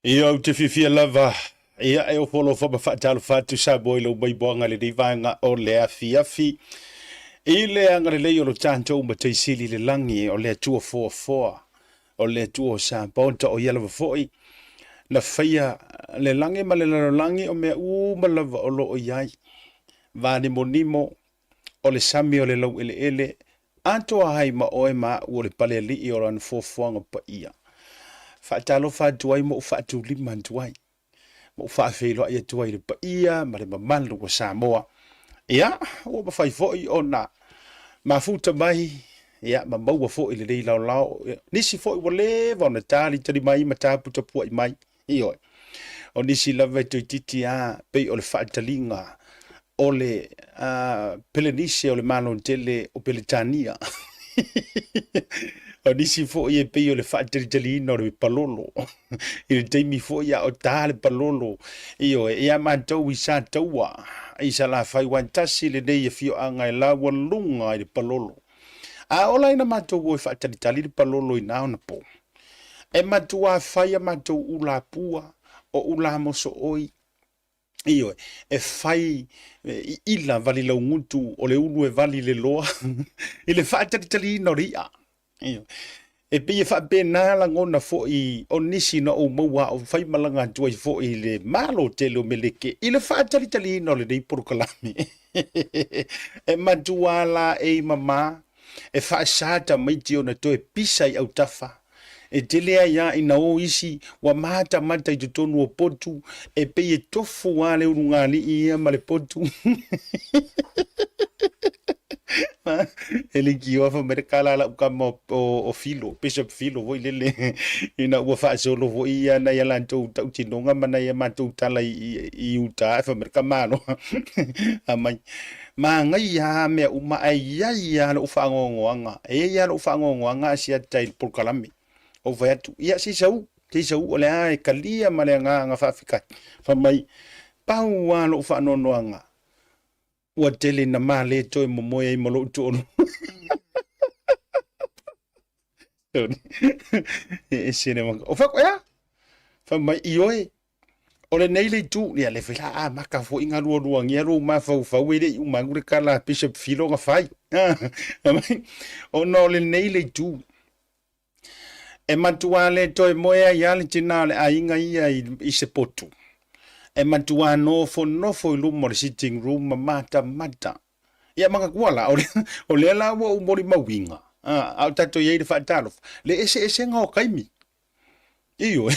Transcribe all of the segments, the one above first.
Ia, ou te fiafia lava, ia, e ofo alofa ma faatalofa atu Samoa i lou maimoaga i lenei vaega o le afiafi. I le agalelei o lo tatou Matai Sili i le lagi, o le Atua foafoa, o le Atua o Samoa, o ia lava foi na faia le lagi ma le lalolagi, o mea uma lava o lo o i ai. Vanimonimo o le sami o le laueleele, atoa ai ma oe ma a'u o le palealii o lana foafoaga paia. Faatalofa atu ai ma ou faatulima atu ai, ma ou faafeiloai atu ai i le paia ma le mamalu o Samoa. Ia, ua mafai foi ona mafuta mai, ia, ma maua foi lenei laolao. Nisi foi ua leva ona talitali mai ma taputapuai mai. Ioe. O nisi lava e toeitiiti a pei o le faataliga o le Pelenise o le Malo tele o Peretania. O nisi foi e pei o le faatalitaliina o le palolo i le taimi foi a o ta le palolo. Ioe, ia matou i Sataua, i Salafai, ua tasi lenei afioaga e laualuga i le palolo. A ola ina matou o e faatalitali le palolo i na ona po, e matuā fai a matou ula pua, o ula mosooi, ioe, e fai i ila vali laugutu o le ulu e vali le loa i le faatalitaliina o le i'a. Ioe. E pei e faapena lagona foi o nisi na ou maua a o faimalaga atu ai foi i le Malo tele o Meleke i le faatalitaliina o lenei polokalame. E matuā laei mama e faasa tamaiti ona toe pisa i autafa. E tele ai lava ina o isi ua matamata i totonu o potu e pei e tofu lava le ulugalii ia ma le potu. E leitioa fai mai le kala a lau tama o Filo, Bishop Filo foi lele, ina ua faasolo foi ia nai a latou tautinoga ma nai a matou tala i uta, ae fai mai le tamaloa amai, Manaia lava mea uma ae i ai lava lou faanoanoaga, e i ai lava lou faanoanoaga a siata i le polokalame. Ou fai atu, ia se i sau, se i sau o le a e talia ma le agaga faafetai. Fai mai, pau lava lou faanoanoaga, ua tele ina ma le toe momoe ai ma lou toalua. E ese le maka. O fai ea? Fai mai, ioe, o lenei le itu, ia le foi la amata foi na lualuagia lou mafaufau e le i uma atu le tala a Bishop Filo na fai. Ona o lenei le itu, e matua le toe moe ai lava le tina o le aiga ia i se potu. E matua nofonofo i luma o le sitting room ma matamata. Ia manatua la, o lea la ua ou molimauina, a o tatou i ai i le faatalofa, le eseesega o taimi. Ioe.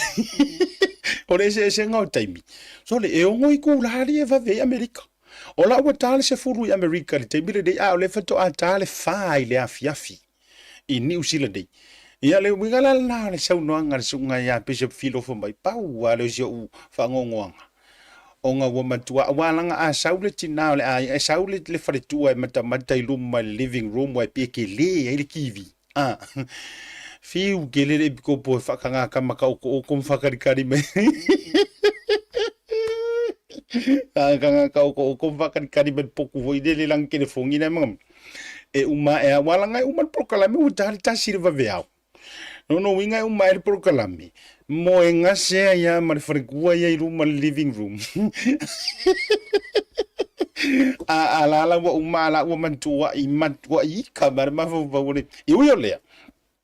O le eseesega o taimi. Sole, e 6 itula alii e vave ai Amerika. O la ua ta le 10 i Amerika i le taimi lenei, a o lea faatoa ta le 4 i le afiafi i Niu Sila nei. Ia, le uiga la lena o le saunoaga a le susuga ia Bishop Filo fai mai, pau lava lea o si ou faanoanoaga, ona ua matua, aua leaga a sau le tina o le aiga, e sau le faletua e matamata i luma i le living room, aua e pei e tele ai le TV. A, fiu kele le epikopo e whakangaka maka oko oko ma whakarikari mai. Whakangaka oko oko ma whakarikari mai poku hoi lele lang kele fongi nei mga. E uma e a walanga e uma le polokalame ua tali tasi le vaveao. No no winga e uma e le polokalame. Mo e ngasea ia ma le wharekua ia i luma le living room. A a la la ua uma a la ua matuai matuai ika ma le mafaufau o le E ui o lea,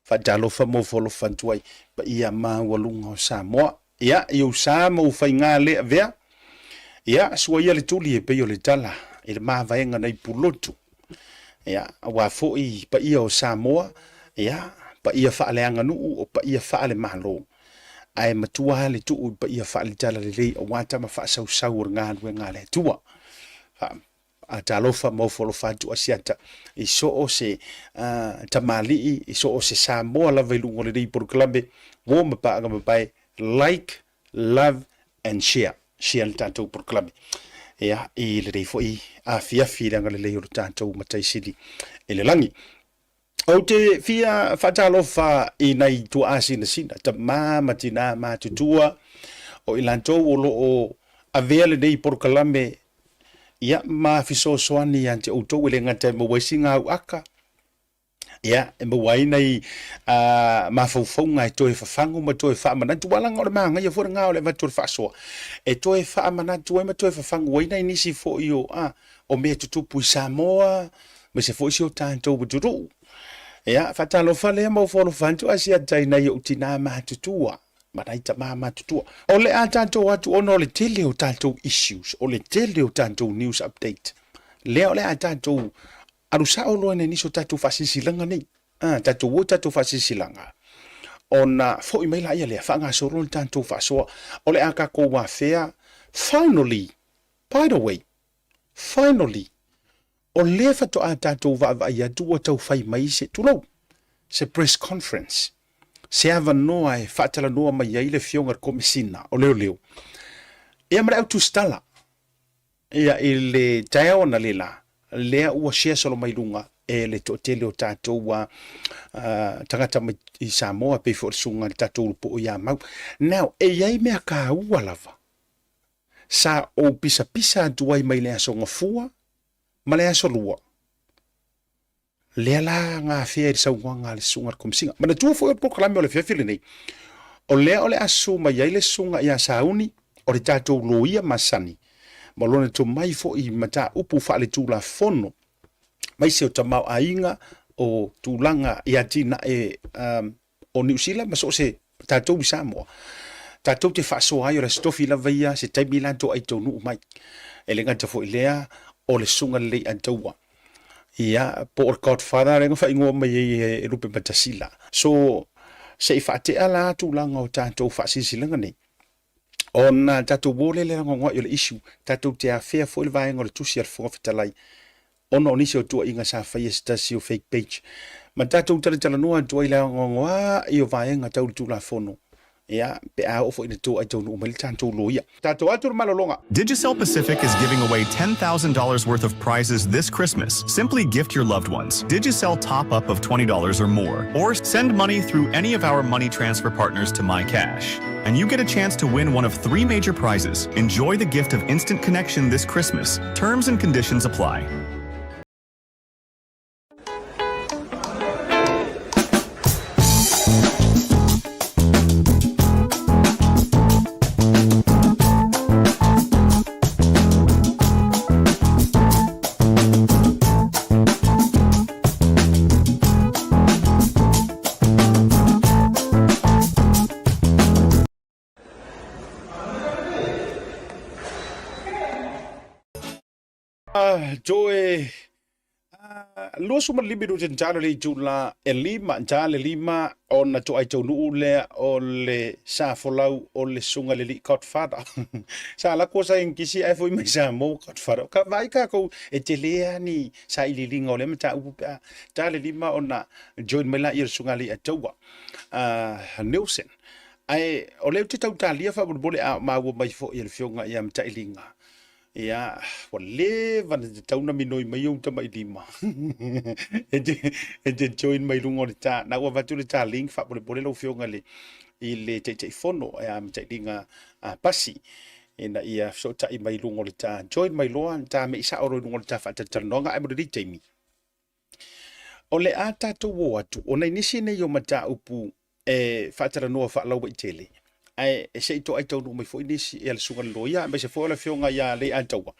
faatalofa mo folofa atu ai paia maualuga o Samoa. Ia, i ou sa ma ou faiga le avea, ia, sua ia le tuli e pei o le tala i le mavaega nai Pulotu. Ia, aua foi paia o Samoa, ia, paia faaleaganuu o paia faalemalo. Ae matua le tuu i paia faale-talalelei aua tama faasausau o le galuega a le Atua. A talofa ma ofo alofa atu Asiata i so o se tamalii, i so o se Samoa lava i luga o lenei polokalame, uo ma paaga mapae, like, love and share. Share le tatou polokalame. Ia, i lenei foi afiafi i le agalelei o le tatou Matai Sili i le lagi. Ou te fia faatalofa i nai tuaa sinasina, tamā ma tinā matutua, o i latou o lo o avea lenei polokalame, ia, ma fesoasoani ia te outou e le gata e maua ai sina au aka, Ia, e maua ai nai mafaufauga e toe fafagu ma toe faamanatu, aua leaga o le magaia foi lena o le avatu o le faasoa, e toe faamanatu ai ma toe fafagu ai nai nisi foi o, o mea tutupu i Samoa, aemaise foi si o tatou atunuu. Ia, faatalofa lea ma ofoalofa atu Asiata i nai ou tinā matutua ma nai tamā matutua. O le a tatou atu ona o le tele o tatou issues, o le tele o tatou news update, lea o le a tatou Alu sao loa i nisi o tatou faasilasilaga nei, a, tatou o i tatou faasilasilaga, ona foi mai laia lea, faagasolo le tatou faasoa, o le a tatou afea, finally, by the way, finally, o lea faatoa tatou vaavaai atu ua tau fai mai se, tulou, se press conference, se avanoa e faatalanoa mai ai le Afioga i le Komesina o Leoleo, ia ma le au tusitala. Ia, i le taeao analeila, lea ua share solo mai luga e le toatele o tatou tagata mai i Samoa, pei foi o le susuga i le tatou Ulupuu ia Mau. Now, e i ai mea taua lava sa ou pisapisa atu ai mai le Aso Gafua ma le Aso Lua, Lea la gafea i le saunoaga a le Susuga i le Komesina. Manatua foi o le polokalame o le afiafi lenei, o lea o le a susu mai ai le Susuga ia Sauni, o le tatou loia masani, ma lona tomai foi i mataupu faaletulafono, aemaise o tamaoaiga o tulaga i atinae o Niu Sila ma so o se tatou i Samoa, tatou te faasoa ai o le Aso Tofi lava ia se taimi la toai taunuu mai. E le gata foi i lea, o le Susuga Lelei Ataua, ia, po o le Godfather lea na faaigoa mai ai e Lupe Matasila. So, se i faatea la tulaga o tatou faasilasilaga nei, ona tatou o lea i le lagoagoai o le issue, tatou te afea foi le vaega o le tusi a le Fofoga Fetalai ona o nisi o tuuaiga sa faia e se tasi o fake page ma tatou talatalanoa atu ai i le aoaoa o vaega tau le Tulafono, ia, pe a oo foi ina toai taunuu mai le tatou loia. Tatou atu le malologa. Digicel Pacific is giving away $10,000 worth of prizes this Christmas. Simply gift your loved ones Digicel top up of $20 or more, or send money through any of our money transfer partners to MyCash. And you get a chance to win one of three major prizes. Enjoy the gift of instant connection this Christmas. Terms and conditions apply. Joe 25 minute njalo le itula e lima njale lima ona toai taunuu lea o le sa folau o le susuga le alii Godfather. Sa lako sa English ae foi mai Samoa Godfather. Ka vaai tatou e tele lava ni sailiiliga o lea mataupu pe a tale lima ona join mai laia o le susuga alii Ataua Nelson. Ae o lea ou te tau talia faamolemole a o maua mai foi e le afioga ia Matailiga. Ia, ua leva ona tatau ona minoi mai ou tamailima e te, e te join mai luga o le ta. Na ua avatu le ta link faamolemole lau afioga i le, i le Taitaifono ia Matailiga Pasi ina ia fesootai mai luga o le ta. Join mai loa, ta mei sao loa i luga o le ta faatalatalanoaga ae mo lenei taimi. O le a tatou o atu, ona i nisi nei o mataupu e faatalanoa faalauaitele, ae se i toai taunuu mai foi nisi ia le susuga i le loia, aemaise foi o le afioga ia Leiataua,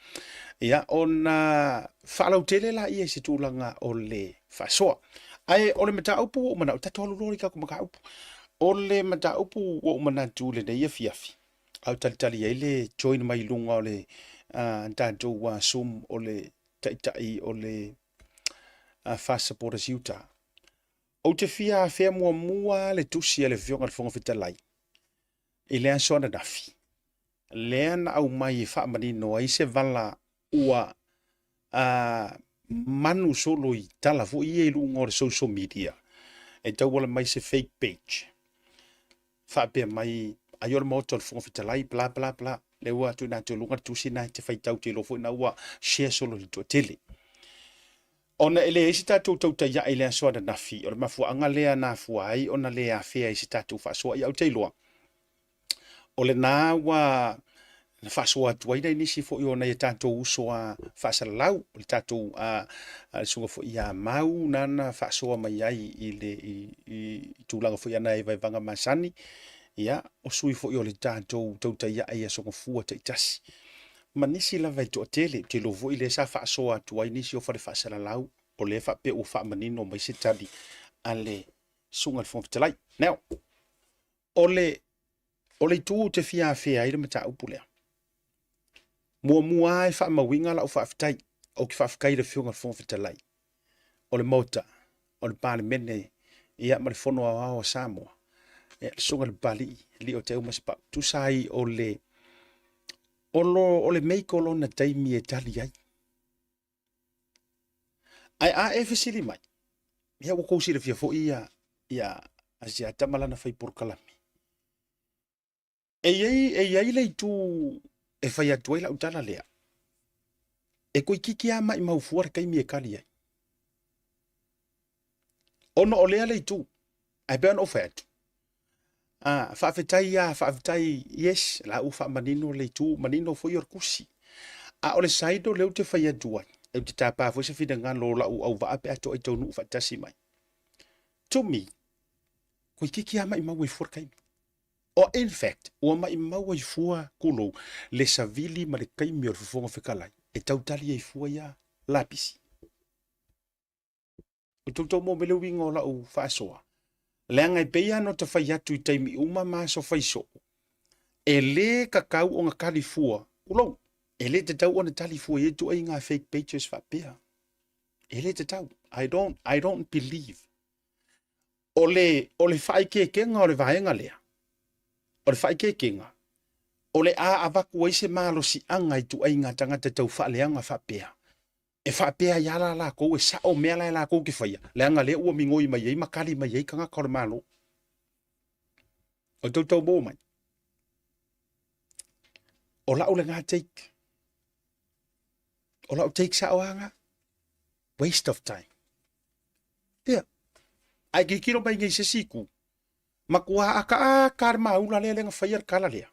ia ona faalautele laia i se tulaga o le faasoa. Ae o le mataupu ua ou manao, tatou alu loa i tatou mataupu. O le mataupu ua ou manatu i lenei afiafi, a o talitali ai le join mai luga o le tatou Zoom o le taitai o le Fast Supporters Utah. Ou te fia afea muamua le tusi a le Afioga i le Fofoga Fetalai i le aso ananafi, lea na aumai e faamanino ai se vala ua manu solo i tala foi ia i luga o le social media e tauala mai se fake page faapea mai ai o le Maota o le Fofoga Fetalai bla bla bla. Lea ua tuuina atu i luga le tusi na e te faitau te iloa foi na ua share solo i le toatele. Ona e leai se tatou tautaia'i i le aso ananafi, o le mafuaaga lea na afua ai ona le afea i se tatou faasoa. Ia ou te iloa, o lena ua Na faasoa atu ai nai nisi foi o nai a tatou uso a faasalalau, o le tatou a le susuga foi ia Mau nana faasoa mai ai i le i, i tulaga foi ana e vaevaga masani, ia, o sui foi o le tatou tautai i aso gafua taitasi. Ma nisi lava e toatele, ou te iloa foi lea sa faasoa atu ai nisi o fale faasalalau, o lea faapea ua faamanino mai se tali a le susuga i le Fofoga Fetalai. Now, o le O le itu ou te fia afea ai le mataupu lea, muamua lava e faamauina lau faafetai. Ou te faafetai i le Afioga i le Fofoga Fetalai o le Maota, o le Palemene, ia ma le Fono Aoao a Samoa, ia le Susuga i le Papalii, Alii o Taeu ma Sapau, tusa ai o le o lo o le make o lona taimi e tali ai. Ae a e fesili mai, ia ua kou silafia foi ia ia Asiata ma lana fai polokalame. E i ai, e i ai le itu e fai atu ai lau tala lea. E toeitiiti lava maimau fua le taimi e tali ai. Ona o lea le itu, ae pei ona ou fai atu, ah, faafetai lava, faafetai, yes, la ua faamanino le itu, manino foi o le tusi. A o le side o lea ou te fai atu ai, ou te tapa foi se finagalo o lau auvaa pe a toai taunuu faatasi mai. To me, toeitiiti lava maimau ai fua le taimi. Or in fact, ua maimau ai fua tulou le savili ma le taimi o le Fofoga Fetalai e tautali ai fua ia lapisi. O toutou mo me le uiga o lau faasoa, leaga e pei lava ona ta fai atu i taimi uma ma aso fai soo, e lē tatau ona tali fua, tulou, e lē tatau ona tali fua i ia ituaiga fake pages faapea. E lē tatau. I don't, I don't believe. O le, o le faaikeekega o le vaega lea, o le faaikeekega, o le a avatu ai se malosiaga i ituaiga tagata tau faaleaga faapea, e faapea ai lava la latou e sao mea la e latou te faia, leaga lea ua migoi mai ai ma kali mai ai tagata o le Malo. O tou taumua mai. O lau lena take. O lau take sao lava lena. Waste of time. Ia. Ae tilotilo mai nei i se isi itu, matua akaaka le maula lea lea na faia le tala lea.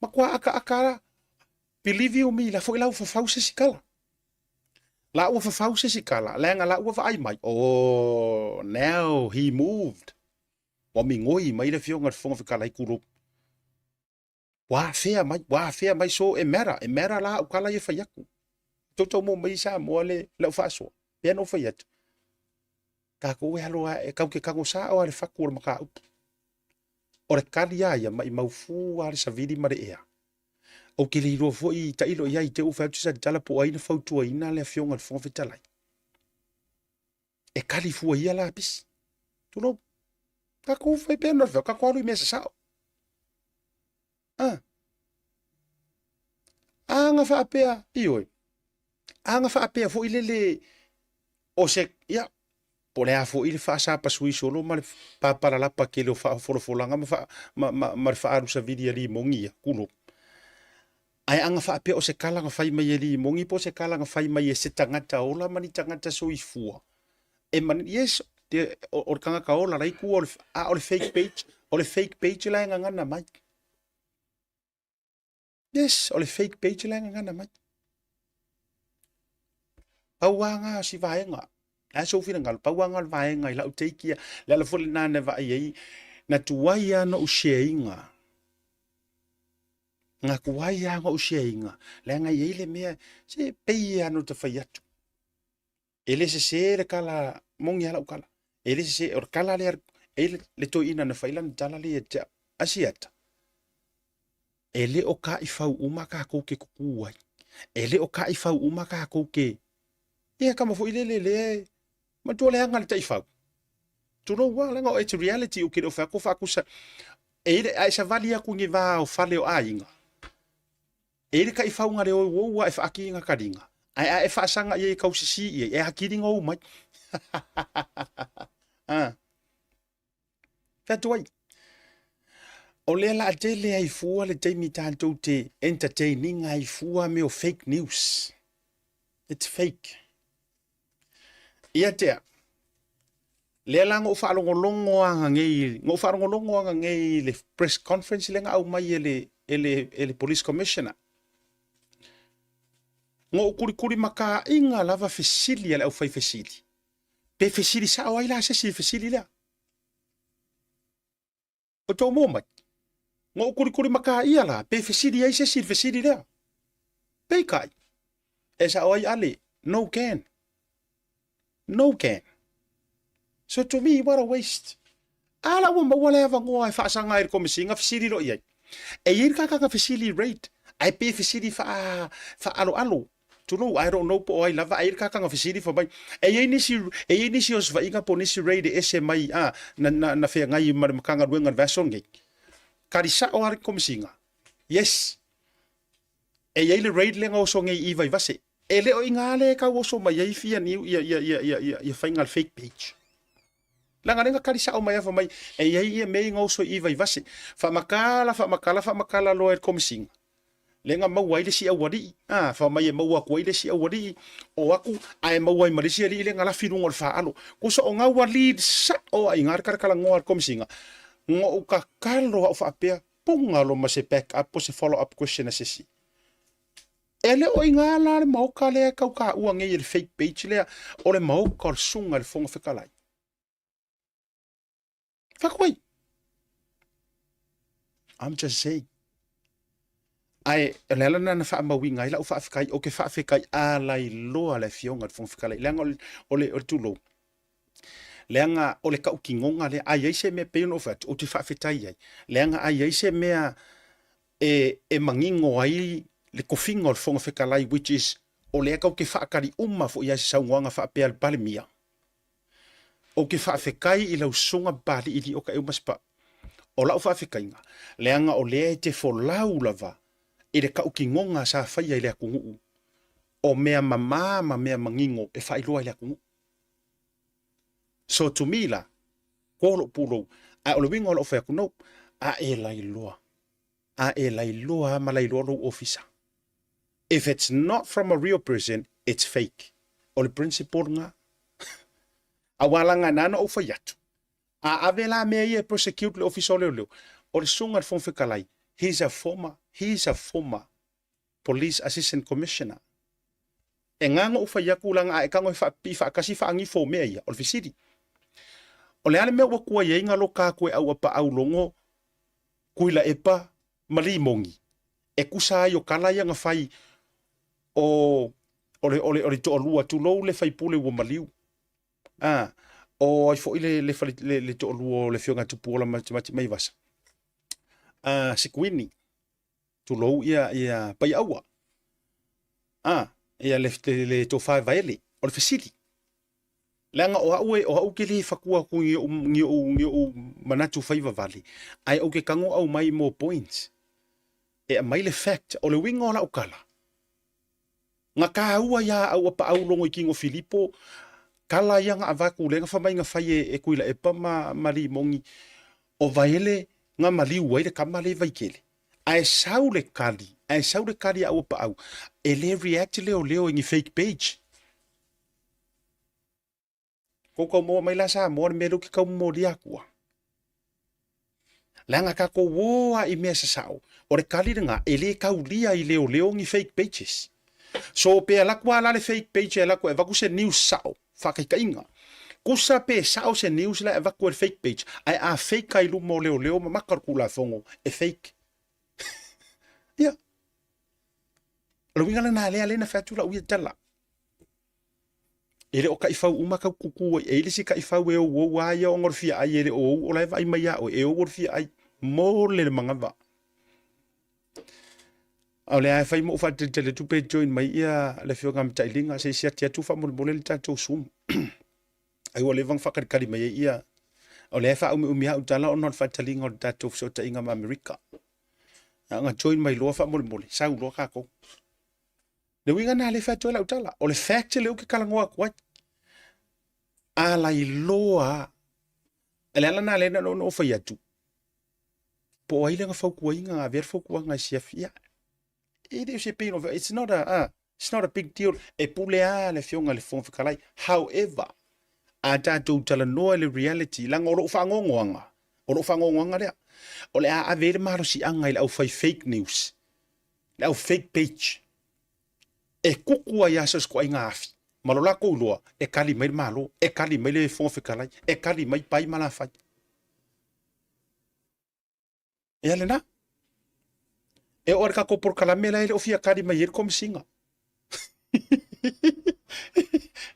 Matua akaaka la. Believe you me, la foi la ua fafau se isi tala. La ua fafau se isi tala, leaga la ua vaai mai, oh, now he moved. Ua migoi mai le Afioga i le Fofoga Fetalai tulou. Ua afea mai, ua afea mai, so e matter, e matter la au tala ia fai atu. Tou mo mai i Samoa le lau faasoa, pea na ou fai atu. Tatou e alo e kau ke kago sa o le fatu o le mataupu. O le tali a ia maimau fua le savili ma le ea. Ou te le iloa foi tailo i ai i te ua fai atu se tala po o ai na fautuaina le Afioga i le Fofoga Fetalai. E kali fua ia lapisi. Tulou. Tatou fai pea na fai, tatou alu i mea sasao. Ah. Aga faapea, ioe. Aga faapea foi lele o se, ia, po o le a foi le faasapasui solo ma le papalalapa tele o faafolafolaga ma, fa, ma, ma, ma le faaalu savili a Limogi ia, tulou. Ae aga faapea o se tala na fai mai e Limogi po o se tala na fai mai e se tagata ola ma ni tagata soifua. E mani, yes, te, o, o le tagata ola la i tua o le, a o le fake page, o le fake page la e gagana mai. Yes, o le fake page la e gagana mai. Pau lava lena o si vaega. Le a sou finagalo, pau lava lena o le vaega i lau take ia. Le ala foi lena na vaai ai, na tuai lava ona ou share ina. Na tuai lava ona ou share ina, leaga e i ai le mea, se pei lava ona ta fai atu. E le sese le tala, moni lava lau tala. E le sese, o le tala lea, e i ai le toeaina na fai lana tala lea ia te au, Asiata, e le o taifau uma tatou te tutū ai. E le o taifau uma tatou te... Ia tama foi lele lea e... Matua leaga le taifau. Tulou lava, leaga it's reality ou te le o fai atu o faatusa. E i ai le, a e savali atu i ni va o fale o aiga, E i ai le taifauga le ouou a e faakiliga kaliga, ae a e faasaga i ai e tausisi i ai, e akiliga ou mai. Ah. Fai atu ai. O lea la tele ai fua le taimi tatou te entertaining ai fua mea o fake news. It's fake. Ia te au, lea la na ou faalogologo lava ananei, na ou faalogologo ananei i le press conference lea na aumai e le e le, e le Police Commissioner. Na ou kulikuli makaaiga lava fesili a le aufai fesili. Pe fesili sao ai la se isi i le fesili lea. O tou mo mai. Na ou kulikuli makaia la, pe fesili ai se isi i le fesili lea. Peitai, e sao ai Ale, no can. No can. So to me, what a waste. A la ua maua le avanoa e faasaga ai i le Komesina, fesili loa i ai. E i ai le tagata fesili rate, ae pe fesili faa, faaaloalo. Tulou, I don't know po o ai lava, ae i ai le tagata fesili fai mai, e i ai nisi, e i ai nisi osofaiga po o nisi raid e ese mai, a, na, na, na feagai ma le Matagaluega i le vaiaso lenei. Kali sao lava le Komesina. Yes. E i ai le raid lea na oso nei i Vaivase. E le o i ina lea e tau oso mai ai fia niu ia, ia, ia, ia, ia, ia faiga le fake page. Leaga lea na kali sao mai afa mai, e i ai ia mea i na oso i Vaivase. Faamatala, faamatala, faamatala loa e le Komesina. Lea na maua ai le isi aualii, a, fai mai e maua atu ai le isi aualii, o atu, ae maua ai ma le isi alii lea na lafi i luga o le faaalo. Tusa o na ua lead sao lava i ina le talatalanoa a le Komesina. Na ou tatalo au faapea, puna loa ma se back up po o se follow up question a se isi. E le o i ina la le maota lea e tau taua nei e le fake page lea, o le maota o le Susuga i le Fofoga Fetalai. Fai atu ai. I'm just saying. Ae o le ala lena na faamauina ai lau faafetai, ou te faafetai alailoa le Afioga i le Fofoga Fetalai, leaga o le, o le, o le tulou, leaga o le tautinoga lea, a i ai se mea, pei ona ou fai atu, ou te faafetai ai, leaga a i ai se mea e, e manino ai le tofiga o le Fofoga Fetalai, which is, o lea tatou te faatali uma foi i se saunoaga faapea a le Palemia, Ou te faafetai i lau susuga Papalii Lioka Eumaspa. O lau faafetaiga, leaga o lea e te folau lava i le tautinoga sa faia i le atunuu, o mea mama ma mea manino e faailoa i le atunuu. So to me la, ko lou pulou, ae o le uiga o lau fai atu, no, a e lailoa, a e lailoa lava ma lailoa lou ofisa. If it's not from a real person, it's fake. O le principle lena. Aua leaga na ona ou fai atu, a ave la mea ia e prosecute le Ofisa o Leoleo, o le Susuga i le Fofoga Fetalai, he's a former, he's a former Police Assistant Commissioner. E na ona ou fai atu leaga a e tago e faapipii faatasi faagifo mea ia, o le fesili. O le a le mea ua tuai ai na loka atu e Auapaau Logo, Tuilaepa ma Limogi e tusa ai o tala ia na fai o o le o le o le toalua tulou le faipule ua maliu a o ai foi le le fale le, le toalua o le afioga Tupuola Matimati Maivasa a Sikuini tulou ia ia Paiaua a ia le le, le tofa Vaele o le fesili leaga o au e o au ke le fatua atu ni ou ni ou ni ou manatu fai vavale ae ou ke tago au mai mo points e aumai le fact o le uiga o lau tala na taua ia au apaau logo i King o Filipo tala ia na avatu lea na fai mai na fai e, e Tuilaepa ma, ma Limogi o Vaele na maliu ai le tama le Vaitele ae sau le kali ae sau le kali a au apaau e le react leoleo i ni fake page Kou kau maua mai la Samoa le mea lea ou te tau momolia atua. Leaga tatou o lava i mea sasao, o le tali lena, e le taulia i leoleo ni fake pages. So pe alu atu lava la le fake page e alu atu e avatu se news sao, faataitaiga. Tusa pe sao se news la e avatu e le fake page, ae a fake lava i luma o leoleo ma maka o le Tulafono, e fake. Ia. O le uiga lena lea lea na fai atu lau ia tala. E le o taifau uma tau kuku ai. E i ai le isi taifau e ouou lava ia ona o le fia ai, e le o ou o la e vaai mai ia oe, e ou o le fia ai. Mole le manava. A o lea e fai ma ou faatalitali atu pe join mai ia le afioga ia Matailiga se i siati atu faamolemole le tatou Zoom. Ai ua leva ona faatalitali mai ai ia. O lea e faaumiumi lava au tala ona o le faataliga o le tatou fesootaiga ma Amerika. A na join mai loa faamolemole, sau loa tatou. Le uiga lena lea e fai atu ai lau tala. O le fact lea ou te talanoa atu ai. A lailoa lava. O le ala lena lea na ou fai atu, po o ai lea na fautuaina, na avea le fautuaga e siafi. Ia, e le o se pain of, it's not a, it's not a big deal. E pule lava le Afioga i le Fofoga Fetalai. However, a tatou talanoa i le reality, leaga o lou faanoanoaga, o lou faanoanoaga lea. O le a ave ai le malosiaga i le aufai fake news, le au fake page, e kuku ai lava so o se ituaiga afi, ma lo latou iloa, e kali mai le Malo, e kali mai le Fofoga Fetalai, e kali mai Pai ma Lafai. Ia lena. E oo i le tatou polokalame la e le o fia kali mai ai le Komesina.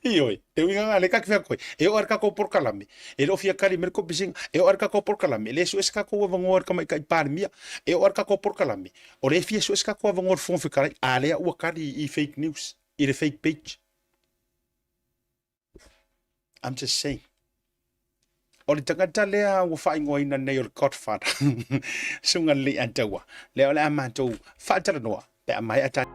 Ioe, le uiga lena lea ta te fai atu ai, e oo lava i le tatou polokalame, e le o fia kali mai le Komesina, e oo lava i le tatou polokalame, e le sue se tatou avanoa i le Tamaitai Palemia, e oo lava i le tatou polokalame, o lea e fia sue se tatou avanoa i le Fofoga Fetalai, a lea ua kali i fake news, i le fake page. I'm just saying. O le tagata lea ua faaigoaina nei o le Godfather, Suga Lelei Ataua, lea o le a matou faatalanoa pe a maea ta.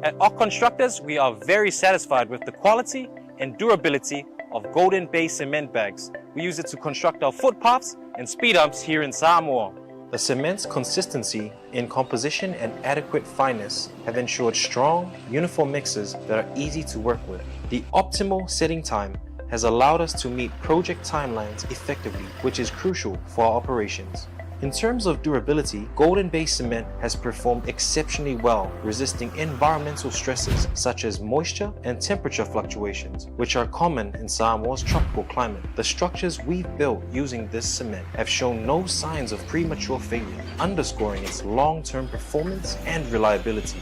At Oc Constructors, we are very satisfied with the quality and durability of Golden Bay cement bags. We use it to construct our footpaths and speed humps here in Samoa. The cement's consistency in composition and adequate fineness have ensured strong, uniform mixes that are easy to work with. The optimal setting time has allowed us to meet project timelines effectively, which is crucial for our operations. In terms of durability, Golden Bay Cement has performed exceptionally well, resisting environmental stresses such as moisture and temperature fluctuations, which are common in Samoa's tropical climate. The structures we've built using this cement have shown no signs of premature failure, underscoring its long-term performance and reliability.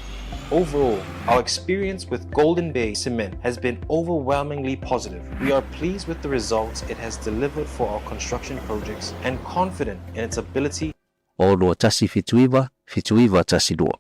Overall, our experience with Golden Bay Cement has been overwhelmingly positive. We are pleased with the results it has delivered for our construction projects and confident in its ability O 2179 7912.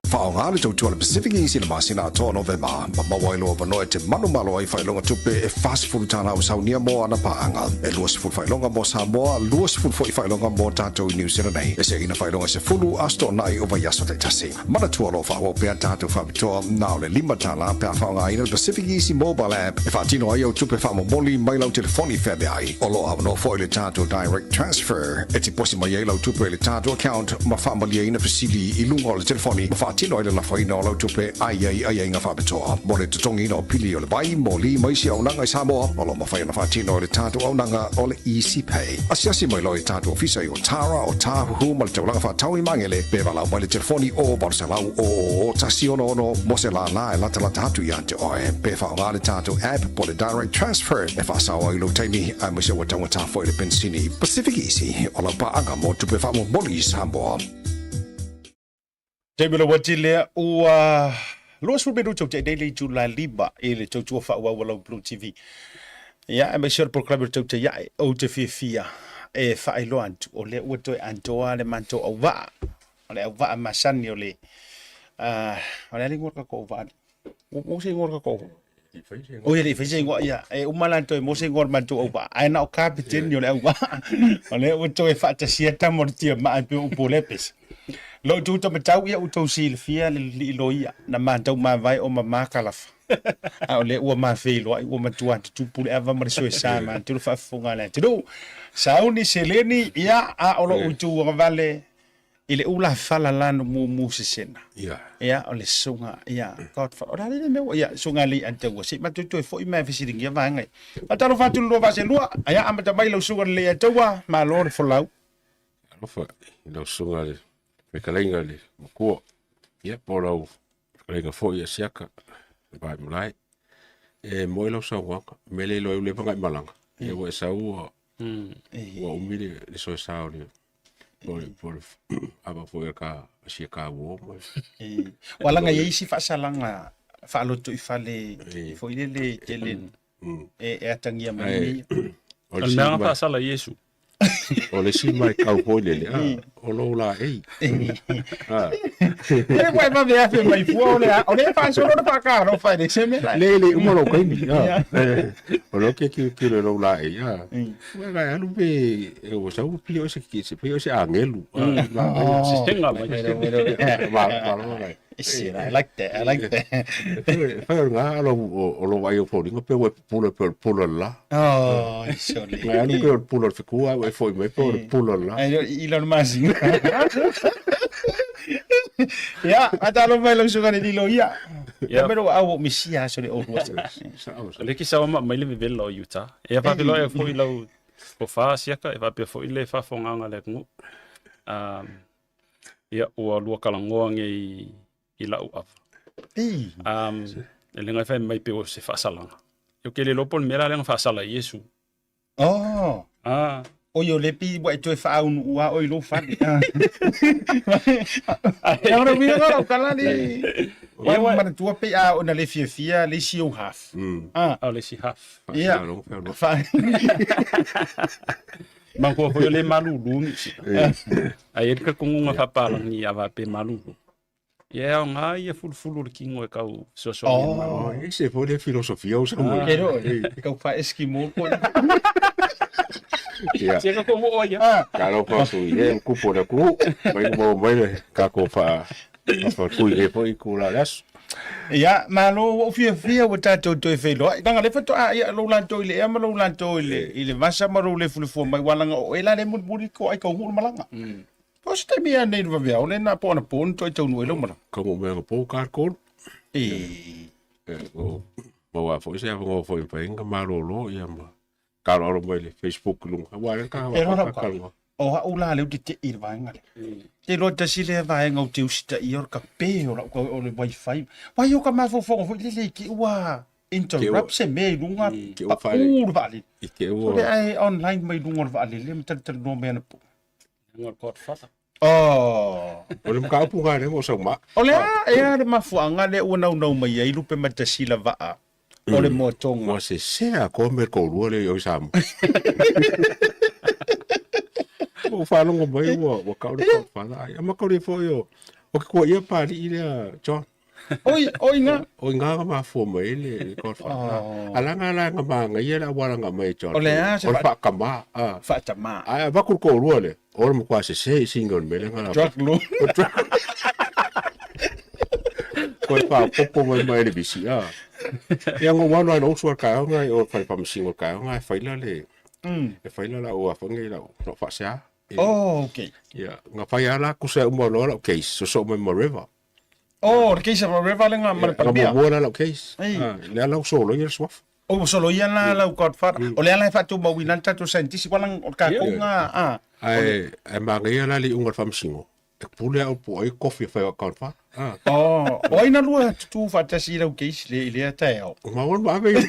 Faaaoga le tautua a le Pacific Easy i le masina atoa o Novema, ma maua ai lou avanoa e te manumalo ai faailoga tupe e $40 ua saunia mo ana paaga, e 20 faailoga mo Samoa, 20 foi faailoga mo tatou i New Zealand nei, e seina faailoga e 10 aso toonai o vaiaso taitasi. Manatua o lo o faaauau pea tatou faapitoa na o le $5 pe a faaaogaina le Pacific Easy Mobile App e faatino ai au tupe faamomoli mai lau telefoni feaveai. O lo o avanoa foi le tatou Direct Transfer e tiposi mai ai lau tupe i le tatou account ma faamalieina fesili i luga o le telefoni ma faatino ai le lafoina o lau tupe a i ai aiaiga faapitoa mo le totogiina o pili o le vai, moli ma isi auaunaga i Samoa. O lo o mafai ona faatino e le tatou auaunaga o le Easy Pay. Asiasi mai loa i tatou ofisa i Otara, Otāhuhu ma le taulaga faatau i Magele pe valaau mai le telefoni o 800 000 166 mo se lālā e latalata atu ia te oe. Pe faaaoga le tatou app po o le Direct Transfer e faasao ai lou taimi aemaise ua taugata foi le penisini. Pacific Easy, o lau paaga mo tupe faamomoli i Samoa. Taimi o le uati lea ua 20 minuta ua tea nei le itula 5 i le tautua faaauau a lau Blue TV. Ia, aemaise o le polokalame o le tautai ae, ou te fiafia e faailoa atu, o lea ua toe atoa le matou auvaa, o le auvaa masani o le, o le a le igoa o le tatou auvaa? Mo se igoa o le tatou auvaa? O ia le i fai se igoa, ia, e uma la toe mo se igoa o le matou auvaa, ae na o kapeteni o le auvaa. O lea ua toe faatasia tama o le tiamaa e pei o upu o lea pese. Lou tu tamatau, ia ua tou silafia le alii loia na matau mavae o mamā kalafa. A o lea ua mafeiloai, ua matua tutupu le ava ma le soesa matou le faafofoga a le atunuu. Sauni seleni, ia, a o lou itu agavale i le ulafala la no mumu sesena. Ia, o le susuga, ia, Godfather, o le a le mea ua, ia, susuga alii Ataua, se i matou toe foi mai e fesiligia vaega ia. Faatalofa atu i le lua vaaselua, ia, amata mai lau susuga Lelei Ataua, malo le folau. Alofa i lau susuga le fetalaiga le matua, ia po o lau fetalaiga foi ia Siaka le vae malae. E moe lau saunoaga, mea le iloa ai ua leva ona e malaga, ia ua e sau ua ua umi le le soesa o le po le po le ava foi a ka a sia ka uo ma Ua laga i ai isi faasalaga faalotoifale foi lele tele e, e atagia mai Ae, nei. o O le le mea isi na mai faasala i Iesu. o le isi mai kau foi lele a o lou laei a E ua e vave afe mai fua o le o le faasolo le faakalofa e le se mea la. le le uma lou taimi a o lea ke ki ki le lou laei a ua ga alu pe e ua sau pili o se ki se pili o se angelu a Sisenga mai. ma ma lo ga Shit, I like that. I like that. Fai o ngā alo o lo vai o fōringa pe ua pula pe o pula la. Oh, surely. Ngai alu pe o pula o le fekua ua e foi mai pe o le pula la. Ai, i lona masina. Ia, atalo mai lau susuga le lilo ia. Ia. Ia mea ua au misia aso le olua. Sao O le ki sawa ma mai le vevela o Utah. E faafeiloai foi lau Tofa siaka e faapea foi le faafofogaaga a le atunuu. Ia, ua lua talanoa nei i lau ava. E le gata fai mai pe o se faasalaga. Ou te le iloa po o le mea la lea na faasala ai Iesu. Oh. Ah. Oi o le pi ua e toe faaunu ua oi lou fale. Ia ora wira ngara kala ni. Ia wa manatua pe a ona le fiafia le isi ou half. Ah, o le isi half. Ia. Fa. Manatua foi o le malulu ni sika. Ai e le talitonuga faapalagi a faapea malulu. Ia e aoga ia fulufulu o le kino e tau fesoasoani ai. Oh, e se foi le filosofia o sa mo. Ke ro, e kau fa Eskimo ko. Ia. Sia ka ko mo ia. Ka lo fa su ie ku po le ku. Mai mo mai le ka ko fa fa ku e foi ku la las. Ia, malo ua ou fiafia ua tatou toe feiloai. Leaga o lea faatoa ia lou latou i le ea ma lou latou i le, i le vasa ma lou lefulefua mai, ua laga o oe la lea e mulimuli ko ai kaunuu le malaga. Po o se taimi ea nei i le vaveao lea na po anapo na toe taunuu ai lau malaga. Kaunuu mai anapo ka le tolu. E. O maua foi se avanoa foi mafai ai ona malolo ia ma aloalo mai le Facebook i luga. Aua lea ka E roa lau O au la lea ou te tei i le vaega lea. Te iloa tasi lea vaega ou te usitaia o le kape o lau o le wifi. Vai o ka mafaufauga foi lele i te ua interrupt se mea i luga pau le vaalele. I te ua. Sole ae online mai luga o le vaalele ma talatalanoa mai anapo. Luga o le Godfather. Oh. O le mataupu lena lea ua sau ma. O le a ea le mafuaaga lea ua naunau mai ai lupe matasila vaa o le moatoga? Ua sese a koa me le toalua lea i o i Samoa. Ua ou faalogo mai ua ua tau le Godfather ai. A makauli foi o o ke kuaia Papalii lea John. Oi, oi nga. O i nga mafua mai ai le Godfather. Oh. A laga la na magaia le auala mai e John. O le a se O le faatama. Ah. Faatama. Ae avatu le toalua lea, o le matua sese i sina o le mea lea na Drug lord. Koe faaopoopo mai ma le visi a. Ia na ou alu lava i lou uso a le taeao lena i o i le fale faamasino i le taeao lena e faila le e faila lau a foi nei lau faasea. Oh, okay. Ia, na fai lava la tusa uma loa lau case, sosoo mai ma River. Oh, le case a River lenga ma le Palemia. Na muamua la lau case. Ei. Ah, lea la ua soloia le suafa. O ua soloia la lau Godfather. O lea la e faatumauina ai le tatou scientist ua lang o le tatou nga a. Ae ae manaia la le iuga o le faamasino, e pule au po o ai kofi e fai o Godfather. Ah. Oh, o ai na lua tutu faatasi i lau case le i lea taeao. O maua ma ave i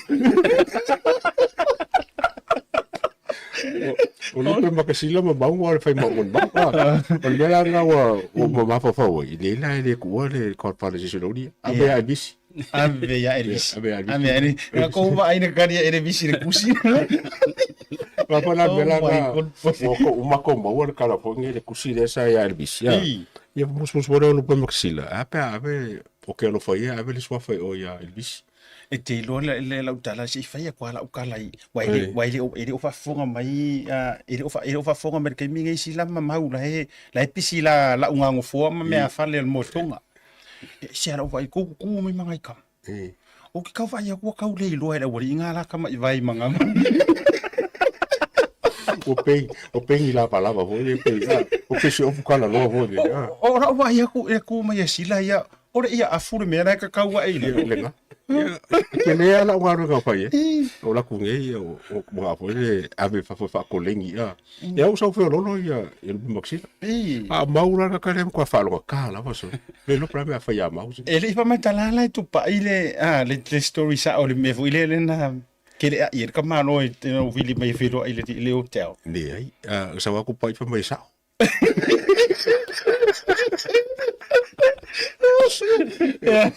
O lupe makasila ma maunga o le fai maunga o le mau. Ah. O le mea la lena ua ua mafaufau ai, nei la e le tuua le Godfather se isi o le uli. Ave ia Elvis. Ave ia Elvis. Ave ia Elvis. Ave ia Elvis. Na kou vaai na kari ia Elvis i le kusi. Papa la mea la Oh my na God. ua kou makou maua le kala foi nei le kusi lea sa ia Elvis. Ia. Ei. Ia musumusu mo le o lupe makasila. A pe a ave o ke alofa ia ave le suafa i o ia Elvis. E te iloa le, le lau tala se i fai aku lava lau kala i, ua e le, ua e le o, e le o faafofoga mai, e le o, e le o faafofoga mai i le taimi lenei si lama mau la e, la e pisi la lau gagofoa ma meafale o le moetoga. E ese lava lau vaai, kou kuku mai magaikama. Ou te tau vaai atu ua tau le iloa e le aualii nga la tama'i vai ma nga. Ua pei, ua pei ni lavalava foi le pei, ah, ua pei se ofu kalaloa foi le, ah. O lau vaai atu e ku mai e sila ia, o le ia afu le mea la e kakau ae i Ia, lalo. le ga. Ia, e tele lava lau galuega o fai ai. O laku nei, o, o mga foi le ave i fafo e faakolegi, ah. Ia ua sau feoloolo ia, ia lupe makasina. A o mau la ka lea matua faalogata lava so. Le iloa po o le a mea a fai ia mau. E le i faamatala la e tupai le, ah, le, le story sao o le mea foi lea lena kelea'i ai le tamaloa i te au vili mai e feiloai i le, i le hotel. Leai, ah, sau aku pai fai mai e sao.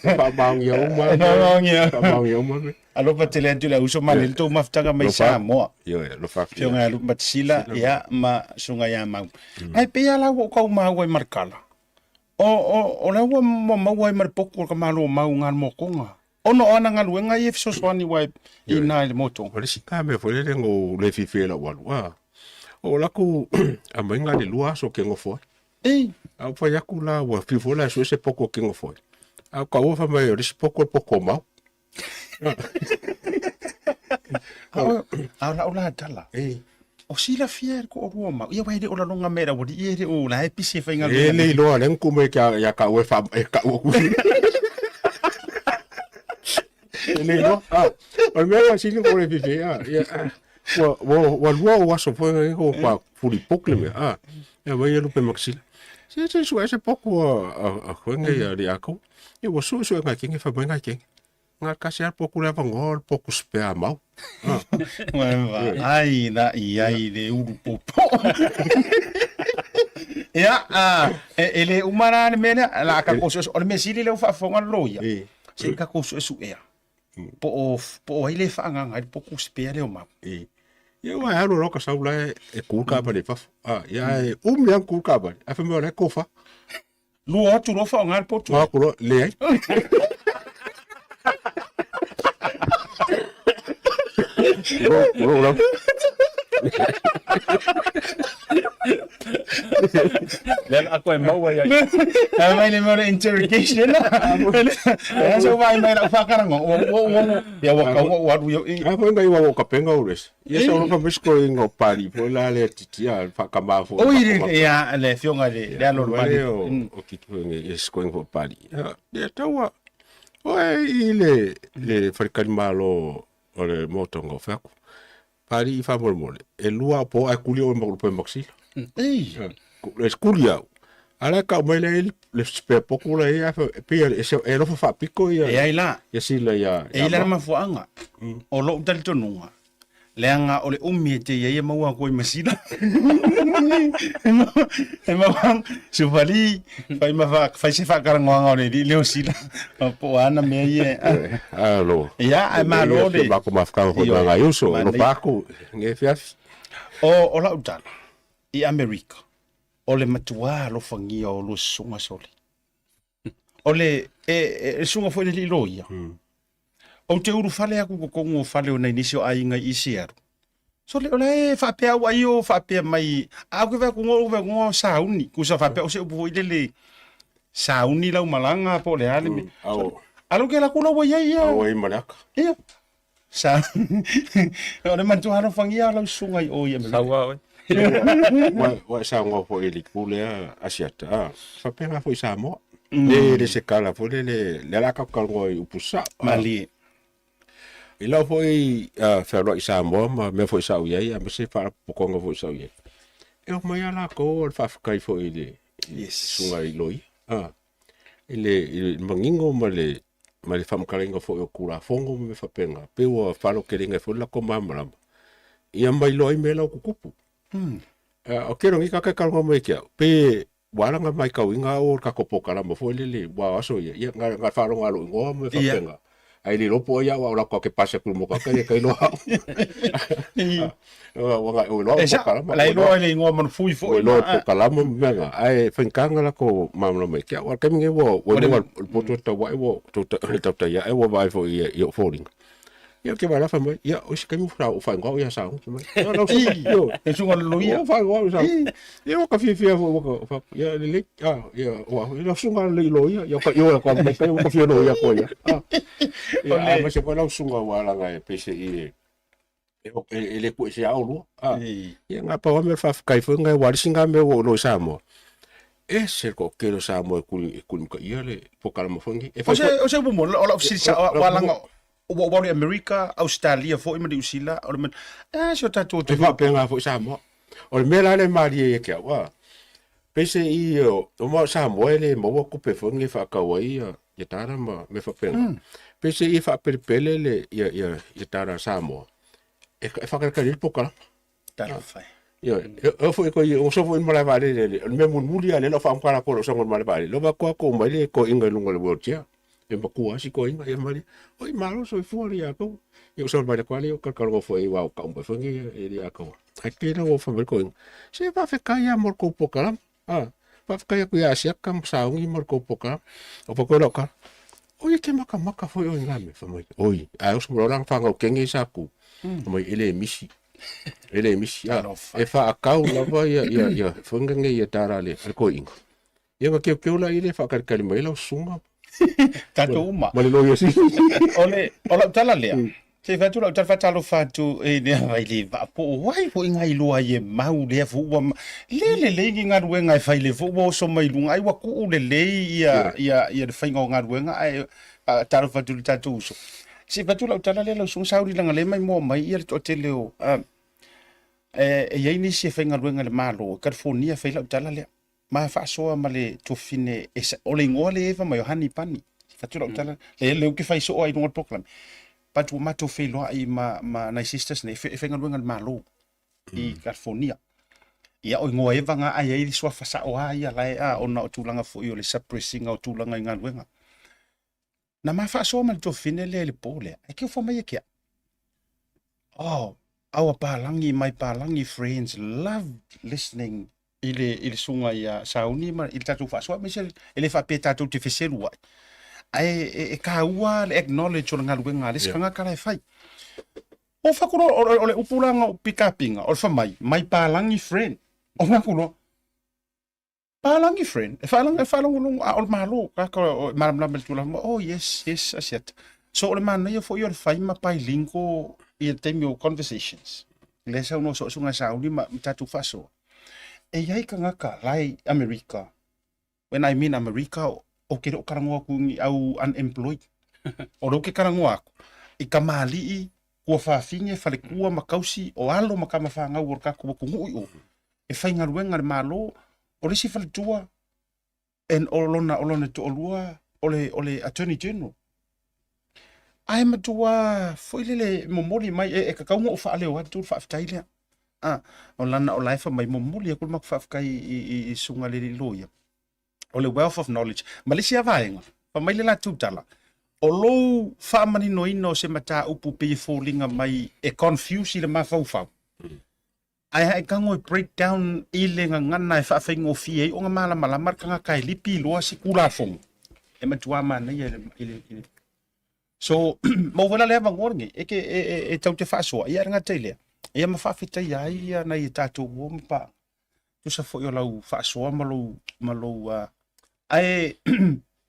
Faamaonia uma. Faamaonia. Faamaonia uma. Alofa tele atu i le auso ma le tou mafutaga mai Samoa. Ioe, alofa atu. Afioga ia Lupe Matasila, ia, ma Susuga ia Mau. Ae pei lava la ua ou tau maua i Marakala, o, o, o la ua maua ai ma le potu o le tamaloa mau i le motoga. Ona o ana galuega ia e fesoasoani ua i ina i le motoga. O le isi mea foi lele na ou le fiafia i lau alu, a, o laku aumaiga le lua aso ke nofo ai. Ei. A ou fai atu la, ua fiu foi la e sue se poko ke nofo ai. A o kaua fai mai o le isi poko o le poko o mau. A o, a o lau la tala. Ei. O silafia e le toalua o mau, ia aua e le o laloga mai e le aualii, e le o la e pisi e faigaluega. E le iloa lea na tuu mai ia ia kau e fa e kau aku. E le iloa. Ah, o le mea la sili ko le fifi ah. Ia. Ua ua ua lua ou aso foi ngai ko pa fuli poku le mea. Ah. Ia mai ia lupe makasila. Se se su'e se poku a a a koe ngai a li ako. Ia ua su'e su'e ngai kenge fa mai ngai kenge. Nga kasi a poku le avangoa o le poku spare mau. Ah. Ai la i ai le ulu popo. Ia, a, e, e le uma la le mea lea, la ka ko o le mea sili lea ua faafofoga le loia. Se i ka ko suesuea. Po o, po o ai le faagaga ai le poku spare lea o mau. I. Ia ua e alu loa ka sau la e, e kū ka i fafo. Ah, ia e umi ang kū ka bale. A fa mai o la e kofa. Lua atu loa faaaoga le potu. Lua atu loa, leai. Lou, lou, Lea la koe maua ia. A mai le mea o le interrogation. E se vai mai lau whakaranga. Ua ua ua ia ua kau ua alu ia. A foi ngai ua kapenga o les. Ia sa olofa mai sko ingo pali po la le titia whakamā fo. Oi ia le fionga le le alo le pali. O ki ki ngai e sko ingo pali. Ia taua. O e i le le wharekari malo o le motonga o whaku. Pali i whamolemole. E lua po ai kuli o ma lupe maksila. Ei. Le skuli au. Ala ka mai le le spare poku la ia pe e se e lofa whapiko ia. E ai la. Ia sila ia. E i la mafuaanga. O lou talitonuga, leaga o le umi e te i ai e maua aku ai ma sila. E maua sufali, fai ma fa, fai se faakalangoaga o le alii lea o sila. Po o a ana mea ia e. Alo. Ia, ae malo le. Ia, mako mafukanga foi Ioe. nga iuso, Manaia. lofa aku, nge fiafi. O, o lau tala, i Amerika, o le matuā alofagia o lua susuga sole. O le, e, e, e susuga foi le alii loia. Ou te ulufale aku i totonu o fale o nai nisi o aiga i Seattle. So le, o la e faapea au ai o faapea mai, a au ke vae kuga o vae kuga o sauni, kusa faapea o se upu foi lele sauni lau malaga po o le a le mea. Au, Alo ke la kula ua iai ia. au ai ma le aka. Ia. Sa o le matua alofagia o lau susuga i o i Amerika. Saua oe. Ua ua e saunoa foi i le itu lea Asiata, a, faapena foi i Samoa. Le le se kala foi lele, lea o le a tatou talanoa i upu sao. Malie. I lau foi fealuai i Samoa ma mea foi sa ou i ai, aemaise faalapotopotoga foi sa ou i ai, e omai lava latou o le faafetai foi i le susuga i loia, i le manino ma le ma le faamatalaina foi o Tulafono ma mea faapena, pei ua faalautelega ai foi le latou malamalama, ia ma iloa ai mea la ua tutupu. O ke lenei tagata e talanoa mai ia te au, pe ua ala ona matauina au o le tatou polokalama foi lele ua o aso ia, ia na na faalogo lava i lou igoa ma mea faapena. Ae le iloa po o ai au a o latou ake pasi atu i le motuata ia e iloa au. Ua na ua iloa au E sao, polokalama. la iloa i le igoa manufui foi. Ua iloa i polokalama ma mea na, ae faigata ona latou malamalama ia te au. A o le taimi lenei ua ua iloa i le poto tauae ua tautai ae ua vaai foi i ou foliga. Ia ou te vaai la fai mai, ia o isi taimi ua faaigoa au ia Sauni fai mai. Ia lau susuga, ioe. Le susuga o le loia. Ua faaigoa au ia Sauni. Ia ua ka fiafia foi ua ka fai atu, ia lelei, a, ia ua lau susuga le loia, ia ka ioe atu lava mai tai ua ka fia loia atu ai lava. Ia aemaise foi lau susuga ua alaga e peiseai e e le tuuese lava oulua. Ia na pau lava mea o le faafetai foi lena aua o le isi lena mea ua ou iloa i Samoa, ese le toatele o Samoa e tuli e tulimataia le polokalama foi lenei. E O se o se upu moni, o lau fesili sao, aua leaga ua ou alu i Amerika, Ausetalia foi ma Niu Sila, o le mea, a si o tatou E atunuu. faapena foi Samoa. O le mea la lea e malie ia te au, a, peiseai o o Samoa e le maua tupe foi nei e faatau ai ia tala ma mea faapena. Peiseai e faapelepele le ia ia ia tala a Samoa, e e faakalikali ai le polokalama. Talofa e. Ioe, e oo foi koe, oso foi i le malae vaalele, o le mea mulimuli lava lea o lo o faamatala atu e lou saga i le malae vaalele, o vaeatu atu mai le toeaina i luga o le wheelchair, e matua lava si toeaina, ia fai mai, oi malo le soifua le ia tou. Ia ou savalivali atu lava lea ou talatalanoa foi i ai aua ua tau mai foi nei e le atoa. Ae tele ua fai mai le toeaina, se faafetai lava mo le tou polokalama, a, faafetai atu ia Asiata ma Sauni mo le tou polokalama. Ou fai atu ai lau tala, oi e te matamata foi oe i na mea, fai mai, oi, ae oso mai loa la ana fanau kene sa tu, fai mai, e le misi, e le misi, a, e faatau lava ia, ia, ia, foi nei ia tala a le, a le toeaina. Ia ona teuteu laia lea e faatalitali mai ai lau susuga. Tatou uma. Ma le loia sili. O le, o lau tala lea, se i fai atu lau tala faatalofa atu i lea vai le vaa po o ai foi ngai loa i e mau lea foi ua le lelei ni galuega e fai le foi ua oso mai luga ai ua tuu lelei ia, ia, ia le faiga o galuega ae faatalofa atu i le tatou uso. Se i fai atu lau tala lea lau susuga Sauli leaga lea e maimoa mai ia le toatele o E, e i ai nisi e faigaluega i le Malo i California e fai lau tala lea. Ma faasoa ma le tuafafine e sa, o le igoa le Eva mai o Honey Bunny. Fatu lau tala, le le uke fai soo ai luga o le polokalame. But ua matou feiloai ma, ma nai sisters nei, e faigaluega i le Malo i California. Ia, o igoa Eva nga ai ai le suafa sao a ia lae a, ona o tulaga foi o le suppress-ina o tulaga i galuega. Na ma faasoa ma le tuafafine lea i le po lea, e keofa mai e ke au. Oh, our Palangi, my Palangi friends loved listening i le, i le suga ia Sauni ma i le tatou faasoa, aemaise e le faapea tatou te feselu ai. Ae e, e kāua le acknowledge o le galuega a le isi yeah. tagata la e fai. O fakulo, o, o, o le upu la nga pikapiga, o le famai, my Palangi friend. O fakulo, Palangi friend, e faalaga e faalogologo a o le Malo, kaka o malamalama i le tulaga, oh yes, yes, asiata. So o le manaia foi o le fai ma bilingual i le taimi o conversations. Lea saunoa soosooga e sauni ma, ma tatou faasoa. E i ai tagata la i Amerika, when I mean Amerika, ou te le o talanoa atu i ni au unemployed. O lea ou te talanoa atu i kamali'i, tuafafine, falekua ma tausi, o alo ma tamafanau o le tatou atunuu i o. E faigaluega le Malo, o le isi faletua, and o lona, o lona toalua, o le, o le Attorney General. Ae matua foi lele momoli mai, e, e tatau ona ou faaleo atu le faafetai lea. Ah, o lana o la e fai mai momoli atu le matou faafetai i, i, i susuga i le alii loia. O le wealth of knowledge. Ma le isi lava vaega, fai mai le latou tala, o lou faamaninoina o se mataupu pei e foliga mai e confuse i le mafaufau, Ae a e tago e break down i le gagana e faafaigofie ai ona malamalama le tagata e lipi loa se Tulafono, e matua manaia i le, i le, i le. So, maua foi la le avanoa lenei, e, ke, e, e, e tau te faasoa, ia e le gata i lea, ia ma faafetaia ai ia nai e tatou uo ma paaga. Tusa foi o lau faasoa ma lou, ma lou, uh, ae,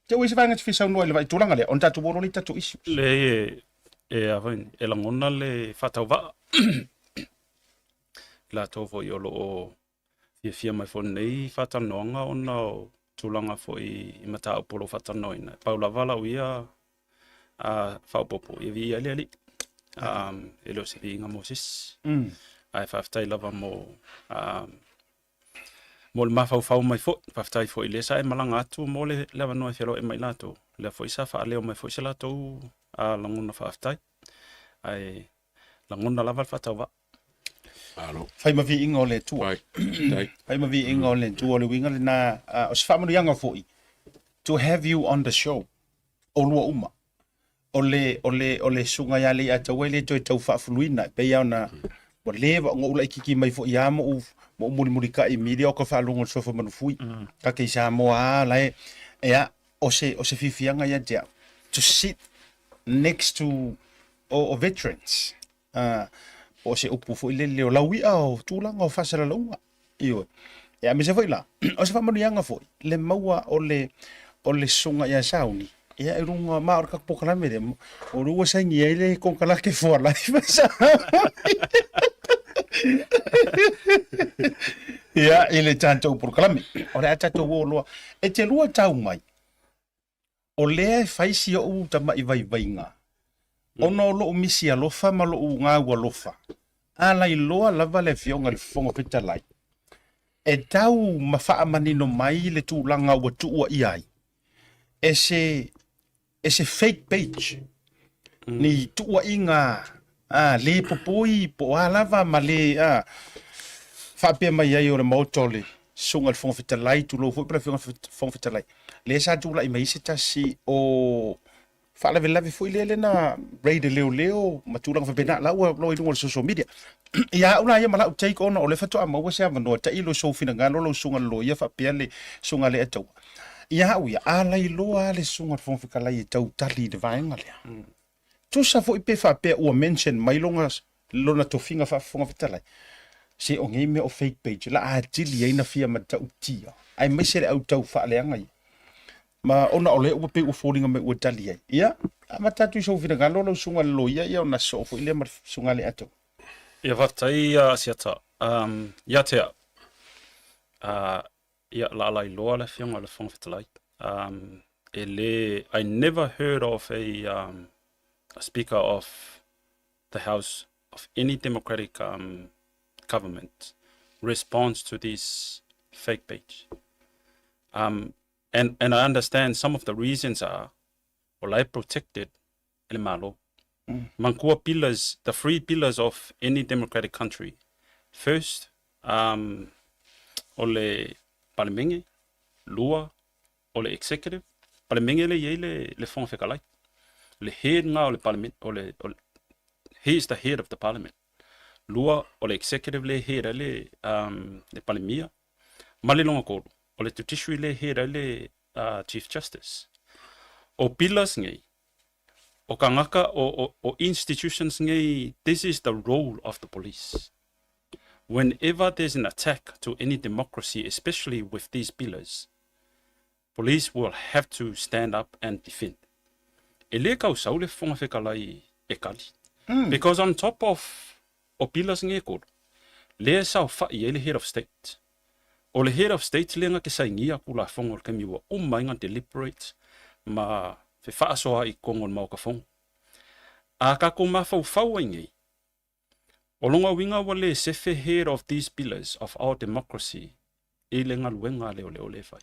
te ua i se vaega e te fia saunoa i le vai tulaga lea, ona tatou o loa lea i tatou issues. Leai e, e, a foi, e lagona le faatauvaa. I latou foi o lo o fiafia mai foi i lenei faatalanoaga ona o tulaga foi i mataupu o lo o faatalanoaina. E pau lava lau ia faaopoopo, ia viia ai le Alii. E le o se viiga mo se isi. Ae faafetai lava mo mo le mafaufau mai foi. Faafetai foi i lea sa e malaga atu mo le avanoa e feiloai ma i latou. Lea foi sa faaleo mai foi se latou lagona faafetai. Ae lagona lava le faatauvaa. Malo. Fai ma viiga o le Atua. Fai. Faafetai. Fai ma viiga o le Atua, o le uiga lena, o se faamanuiaga foi to have you on the show, oulua uma. O le, o le, o le susuga ia Leiataua e le toe tau faafuluina, e pei lava ona ua leva ona ou laitiiti mai foi lava ma ou, ma ou mulimulitai i media o ka faalogo i le Suafa Manufui. Kake i Samoa lava la e, ea, o se, o se fiafiaga ia te au to sit next to o, o veterans, uh, po o se upu foi lele o laui'a o tulaga o faasalalauga. Ioe. E aemaise foi la, o se faamanuiaga foi, le maua o le, o le susuga ia Sauni, ia e luga ma o le tatou polokalame lea, o lea ua saini ai le konekarate for life. Ia, i le tatou polokalame. O le a tatou o loa. E te lua tau mai, o lea e fai si ou tama'i vaivaiga, ona o lo'u misi alofa ma lo'u gau alofa, a lailoa lava le Afioga i le Fofoga Fetalai, e tau ma faamanino mai le tulaga ua tuuaia ai e se, e se fake page, ni tuuaiga a, le popoi po o a lava ma le a, faapea mai ai o le Maota o le Susuga i le Fofoga Fetalai, tulou foi po o le Afioga i le Fofoga Fetalai, lea sa tulai mai ai se tasi o faalavelave foi lea lea na raid e leoleo ma tulaga faapena, la ua loa i luga o le social media. Ia au la ia ma lau take ona o lea faatoa maua se avanoa, tailo i sou finagalo lau susuga i le loia faapea le susuga a Leiataua. Ia au ia, a lailoa lava le susuga i le Fofoga Fetalai e tau tali i le vaega lea. Tusa foi pe faapea ua mention mai lona, lona tofiga faa-Fofoga Fetalai, se o nei mea o fake page, la atili ai na fia matautia, aemaise le au tau faaleaga ia. Ma ona o lea ua pei ua foliga mai ua tali ai. Ia, amata atu i sou finagalo lau susuga i le loia, ia ona sosoo foi lea ma le susuga a Leiataua. Ia faafetai Asiata. Ia te au, ia laalailoa le Afioga i le Fofoga Fetalai. E le, I never heard of a, um, a speaker of the house of any democratic um, government responds to this fake page. Um, and, and I understand some of the reasons are, o la e protected e le Malo. Manatua pillars, the three pillars of any democratic country. First, um, o le Palemenge, lua, o le executive, Palemenge le i ai le, le Fofoga Fetalai. Le head nga o le parliament, o le, o le, he is the head of the parliament. Lua, o le executive le head ai le, um, le Palemia. Ma le lona tolu, o le judiciary le head ai le uh, Chief Justice. O pillars nei, o kangaka o, o, o institutions nei, this is the role of the police. Whenever there's an attack to any democracy, especially with these pillars, police will have to stand up and defend. E le kausau le Fofoga Fetalai e kali. Because on top of o pillars nei e tolu, lea e saofai ai le head of state. O le head of state lea na te sainia Tulafono o le taimi ua uma ai na deliberate ma fefaasoa i totonu o le Maota Fono. A tatou mafaufau ai nei, o lona uiga ua le sefe head of these pillars of our democracy i le galuega a leoleo lea e fai.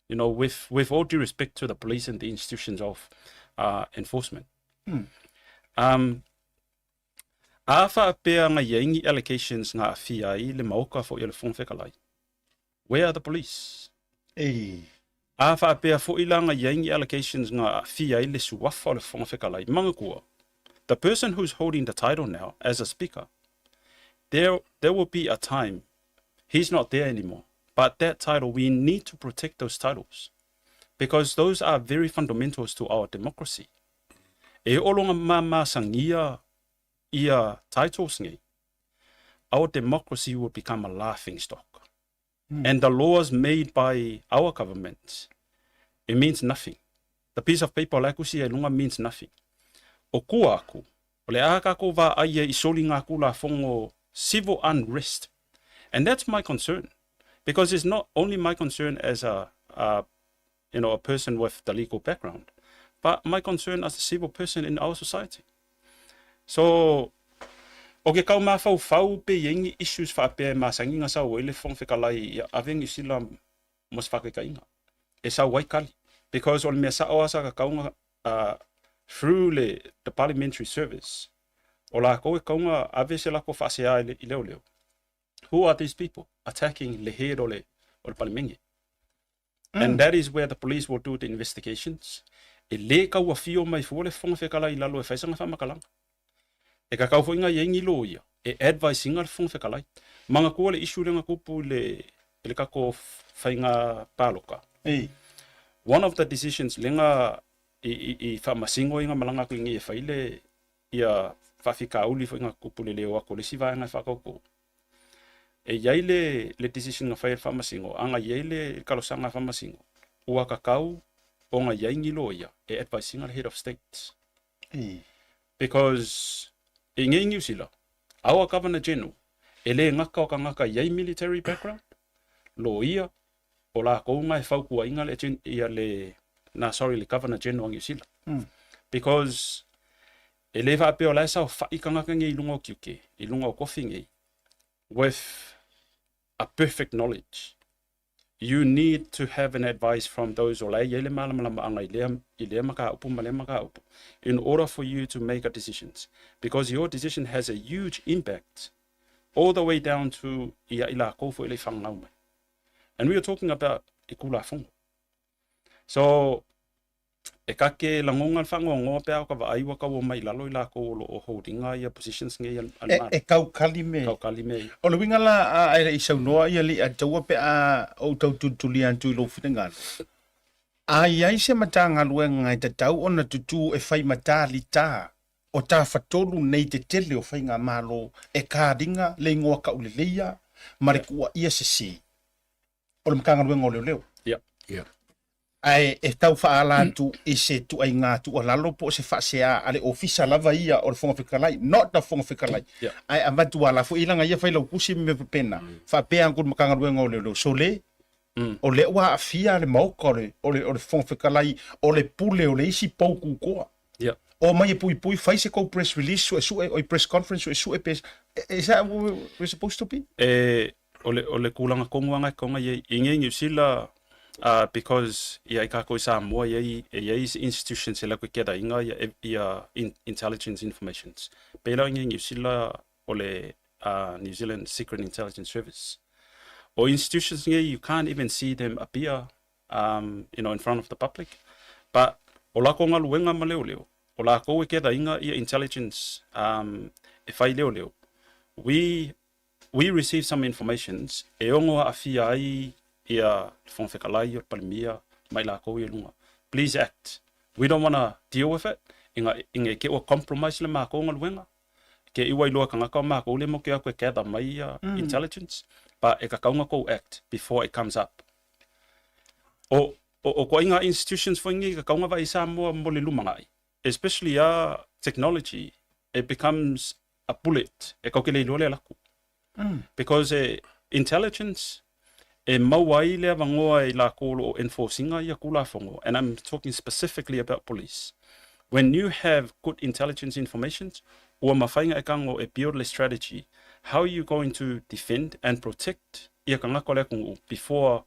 You know, with, with all due respect to the police and the institutions of uh, enforcement. Um, a faapea na i ai ni allegations na aafia ai le Maota foi o le Fofoga Fetalai, where are the police? Ei. A faapea foi la na i ai ni allegations na aafia ai le suafa o le Fofoga Fetalai, manatua, the person who's holding the title now as a speaker, there, there will be a time he's not there anymore. But that title, we need to protect those titles because those are very fundamentals to our democracy. E oo loa ina mamasagia ia titles nei, our democracy will become a laughing stock. And the laws made by our government, it means nothing. The piece of paper la e kusi ai luga means nothing. O kua aku, o le a kākou vaai ai i soliga Tulafono civil unrest. And that's my concern. Because it's not only my concern as a, a you know, a person with the legal background, but my concern as a civil person in our society. So, o ke kau mafaufau pe i ai ni issues faapea e masani ona sau ai le Fofoga Fetalai ia ave Niu Sila mo se faataitaiga e sau ai kali. Because o le mea sao lava sa tatau ona uh, through le the parliamentary service, o lakou e tatau ona ave se latou faasea i le, i leoleo. Who are these people attacking le head o le, o le Palemenge? And that is where the police will do the investigations. E le tau afio mai fua le Fofoga Fetalai i lalo e fai sana faamatalaga. E kakau foi nga i ai ni loia e advise ina le Fofoga Fetalai. Manatua le issue lea na tupu i le, i le tatou faiga paloka. Ei. One of the decisions lea na i, i, i faamasino ai na malaga atu i nei e fai le ia faafitauli foi na tupu i le leo atu o le isi vaega e faatauto. E i ai le, le decision na fai e le Faamasino, a na i ai le talosaga a Faamasino, ua tatau ona i ai ni loia e advise ina le Head of State. Ei. Because i nei Niu Sila, our Governor General, e le gata o tagata i ai military background, loia, o lakou na e fautuaina le, ia le, na sorry, le Governor General a Niu Sila. Because e le faapea o la e saofai tagata nei i luga o tiute, i luga o tofi nei, with a perfect knowledge. You need to have an advice from those o la e i ai le malamalamaaga i lea, i lea mataupu ma lea mataupu in order for you to make a decisions. Because your decision has a huge impact all the way down to ia i lakou foi le i fanau mai. And we are talking about i Tulafono. So, e kake lagona le faanoanoa pe a o ka vaai ua tau omai i lalo i lakou o lo o holding-a ia positions nei a le E, Malo. e taukali me. Taukali me ia. O le uiga la a e le i saunoa ia alii Ataua pe a ou tau tulitulia atu i lou finagalo. A i ai se Matagaluega e tatau ona tutū e fai matalitā o tafatolu nei te tele o faigamalo e kalinga le igoa kauleleia ma le tuuaia sesē o le Matagaluega o Leoleo. Ia. Ia. Ae e tau faaala atu i se tuaiga tuualalo po o se faasea a le Ofisa lava ia o le Fofoga Fetalai, not the Fofoga Fetalai, Ia. ae avatu ala foi leaga ia Failautusi ma mea faapena, faapea atu le Matagaluega o Leoleo, sole, o lea ua aafia le Maota o le, o le, o le Fofoga Fetalai, o le pule o le isi pou kukoa. Ia. Omai e puipui, fai se kou press release, suesue, oi press conference, suesue pe, is that what we're supposed to be? E, o le, o le kūlanga kongu anga e konga i, i ngei New Zealand, because ia i kākou i Samoa, i ai, e i ai isi institutions e lau ke gather inga ia, ia in, intelligence informations. Pēlā i ngei New Zealand o le New Zealand Secret Intelligence Service. O institutions ngei, you can't even see them appear um, you know, in front of the public. But o lākou galuega ma leoleo, o lākou e gather inga ia intelligence um, e fai leoleo. We, we receive some informations e ono aafia ai ia le Fofoga Fetalai o le Palemia ma i lakou ia i luga. Please act. We don't wanna deal with it, inga, inga e ke ua compromise le makou galuega, ke i ua iloa e kangaka o makou le mo ke aku e gather mai ia intelligence, but e kakau kou act before it comes up. O, o, o koaiga institutions foi nei ka kaunga vai Samoa mo le lumanai. Especially a technology, it becomes a bullet e kau ke le iloa le alaku. Because e, intelligence, e maua ai le avanoa i lakou o lo o enforce-ina ia Tulafono, and I'm talking specifically about police. When you have good intelligence informations, ua mafai ona e tago e build le strategy, how you going to defend and protect ia tagata o le atunuu before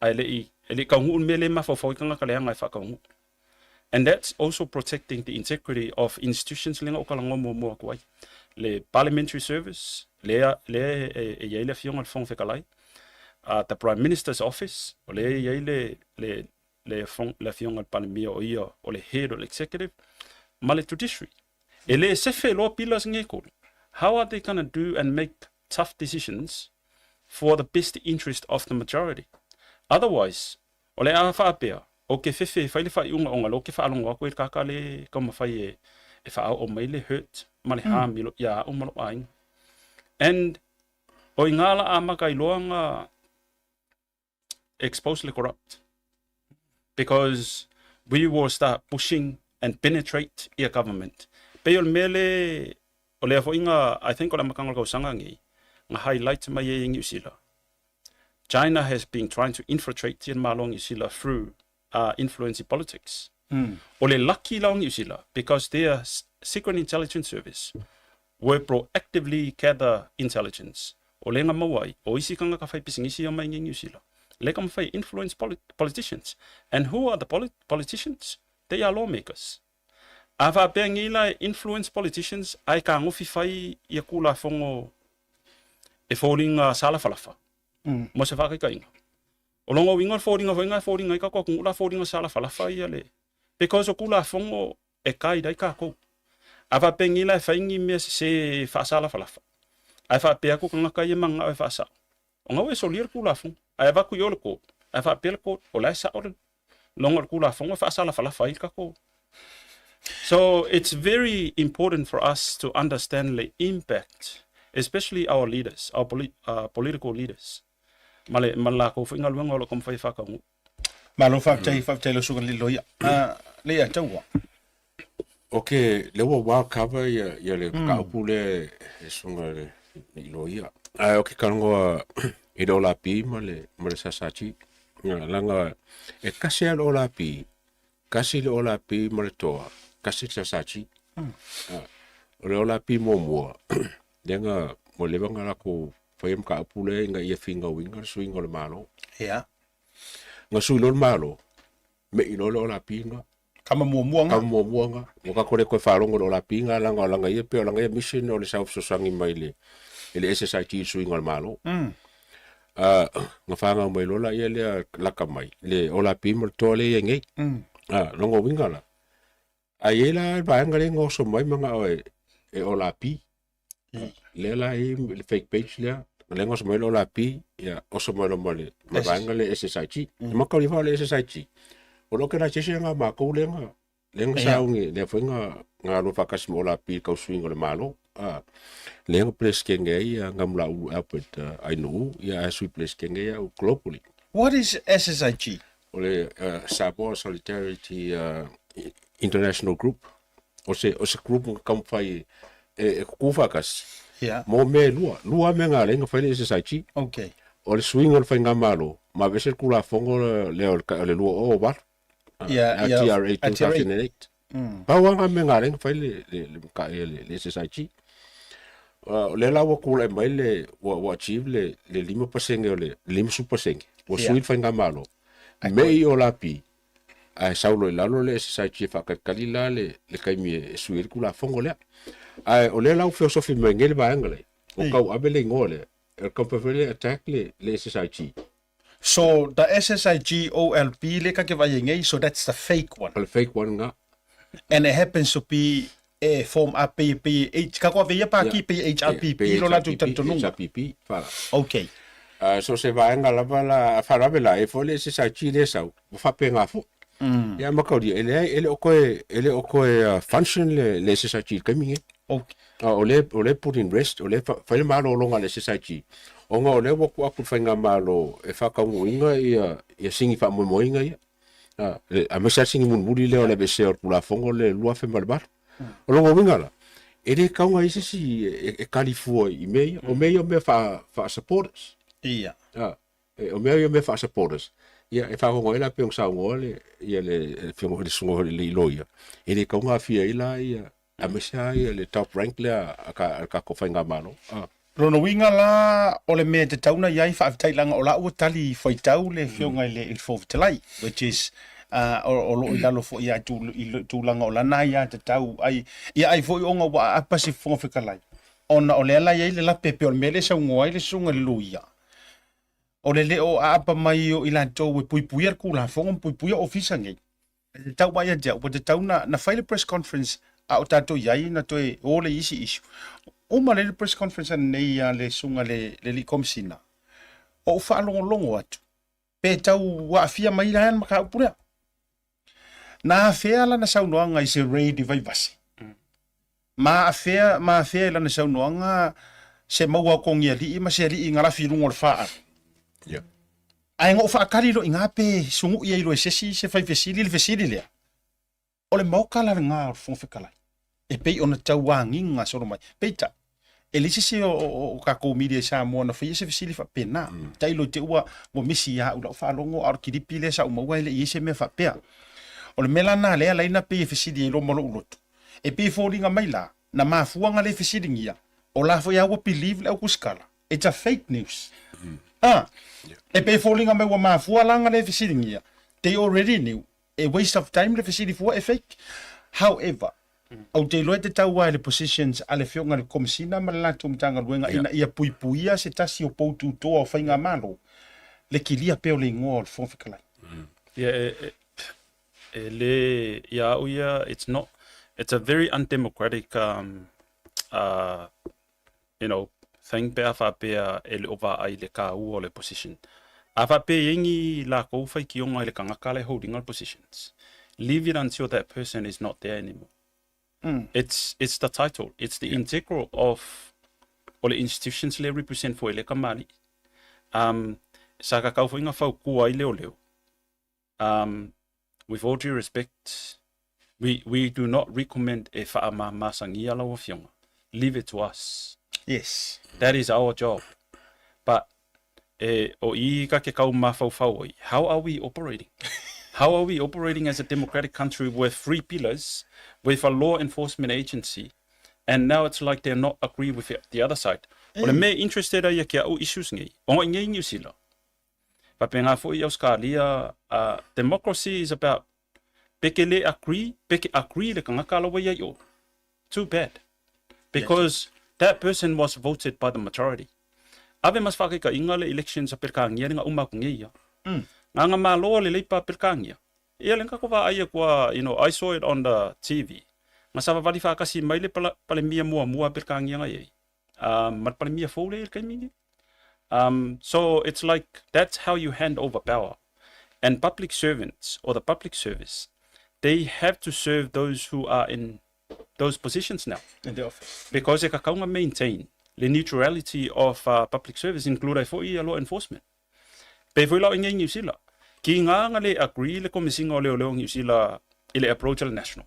ae le i e le i taunuu le mea lea e mafaufau ai tagata leaga e faataunuu. And that's also protecting the integrity of institutions lea na ou talanoa muamua atu ai. Le Parliamentary Service, lea, lea e, e i ai le Afioga i le Fofoga Fetalai, the Prime Minister's Office, o lea e i ai le, le, le, le Afioga i le Palemia o ia o le head o le executive, ma le Judiciary. E le sefe loa pillars nei e tolu. How are they gonna do and make tough decisions for the best interest of the majority? Otherwise, o le a faapea, o ke fefe e fai le faaiuga ona lea ou te faalogo atu e kaka le taumafai e, e faaoo mai le hurt ma le harm i ia au ma lou aiga. And o i ngā la amata i loa nga expose le corrupt because we will start pushing and penetrate ia government. Pei o le mea le, o lea foi nga, I think o le amataga o le tausaga nei, nga highlight mai ai e Niu Sila. China has been trying to infiltrate ia le Malo o Niu Sila through influence i politics. O le lucky la o Niu Sila because their secret intelligence service were proactively gather intelligence o lea na maua ai o isi tagata fai pisinisi ia mai nei Niu Sila lea ka mafai influence politicians and who are the politicians they are lawmakers a faapea nei la e influence politicians ae kagofi fai ia Tulafono e foliga salafalafa mo se faakaitaiga o lona uiga o le foliga foi lena e foliga ai tatou atunuu la foliga salafalafa ia le because o Tulafono e guide ai tatou. A faapea la e fai ni mea sese faasalafalafa, ae faapea atu tagata ia e mananao e faasao, ona ua e solia le Tulafono, ae avatu i o le court, ae faapea le court, o la e sao le logo o le Tulafono e faasalafalafa ai le tatou. So it's very important for us to understand the impact, especially our leaders, our political leaders, ma le, ma le latou foi galuega o lo o taumafai e faataunuu. Malo faafetai, faafetai lau susuga i le loia. Le ia taua. Ok, le ua well cover ia, ia le mataupu lea e susuga i le loia. Ae o ke talanoa i le OLAP ma le, ma le SSRG. Ia, leaga e tasi lava le OLAP, tasi le OLAP ma le toa, tasi le SSRG. O le OLAP muamua, lea na ua leva ona latou faia mataupu lea ina ia finauina le suiga o le Malo. Ia. Na sui loa le Malo, mei loa le OLAP lena. Kama muamua nga. Kama muamua nga. Ua tatou le toe faalogo i le OLAP lena, leaga o lana ia pei o lana ia mission o le sau fesoasoani mai i le, i le SSIT i le suiga o le Malo. Na fanau mai loa laia lea lata mai, le OLAP ma le toa lea e i ai nei. Lona uiga la, A i ai la le vaega lea na oso mai manao e, e OLAP. Lea la e i le fake page lea, lea na oso mai le OLAP, ia oso mai loa ma le ma vaega lea SSIG. Mm. Ma kau le SSIG. O le organisation nga makou lea na lea na sauni, lea foi na na alu faatasi ma OLAP i kau suiga o le Malo. Ah, lea na presidente ai ia Gamulaulu Albert Ainuu, ia ae sui presidente ai au globally. What is SSIG? O le Samoa Solidarity International Group. O se, o se group nga taumafai e, e kukū faatasi. Yeah. Mo mea e lua. Lua mea nga alai na fai le SSIG. Okay. O le suiga o le faigamalo, ma aveese le Tulafono lea o le 2008. Yeah, yeah. TRA 2008. Pau lava na mea na ala ai ona fai le, le, le mata'i a le, le SSIG. O lea la ua tulai mai le, ua, ua achieve le, le 5% o le, le 50%, ua sui le faigamalo. Mei o lapi, ae sau loa i lalo le SSIG e faatalitali la le, le taimi e sui ai le Tulafono lea. Ae o lea la ua feosofi mai nei le vaega lea, ua tauave le igoa lea, e le taumafai foi lea e attack le, le SSIG. So the SSIG OLP lea ka ke vaai ai nei, so that's the fake one. O le fake one nga. And it happens to be e form up pe pe H ka ko ave ia pa ki pe HRPP lo latou talitonuga. HRPP, fala. Okay. So se vaega lava la faalavelave la e foi le SSIG lea e sau, ua faapena foi. Ia ma kaulia, e leai, e le o toe, e le o toe function le, le SSIG i le taimi lenei. Okay. O lea, o lea put in rest, o lea fai le malologa a le SSIG, ona o lea ua tuu atu i le faigamalo e faataunuuina ia, ia sini faamoemoeina ia. Aemaise lava le sini mulimuli lea o le aveesea o le Tulafono lea i le 2008. O lona uiga la, e le tatau ona i ai se isi e kali fua i mea ia. O mea ia o mea faa-supporters. Ia. O mea ia o mea faa-supporters. Ia, e fagogo ai la pei ona saunoa le, ia le Afioga foi le Susuga foi i le Loia, e le tatau ona aafia ai la ia, aemaise lava ia le top rank lea a le tatou faigamalo. Lona uiga la, o le mea e tatau ona i ai, faafetai leaga o la ua tali fuaitau le Afioga i le Fofoga Fetalai, which is o lo o i lalo foi i tulaga o lana aiatatau ai, ia ai foi ona ua aapa se Fofoga Fetalai, ona o lea la e i ai le lape pei o le mea lea e saunoa ai le Susuga i le Loia, o le le o aapa mai o i latou e puipuia le Tulafono ma puipuia ofisa nei. E tatau mai ia te au, ua tatau na, na fai le press conference a o tatou i ai na toe o le isi issue. Uma lea le press conference ananei a le susuga le, le alii Komesina, o ou faalogologo atu, pe tau aafia mai la le mataupu lea. Na afea lana saunoaga i se raid i Vaivase. Ma afea, ma afea i lana saunoaga se maua o Kogialii ma se alii galafi i luga o le faaalu. Yeah. Ae na ou faatali loa i ina pe sunu'i ai loa e se isi se fai fesili le fesili lea. O le maoka la lena o le Fofoga Fetalai e pei ona tau agiga solo mai. Peitai, e leai se isi o, o, o tatou media i Samoa na faia se fesili faapena. Tailo i te ua, ua misi ia au lau faalogo, a o le kilipi lea sa ou maua e le i ai se mea faapea. O le mea la lena lea laina pei e fesili ai loa ma lou loto. E pei e foliga mai la, na mafua ona le fesiligia, o la foi a ua believe le au kusikala. It's a fake news. Ah, e pei e foliga mai ua mafua la ona le fesiligia, they already knew, e waste of time le fesili fua e fake. However, ou te iloa e tatau lava i le positions a le Afioga i le Komesina ma le latou Matagaluega ina ia puipuia se tasi o pou tutoa o faigamalo le kilia pea o le igoa o le Fofoga Fetalai. Ia, e, e, e le, ia au ia, it's not, it's a very undemocratic um, you know, thing pe a faapea e le o vaai i le kāua o le position. A faapea e i ai ni lākou faitioga i le kangaka la e holding le positions, leave it until that person is not there anymore. It's, it's the title, it's the integral of o le institutions le represent foi le kamali'i. Um, sa kakau foi nga faukua ai leoleo. With all due respect, we, we do not recommend e whaamamasangia lau afioga. Leave it to us. Yes. That is our job. But e, o i ka ke kau mafaufau ai, how are we operating? How are we operating as a democratic country with three pillars, with a law enforcement agency, and now it's like they're not agree with the other side. O le mea interested ai ia ke au issues nei, o ngai nei New Zealand. Faapena foi i Ausetalia, democracy is about pe ke le agree, pe ke agree le kangaka la ua i ai o. Too bad. Because that person was voted by the majority. Ave mas whakaikainga le elections a Pelekānia le nga uma aku nei ia. Nga nga malo le Leipa Pelekānia. Ia le nga ko wa ai kua, you know, I saw it on the TV. Nga savavali whakasi mai le palemia mua mua Pelekānia nga iai. Ma le palemia fou le i le taimi nei. So it's like that's how you hand over power. And public servants or the public service, they have to serve those who are in those positions now. In the office. Because e kakau nga maintain le neutrality of public service, include ai foi ia law enforcement. Pe foi la o ingai New Zealand. Ki ngā nga le agree le komisinga o leoleo New Zealand i le approach a le national.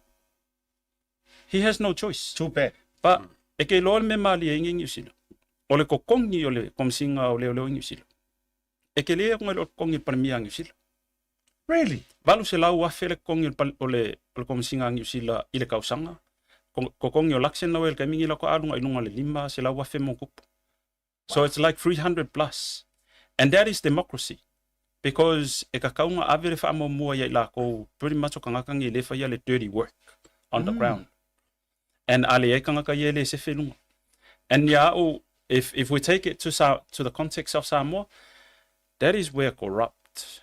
He has no choice. Too bad. But e ke iloa le mea malie ai Niu Sila. O le kokongi o le Komisiga o Leoleo i Niu Sila. E ke le o le kokongi o le Palemia a Niu Sila. Really? 800,000 le totogi o le o le o le Komesina a Niu Sila i le tausaga. Totogi o Luxon lau e le taimi nei lau aluga i luga o le 500,000 ma tupu. So it's like 300 plus. And that is democracy. Because e tatau ona ave le faamuamua ia i latou pretty much o tagata nei lea e faia le dirty work on the ground. And a leai tagata ia e le sefe i luga. And ia au, if we take it to, to the context of Samoa, that is where corrupt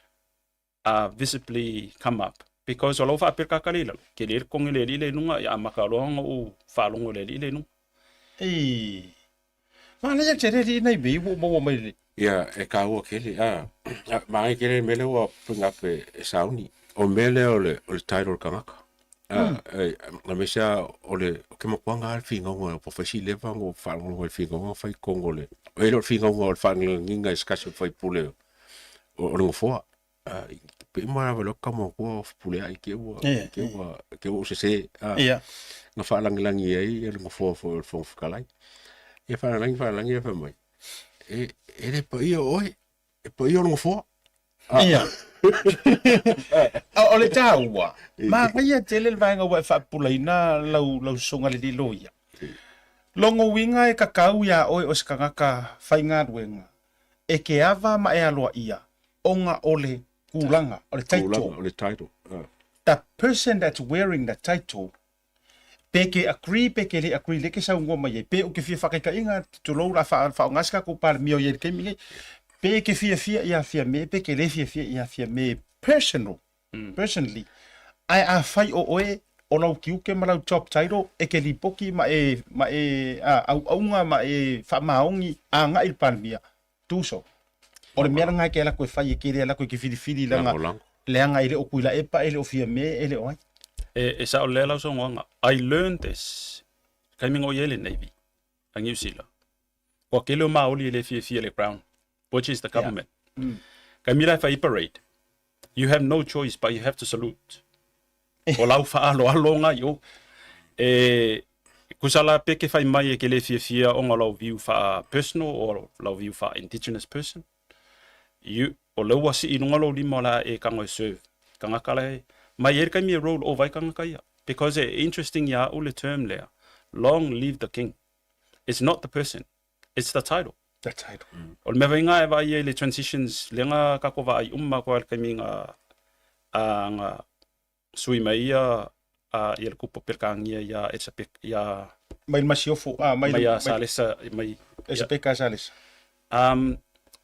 visibly come up because o lau faapea ka le i lalo, ke le totogi le alii le i luga, ia amata loa ona ou faalogo i le alii le i luga. Ei, manaia tele alii nai mea ua ou maua mai le. Ia, e kāua tele, a, a manaia tele le mea lea ua bring up e, e Sauni. O le mea lea o le, o le title o le tagata. A, e, aemaise lava o le, o ke makuaga lava le finauga, ua fai si leva ona ou faalogologo i le finauga fai i totonu o le, e le o le finauga o le faalagilagiga i se tasi o faipule o, o le nofoa. Pe uma lava loa ka matua o pule ai ke ua ke ua ke ua sese ia na faalagilagi ai ia le nofoa foi o le Fofoga Fetalai. Ia faalagilagi faalagilagi ia fai mai e e le paia o oe, e paia o le nofoa. Ia. O le taua, manaia tele le vaega ua e faapupulaina lau lau susuga le loia. Logo uiga e kakau iā oe o se tagata faigaluega e ke ava ma e aloaia ona o le tulaga, o le title. Tulaga, o le title. The person that's wearing the title, pe ke agree pe ke le agree lea ke saunoa mai ai, pe ou te fia faataitaiga, tulou la faaaoga se tatou Palemia o i ai i le taimi lenei, pe ke fiafia ia Fiame pe ke le fiafia ia Fiame personal, personally. Ae afai o oe o lau tiute ma lau job title e te lipoti ma e ma e auauna ma e faamaoni agai i le Palemia, do so. O le mea lena e te alu atu e fai e te le alu atu e te filifili leaga Lagolago. leaga e le o Tuilaepa e le o Fiame e le o ai. E sao lelei lau saunoaga. I learned this taimi na ou i ai i le Navy a Niu Sila. Ua tele o maoli e le fiafia i le Crown, which is the government. Taimi la e fai ai parade, You have no choice but you have to salute. O lau faaaloalo nga i o. E kusa la pe ke whai mai e ke le fiafia o nga lau view wha personal o lau view wha indigenous person. You, o lau wasi i lunga lau lima o la e kango e serve. Kanga kala e, mai e kai mi e roll o vai kanga kaia. Because e interesting ia u le term lea. Long live the king. It's not the person. It's the title. The title. O le mea vainga e vaai ai le transitions lenga ka ko vaai uma ko al kaimi nga a nga sui mai ia a ia le kupu pelkangia ia Elisabeth ia Mai le Masiofo, ah, mai, mai a Salesa mai Elisabeka Salesa.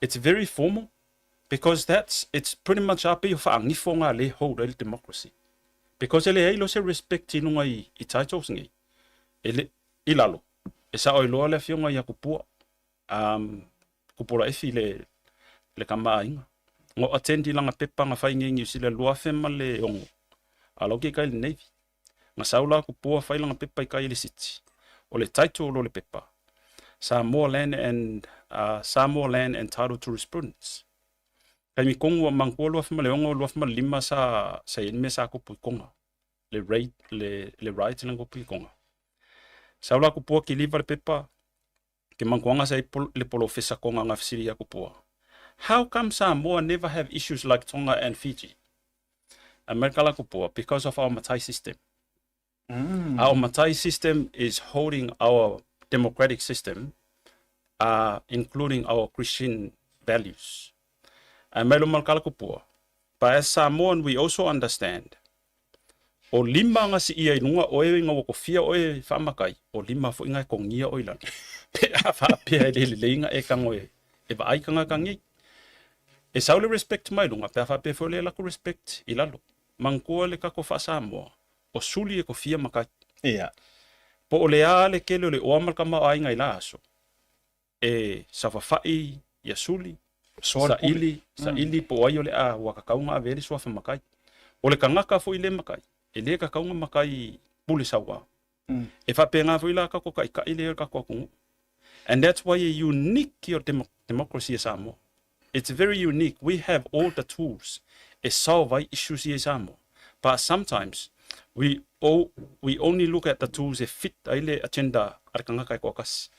It's very formal because that's it's pretty much a pei o faagifo nga le hold ai le democracy because e leai lo se respect i lunga i, i titles nei e le i lalo E sao ai loa le afioga ia Kupua, um, Kupua Efi le, le kama aiga. Ngo attend i langa pepa nga fai ngengi usile 2006. A lau ke kai le Navy. Nga sau la Kupua fai langa pepa i kai le City. O le title lo le pepa. Samoa Land and Samoa Land and Title Jurisprudence. Kai mi kongu a mangkua 2006 2005 sa sa i mea sa kupu i Konga. Le raid le le riot le kupu i Konga. Sau la kupua ki liva le pepa, ke mankuanga sa i le polofesa konga nga fesili ia kupua. How come Samoa never have issues like Tonga and Fiji? Amerika la kupua, because of our matai system. Our matai system is holding our democratic system, including our Christian values. Mai lo malkala kupua. But as Samoan, we also understand O lima nga siia i luga oe ina ua kofia oe faamakai, o lima foi nga e kogia oe i lalo. Pe a faapea e le lelei nga e kago e, e vaai kagaka nei. E sau le respect mai luga, pe a faapea foi le lako respect i lalo. Manatua le kako faa-Samoa, o suli e kofia makai. Ia. Po o le a le kele o le oa ma le tamaoaiga i la aso, e saofafai ia suli, saili, saili po o ai o le a ua kakau nga ave ai le suafa makai. O le kagaka foi le makai, e le kakau nga makai pule sauā. E faapena foi la kako kaʻikaʻi lea o le kako atunuu. And that's why e unique your democracy e Samoa. It's very unique. We have all the tools e solve ai issues ia i Samoa. But sometimes we all, we only look at the tools e fit ai le agenda a le kagaka e toatasi.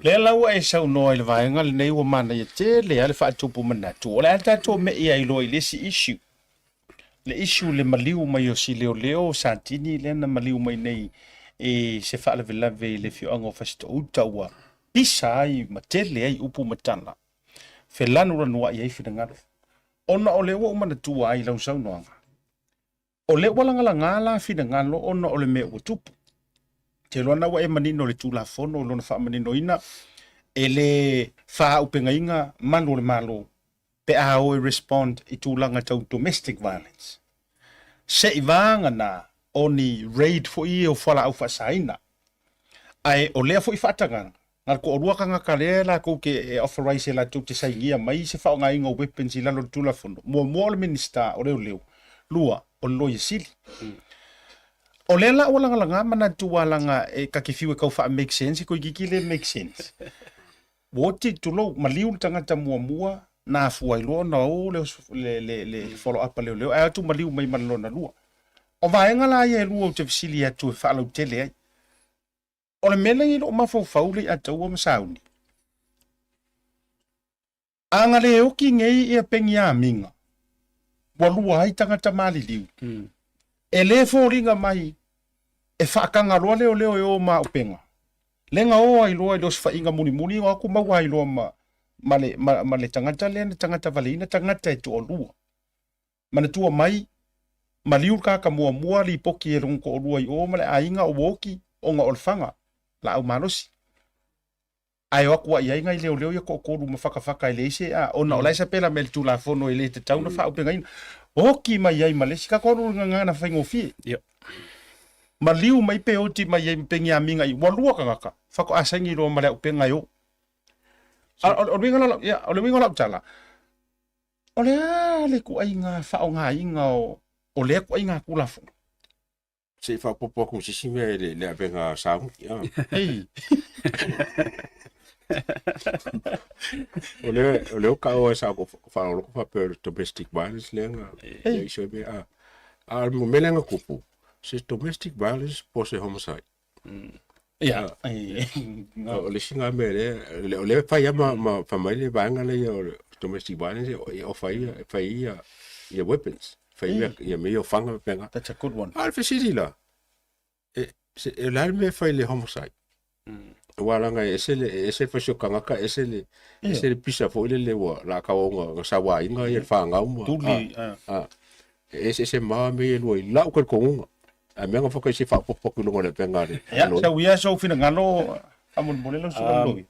Lea la ua e saunoa i le vaega lenei ua manaia tele lava le faatupu manatu. O le a tatou me'i ai loa i le isi issue. Le issue le maliu mai o si leoleo Satini lea na maliu mai nei i se faalavelave i le afioaga o Fasitoo-uta ua pisa ai ma tele ai upu ma tala, felanulanuai ai finagalo. Ona o lea ua ou manatua ai i lau saunoaga, o lea ua lagalaga la finagalo ona o le mea ua tupu. Ou te iloa na ua e manino i le Tulafono i lona faamaninoina, e le faaaupegaina malu o le Malo pe a o e respond i tulaga tau domestic violence. Se i vagana o ni raid foi ia o fualaau faasaina. Ae o lea foi faatagaga, na o le toalua tagata lea latou te e authorize e latou te sainia mai se faaaogaina o weapons i lalo o le Tulafono. Muamua o le Minisita o Leoleo, lua o le Loia Sili. O lea la ua lagalaga manatu leaga e ta te fiu e tau faa make sense, toeitiiti le make sense. Ua oti, tulou, maliu le tagata muamua na afua ai loa ona o le, le, le, le follow up a leoleo, ae atu maliu mai ma le lona lua. O vaega la ia e lua ou te fesili atu e faalautele ai. O le mea lea i lou mafaufau le Ataua ma Sauni. A na le oki nei ia Peniamina, ua lua ai tagata maliliu. E le foliga mai e faataga loa leoleo e o ma auupega. Lea na o ai loa i le osofaiga mulimuli, o atu maua ai loa ma, ma, le, ma, ma le tagata lea na tagata valeina tagata e toalua. Manatua mai, maliu le tagata muamua lipoti e lona toalua i o ma le aiga o ua oti ona o le faga laau malosi. Ae o atu ai ai nai leoleo ia toatolu ma fatafata e leai se a, ona o la e sapela mai le Tulafono e le tatau ona faaaupegaina. Oti mai ai ma le isi tatou alu i le gagana faigofie. Yep. Maliu mai pe oti mai ai ma Peniamina i ua lua tagata, faatoa saini loa ma le auupega e o. A, o, o le uiga la lau, ia, o le uiga o lau tala, o le a le ituaiga faaaogaina o, o lea ituaiga Tulafono? Se i faaopoopo atu ma se isi mea i le, le avega a Sauni. Ah. Ei. O le, o le o ka o e sa ko whaaroloko whapea o le domestic violence lea nga, lea iso e mea. Ah, a le mea lea nga kupu, se domestic violence po se homicide. Ia, ei. O le isi nga mea lea, o lea fai a ma, ma whamai le vaenga lea o le domestic violence, e ofa ia, e fai ia, ia weapons. Fai mea, ia mea ia o fanga ma penga. That's a good one. A le fesili la, e, se, e le a le mea e fai i le homicide? Aua leaga e ese le, e ese le fasi o kangaka, ese le, ese le pisa foi lele ua la kau au nga, nga sauaina ia le fanau ma, Tuli, a, a, e eseese ma mea ia e lua i lau talitonuga. Ae mea na whakaisi faaopoopo atu i luga o le avega a le Ia, sau ia sou finagalo faamolemole lau susuga Loui.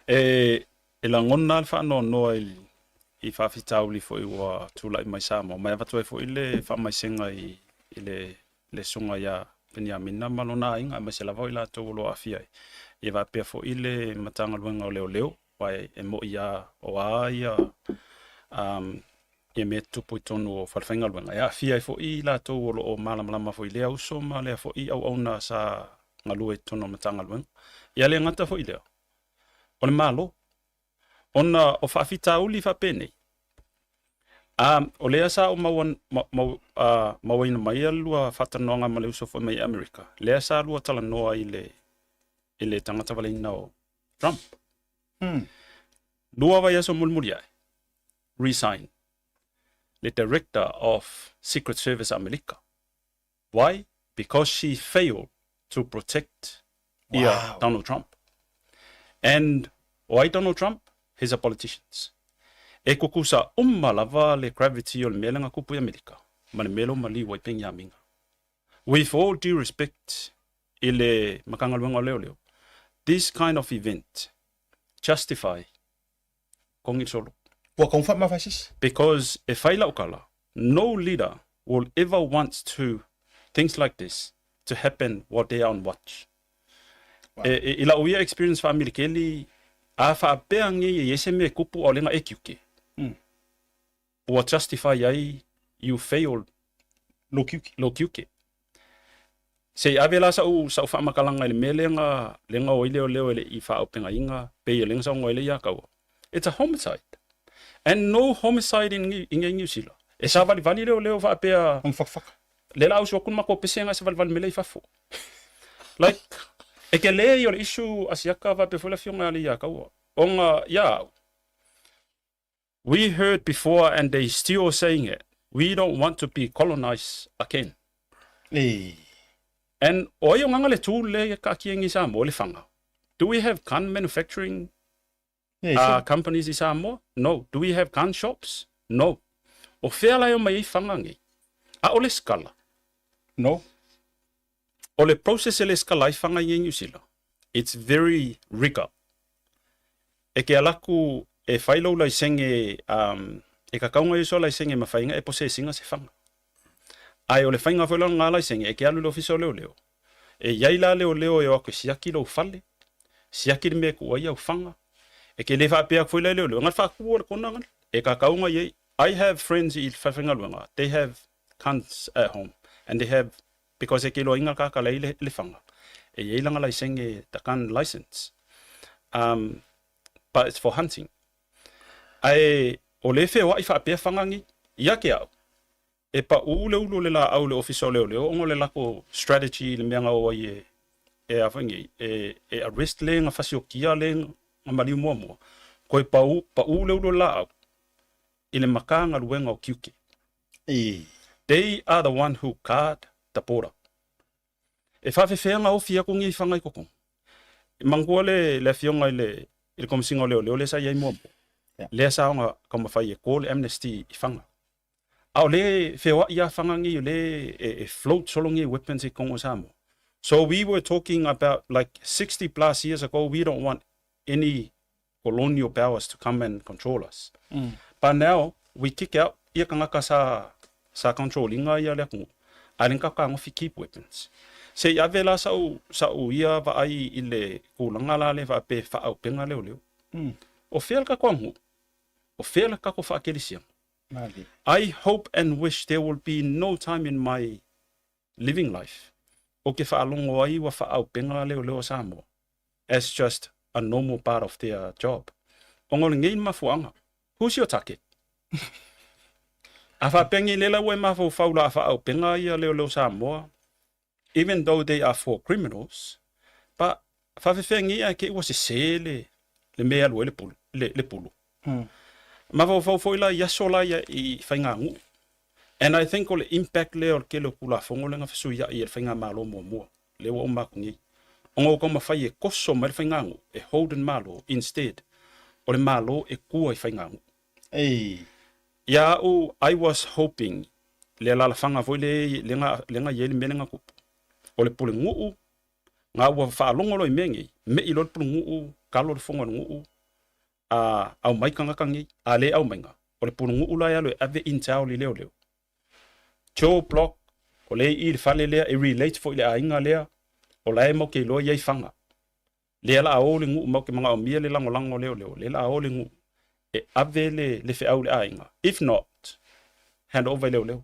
E, e lagona lava le faanoanoa i, i faafitauli foi ua tulai mai Samoa, ma e avatu ai foi le faamaisega i, i le, le susuga ia Peniamina ma lona aiga, aemaise lava o i latou o lo o aafia ai. Ia faapea foi le Matagaluega o Leoleo, aua e moni lava o a ia, um, ia mea tutupu i totonu o falefaigaluega. E aafia ai foi i latou o lo o malamalama foi i lea uso ma lea foi auauna sa galue i totonu o le Matagaluega. Ia le gata foi i lea, o le Malo. Ona o faafitauli faapenei, o lea sa ou maua, mau, mauaina mai le lua faatalanoaga ma le uso foi mai Amerika, lea sa lua talanoa i le, i le tagata valeina o Trump. 2 vaiaso mulimuli ae, resign le Director of Secret Service a Amerika. Why? Because she failed to protect ia wow. Donald Trump. And o ai Donald Trump? He's a politicians. E kukusa uma lava le gravity o le mea lea na tupu i Amerika ma le mea lea ua maliu ai Peniamina. With all due respect i le Matagaluega o Leoleo, this kind of event justify kongi solo. Ua kau faamafasisi. Because e fai lau kala, no leader will ever want to things like this to happen while they are on watch. Wow. E, e, i lau ia experience faamilikeli, a faapea nei e i ai se mea e kupu a o lea na e kiuke. Ua justify ai you failed Lo kiuke. Lo kiuke. Se i ave la sa'u sa'u faamatalaga i le mea lea na lea na o ai leoleo e le i faaaupegaina pei o lea na saunoa ai le ia Kaua. It's a homicide. And no homicide in in New Zealand. E savalivali leoleo faapea Ona fakafaka. lea la ausu atu le matou pese na e savalivali mai lea i fafo. Like, e tele ia o le issue a siaka faapea foi le afioga ia le ia Kaua. Ona ia au, We heard before and they still saying it. We don't want to be colonized again. Ei. And o ai o nganga le tool le e kaakia ngi Samoa le fanga. Do we have gun manufacturing companies i Samoa? No. Do we have gun shops? No. O fea la e o mai ai fanga ngi? A o le skala. No. O le process e le skala ai fanga i New Zealand. It's very rigor. E ke alaku e whai lou laisenge, e kakaunga i so laisenge ma whainga e possessinga se fanga. Ae o le faiga foi la o lena laisenge e ke alu i le ofisa o leoleo. E i ai la leoleo e o atu e siaki lou fale, siaki le mea e kuu ai au faga. E ke le faapea atu foi la i leoleo, gale faatu o le kona gale. E kakauga i ai, I have friends i faigaluega, they have guns at home and they have, because e ke iloaina kaka le ai le faga. E i ai lana laisenge, the gun license. But it's for hunting. Ae o le feoai faapea faga nei, ia ke au, e paʻū le ulu o le laʻau i le Ofisa o Leoleo ona o le lako strategy i le mea na o ai e e a foi nei, e e arrest le na fasiokia le na maliu muamua. Koe pau, paʻū le ulu o le laʻau i le Matagaluega o Tiute. They are the one who guard the border. E faafefea na ofi aku nei faga i totonu? E manatua le le afioga i le i le Komesina o Leoleo lea sa i ai muamua, lea sa ona taumafai e call amnesty i faga. A o lea e feoai lava faga nei o lea e float solo nei weapons i totonu o Samoa. So we were talking about like 60 plus years ago we don't want any colonial powers to come and control us. But now we kick out ia tagata sa sa control ina ia le atunuu, ae le tatou keep weapons. Se i ave la sa'u sa'u ia vaai i le tulaga la lea faapea e faaauupega leoleo. O fea le tatou aganuu? O fea le tatou faakelisiano? I hope and wish there will be no time in my living life o ke faalogo ai ua faaauupega leoleo o Samoa as just a normal part of their job. Ona o lenei mafuaaga, who's your target? A faapea nei lea la ua e mafaufau la a faaauupega ia leoleo Samoa even though they are for criminals, but faafefea nei ae te i ua sese le le mea e alu ai le pulu, le, le pulu. Mafaufau foi la i aso la ia i faiganuu. And I think o le impact lea o le tele o Tulafono lea na fesuiai e le faigamalo muamua, lea ua uma atu nei. Ona ua taumafai e koso mai le faiganuu e hold le Malo instead o le Malo e tua i faiganuu. Ia au, I was hoping le alalafaga foi lea lea na lea na i ai le mea lea na tupu. O le pulenuu, na ua faalogo loa i mea nei, me'i loa le pulenuu, kalo le fono a le nuu, a aumai tagata nei, a le aumaiga, o le pulenuu la e alu e ave intel i leoleo. Joe Block, o lea i i le fale lea, e relate foi i le aiga lea, o la e matou te iloa i ai faga. Lea la a o le nuu matou te manaomia le lagolago o leoleo, lea la a o le nuu e ave le le feau i le aiga. If not, hand over i leoleo.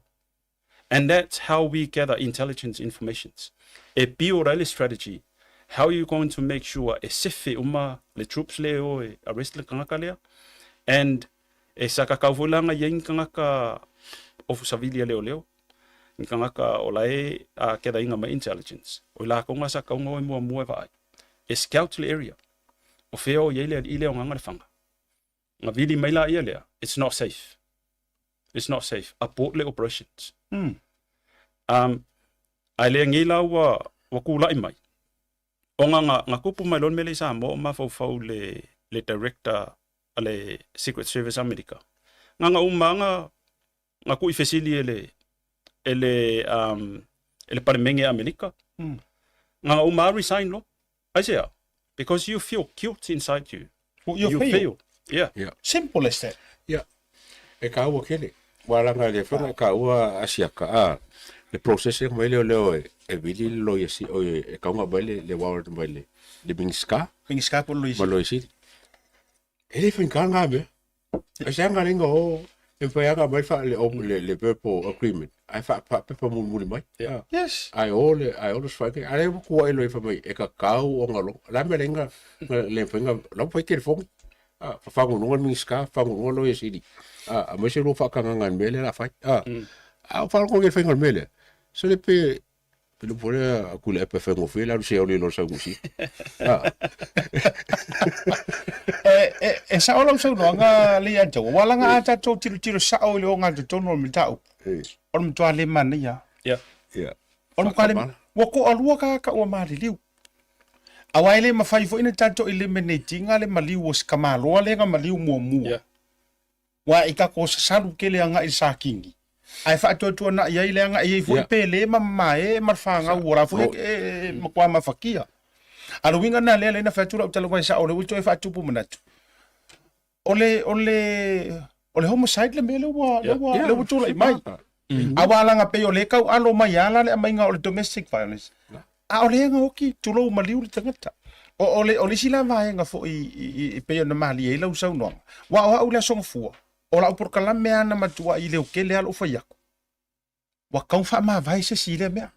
And that's how we gather intelligence informations. E build ai le strategy, how you going to make sure e sefe uma le troops lea e o e arrest le tagata lea, and e sakakau foi la i ai ni tagata ofu savili a leoleo, ni tagata o la e gather ina mai intelligence. O i latou na sakauga o e muamua e vaai. E scout le area. O fea o i ai le alii lea o gaga le faga. Na vili mai la ia lea, it's not safe. It's not safe. Abort le operations. Ae le nei la ua, ua kula'i mai. Ona na, na tupu mai loa le mea lea i Samoa o mafaufau le, le director a le Secret Service Amerika. Na na uma na, na tuu i fesili e le, e le, e le Palemene Amerika. Na na uma resign loa. Aisea? Because you feel guilt inside you. Well, you You fail. fail. Yeah. Yeah. Simple as that. Yeah. E kāua kele. Wa langa le whanga e kāua asiaka. A, le process e mai leo leo e, e vili le loia si, o e, e kaunga mai le, le warrant mai le, le Minska, Minska po Luis. ma loia si. E le whainga ngā mea. E se anga lenga o, e whai anga mai wha le, le, le verbal agreement. Ai wha, wha pepa muli muli mai. Yeah. Yes. Ai o le, ai o le swai. Ai le kua e loi wha mai, e ka kau o ngā lo. La mea lenga, le whainga, lau whai telefoni. A, whangununga Minska, whangununga loia siri. A, a mai se lo whakanganga mea le la whai. A, a o whangunga le whainga mea le. So le pe, Pele pole a kule epe whengo whila, alu se oli lo sa ngusi. E, e, e sao lau saunoaga le ia te ua langa a tatou tilotilo sao i le ogatotonu o le mataupu. O le matua le manaia. Yeah. Yeah. O le matua le ua toalua tagata ua maliliu. Aua e le mafai foi ona tatou eliminate ina le maliu o si tamaloa lea na maliu muamua. Yeah. Ua i tatou sasalu tele agai i le sakini, ae faatuatuanai ai leaga e i ai foi Yeah. pele ma mamae ma le fanau ua la foi Mo- e matua mafatia. A o le uiga lena lea lea na fai atu lau tala aua e sao o lea ua toe faatupu manatu. O le o le o le homicide le mea lea ua lea ua lea ua tulai mai. Aua laga pei o lea e tau alo mai lava la le aumaiga o le domestic violence. A o lea na oti tulou maliu le tagata. O, o, le, o le isi la vaega foi i, i, i pei ona malie ai lau saunoaga. Aua o au le Aso Gafua, o lau polokalame lava na matuai i leotele lava lou fai atu. Ua tatau ona faamavae se isi i lea mea.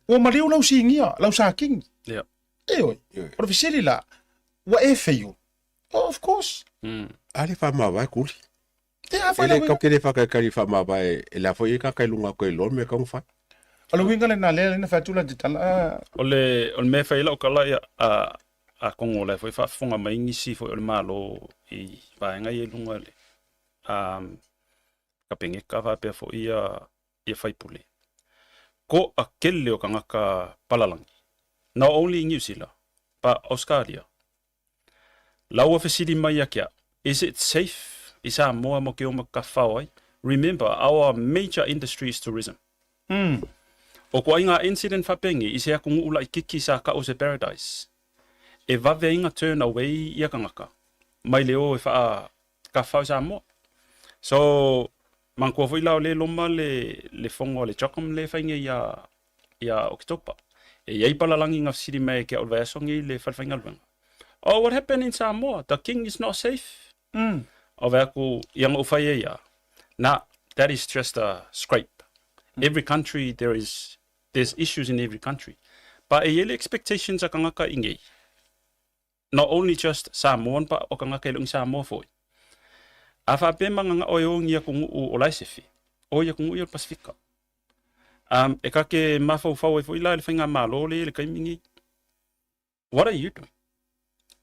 Ua maliu lau sinia, lau sakini. Yeah. Ioe. O le fesili la, ua e fail? Oh, of course. A le faamavae kuli. E a E fai le la kau te le whakaekari whaamavae, e la foi e ka kai lunga koe loa me kau whai. O le uiga lena lea na fai atu la te tala. Ah. O le, o le mea e fai ai lau tala ia, a, a kongo o la e foi faafofoga mai nisi foi o le Malo i vaega ia i luga le, um, Kapeneta faapea foi ia, ia faipule. Ko a kele o kangaka palalangi. Not only in New Zealand, but Australia. La ua fesili mai ia ke au, is it safe i Samoa mo ke oma kafao ai? Remember, our major industry is tourism. O ko ai ngā incident whapengi i se aku nguu laʻikiki sa ka'u se paradise. E vave ai nga turn away ia kangaka mai le o e whaa kafao i Samoa. So, manatua foi la o le loma le, le fono a le CHOGM le whainga ia, ia Oketopa. E iai palalangi nga fesili mai e ke au le vaiaso nei le fale faigaluega. Oh, what happened in Samoa? The king is not safe? O vai aku, ia ngou whai e ia. Na, that is just a scrape. Every country there is, there's issues in every country. But e iai le expectations a kangaka i ngei. Not only just Samoan but o kangaka e le o ni Samoa foi. A whaapea manganga oe o ngi aku nguu o lae sefe, o ia ku nguu ia o le Pasifika. Um, e kake mafaufau ai foi la i le faigamalo le i le taimi nei. What are you doing?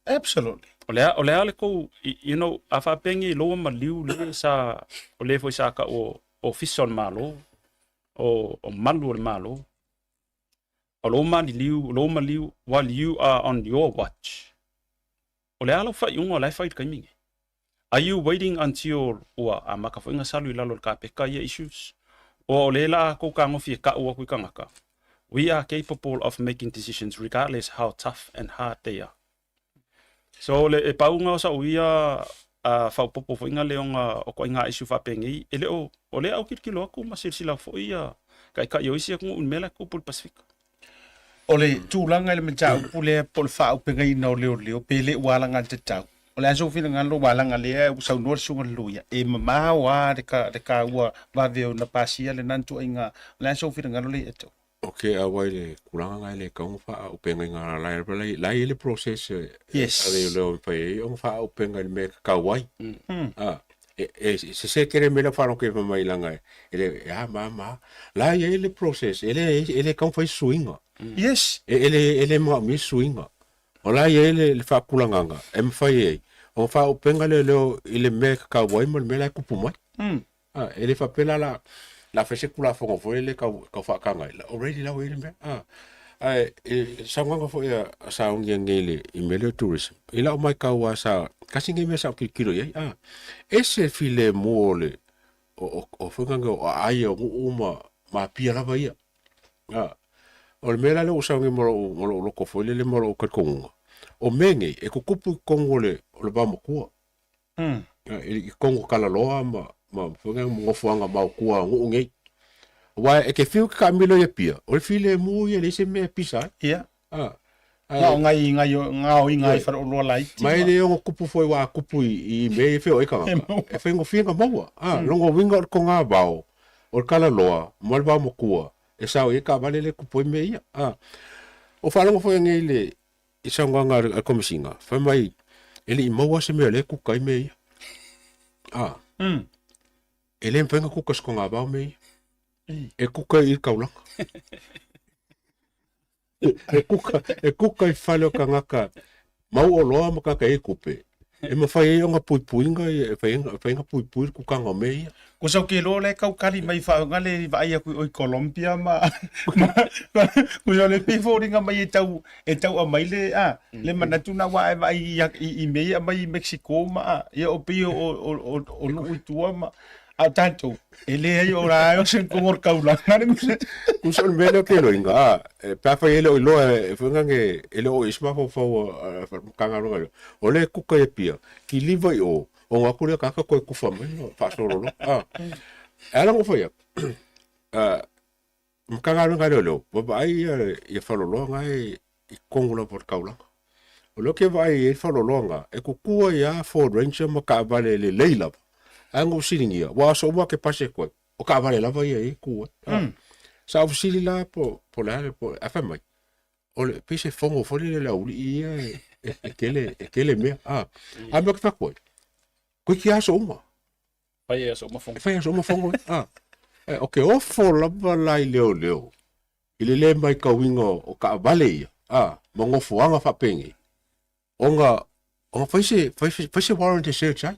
Absolutely. O le a, o le a le kou, you know, a faapea nei loa maliu le sa, o le foi sa ka'u o ofisa o le Malo, o, o malu o le Malo, o lou maliliu, o lou maliu, while you are on your watch. O le a lau faaiuga o la e fai i le taimi nei? Are you waiting until ua amata foi ona salu i lalo o le kapeka ia issues? Or o le la kou kagofi e ka'u aku i kangaka? We are capable of making decisions regardless how tough and hard they are. So le e pauga o sa'u ia a faaopoopo foi nga leoga o koaiga issue faapenei, e le o o lea au kilokilo aku ma silasila foi ia taitai o isi atunuu i le mea la e tupu i le Pasifika. O le tulaga i le mataupu lea po o le faaaupegaina o leoleo pe le ua alagatatau. O le a sou finagalo ua alaga lea ua saunoa le susuga i le loia, e mamao lava le ka, le kaua vave ona pasia lena ituaiga. O le a sou finagalo lea ia te oe? Ok, aua i le tulaga na e le tatau ona faaaupegaina la e la e i ai le process e Yes. a leoleo e mafai ai ona faaaupegaina i le mea e tatau ai. A, e, e sese tele mea lea ua faalogo atu mai leaga e le, e a ma a ma a. La e i ai le process, e le, e le tatau ona fai se suiga. Yes. E, e le, e le manaomia se suiga. O la e i ai le, le faatulagaga e mafai ai ona faaaupegaina leoleo i le mea e tatau ai ma le mea la e tupu mai. A, e le faapea la la la fai se Tulafono foi lele tau tau faataga ai, already la ua i ai le mea. A, ae i le saunoaga foi a a sauni nei i le i mea lea o tourism, i lau matau lava sa tasi lenei mea sa ou tilotilo i ai, a, ese le filemu o le o o o foi lea o aai o nuu ma ma Apia lava ia. A, o le mea la lea ua sauni ma lou ma lou loto foi lele ma lou talitonuga, o mea nei e tutupu i totonu o le o le vaomatua. I totonu o Talaloa ma ma foi lea nofoaga maotua o nuu nei. Aua e te fiu e te taamilo i Apia, o le filemu ia e leai se mea e pisa ai. Ia. A, Na o ngai ngai gaoiga ai faleoloa laiti. Ma e le ono kupu foi aua a kupu i mea ia e feoai tagata, e faigofie ona maua. A, lona uiga o le togavao, o le Talaloa ma le vaomatua e sao i ai taavale lea e kupu ai mea ia. A, o faalogo foi anei i le i saunoaga a le Komesina, fai mai, e le i maua se mea o lea e kuka ai mea ia. A, e le mafai ona kuka i se togavao mea ia. E kuka i le taulaga. E kuka, e kuka i fale o tagata mau oloa ma tagata e i ai tupe, e mafai ai ona puipuiga, e fai ai ona puipui le kukaga o mea ia. Ko sau ke loa le kau kali mai whaonga le vaai aku i oi Colombia ma, ma ko sau le pifo ringa mai e tau e tau a mai le a le manatu na wa e vaai i, i, i mei a mai i Mexico ma a ia o pei o o o o nuu i tua ma a tatou e leai o la o se kongor kaulanga le mea. Kusa o le mea lea o ke loiga, a, e, pe afai e le o iloa e, e foi ngange, e le o i se mafaufau a, a, a Matagaluega lea, o lea e kuka i Apia, kiliva i o, ona atu lea tagata toe kufa mai ma faasolo loa. A, e ala ona ou fai atu, a, Matagaluega a Leoleo, vaavaai ia, ia faaloloa na e i totonu lava o le taulaga. O lea ou te vaai i ai faaloloa na, e tutu ai lava Ford Ranger ma taavale lelei lava. Ae na ou fesiligia, aua o aso uma ou te pasi atu ai, o taavale lava ia e tu ai. Mm. Sa ou fesili la po, po le a le, po, ae fai mai, o le, pei se fono foi lele a le aualii ia e, e, e tele, e tele mea. Ah. A mea ou te fai atu ai, toeitiiti aso uma. Fai aso uma fono. E fai aso uma fono. Ah. Eh, o ke ofo lava la i leoleo, i le le maitauina o taavale ia, ah, ma nofoaga faapenei, ona, ona fai se, fai se, fai se warrant e search ai.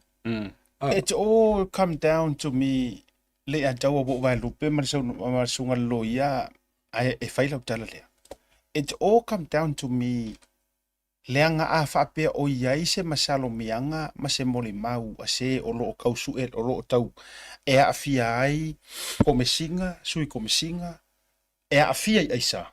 Ah. It all come down to me le ia tau ua ou vaelupe ma le sau ma le susuga le loia ae e fai lau tala lea. It all come down to me leaga a faapea o i ai se masalomiaga ma se molimau a se o lo o tau sue o lo o tau e aafia ai komesiga, sui komesiga, e aafia i aisa.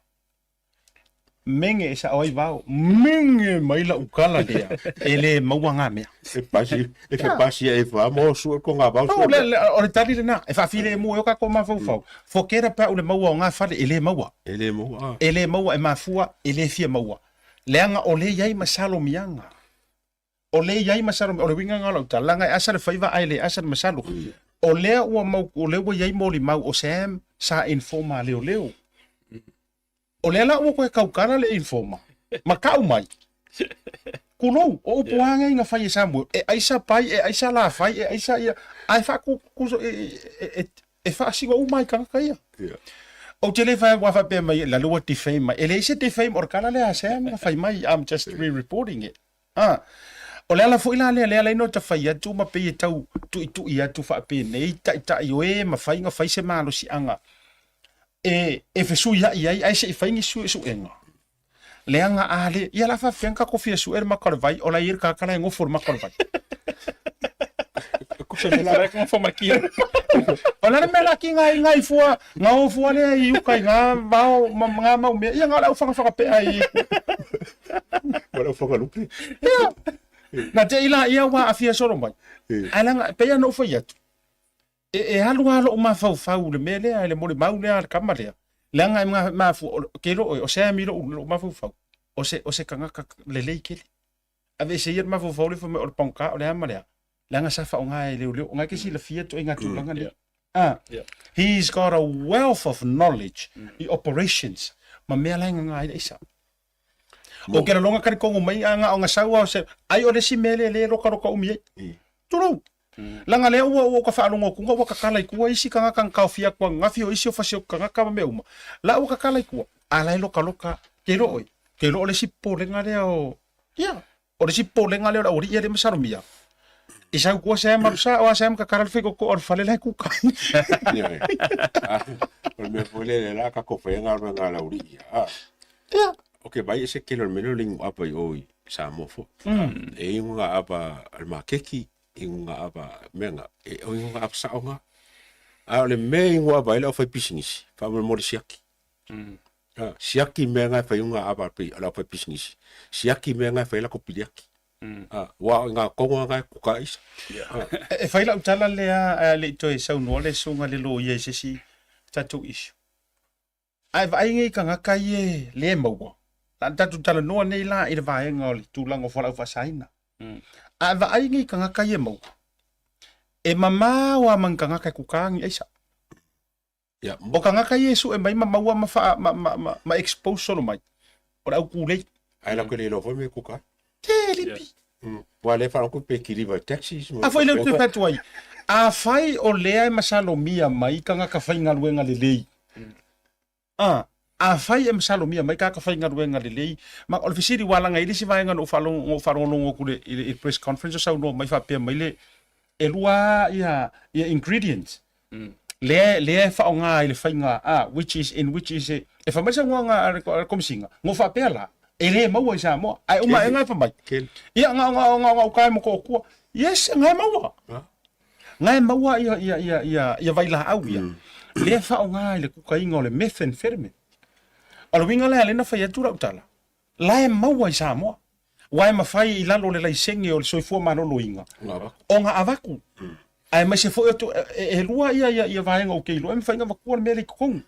Mege e sao ai vao, mege mai lau kala lea, e le maua ngā mea. E pasi, e fe pasi e fa mo su ko ngā vao su. Le, le, o le tali lena, e faafilemu ai o kākou mafaufau. Forget about le maua o ngā fale, e le maua. E le maua. E le maua, e mafua, e le fia maua. Leaga o le i ai masalomiaga. O le i ai masalo, o le uiga lena o lau tala, leaga e asa le faiva ae le asa le masalo. O lea ua mau, o lea ua i ai molimau o Sam sa informa a leoleo. O lea la ua koe kaukala le informa, ma kau mai. Kulou, o upu yeah. anga inga fai e Samuel, e aisa pai, e aisa la fai, e aisa ia, ai fa ku ku e e e, e faasiwa uma i kangaka ia. Yeah. Ou te le whai wā whapea mai, la lua defame mai. E leai se defame o le kala lea a Sam na fai mai, I'm just re-reporting it. A, o le ala foi la lea, lea laina o ta fai atu ma pei e tau tuitui atu faapenei, taitai o e mafai ona fai se malosiaga e, e fesuiai ai ae se i fai ni suesuega. Leaga a le, ia la faafefea ona tatou fia sue le maka o le vai, o la e i ai le tagata la e nofo i le maka o le vai. O le a le mea la ki ngā i ngā i fua, ngā o fua lea i uka i ngā vao ma ngā mau mea, ia ngā o le au whangawhanga pea i. Ma le au whangalupe. Ia. Na te i la ia wā awhia solo mai. Ai langa, pei ana ou whai atu. E, e alu lava lou mafaufau i le mea lea, i le molimau lea a le kama lea. Leaga e mafua, ke loo e, o Sam i lou, lou mafaufau, o se, o se kagaka lelei tele. Aveese ia le mafaufau lea fai mai o le pagota o le a ma le a. Leaga sa faaaoga e leoleo, o na e te silafia ituaiga tulaga nei. Ah, he's got a wealth of knowledge i operations ma mea la e gaga ai le aisa. O ke laloga kalikongo mai a nga o nga sau a o se ai o le isi mea lea lea e lokaloka umi ai. Tulou. Laga lea ua ua ka faalogo atu ua kakala i tua isi kagaka na taofia atu ananafi o isi o fasi o kagaka ma mea uma. La ua kakala i tua, a la e lokaloka ke iloa oi, ke iloa o le isi popolega lea o ia, o le isi popolega lea o le aualii ia lea e masalomia. I sau kua se malu sa o a se kakala le faikoko o le fale la e kuka. O le mea foi lele la ka ko whainga galuega a le aualii ia. Ah. Ia. Ok, vai e se tele o le mea lea o le igu apa i o i Samoa foi. E igu ngā apa a le makeki, igu ngā apa mea ngā, e o igu ngā apa sao ngā. A o le mea igu apa ai le au whai pisinisi, whaamolemole siaki. Ah, siaki mea ngā e whai ngā apa a le au whai pisinisi. Siaki mea ngā e whai lako piliaki. Ah, wa o ngā kongo ngā e kuka isa. Ah. E whai lau tala lea ae le i toe saunoa le susuga le loia i se isi tatou issue. Ae vaai nei tagata ia e le maua. La tatou talanoa nei la i le vaega o le tulaga o fualaau faasaina. Ae vaai nei tagata ia e maua. E mamao lava ma ni tagata e kuka ni aisa. Ia, O tagata ia e sue mai ma maua ma faa ma ma ma, ma expose solo mai. O le au kulei. Ae la ke le iloa foi me kuka. Te lipi. Ua le faalogo pe kiliva i taxis ma. A foi lea ou te fai atu ai, afai o lea e masalomia mai tagata faigaluega lelei, a, afai e masalomia mai tagata faigaluega lelei, ma o le fesili ua laga i le isi vaega na ou faalogologo atu i le press conference o saunoa mai faapea mai le. E lua ia ia ingredients. Lea lea e faaaoga i le faiga a which is in which is e e fai mai saunoaga a le a le Komesina, ngo faapea la, e le maua i Samoa. Ae uma ae nga e fai mai. Ia nga nga nga nga uka e moko Yes, nga e maua. Nga e maua ia ia ia ia ia vailaau ia. Lea e faaaoga i le kukaiga o le methamphetamine. O le uiga lea lea na fai atu lau tala, la e maua i Samoa. Aua e mafai i lalo o le laisene o le soifua maloloina ona avatu. Aemaise foi o e lua ia ia ia vaega ou te iloa e mafai ona avatua le mea lea i totonu.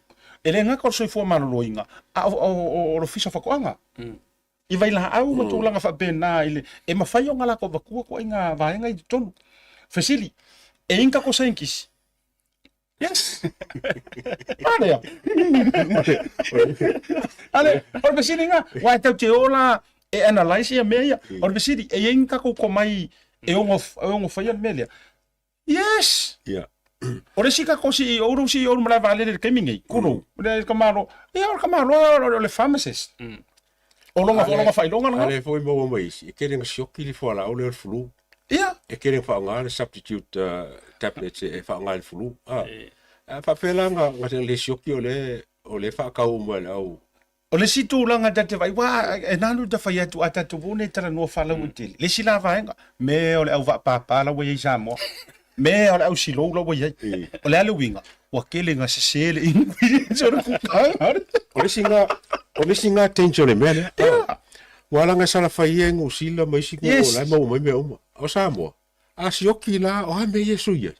E le gata o le soifua maloloina, a o le Ofisa o Faatoaga. I vailaau ma tulaga faapena i le e mafai ona latou avatua ituaiga vaega i totonu. Fesili, e i ai ni tatou saienitisi? Yes. Ale. Ale, o le fesili lena, aua e tatou te o la e analyse ia mea ia. O le fesili, e i ai ni tatou tomai e ono e ono faia le mea lea? Yes. Ia. O le isi tatou CEO, lou CEO o le malae vaalele i le taimi nei, Kulou, le tamaloa, ia o le tamaloa o le pharmacist. O lona, o lona faailoga lena. A lea foi maua mai isi, e tele ina sioki le fualaau lea o le flu. Ia. E tele ina faaaoga le substitute tablets e faaaoga i le flu. A faapefea la ona le sioki o lea o lea e faatau uma e le au. O le isi tulaga ta te vaai, aua e na alu ta fai atu a tatou o nei talanoa faalauaitele, le isi la vaega, me o le au vaapapa la ua i ai i Samoa, me o le au silou la ua i ai. O le a le uiga? Ua tele ina sese le ingredients o le kukaga. O le isi na, o le isi na danger o le mea lea. Yeah. Ua laga e salafai ia i Niu Sila ma isi nuu o la e maua mai mea uma. O Samoa, a sioki la, o a mea ia e sui ai?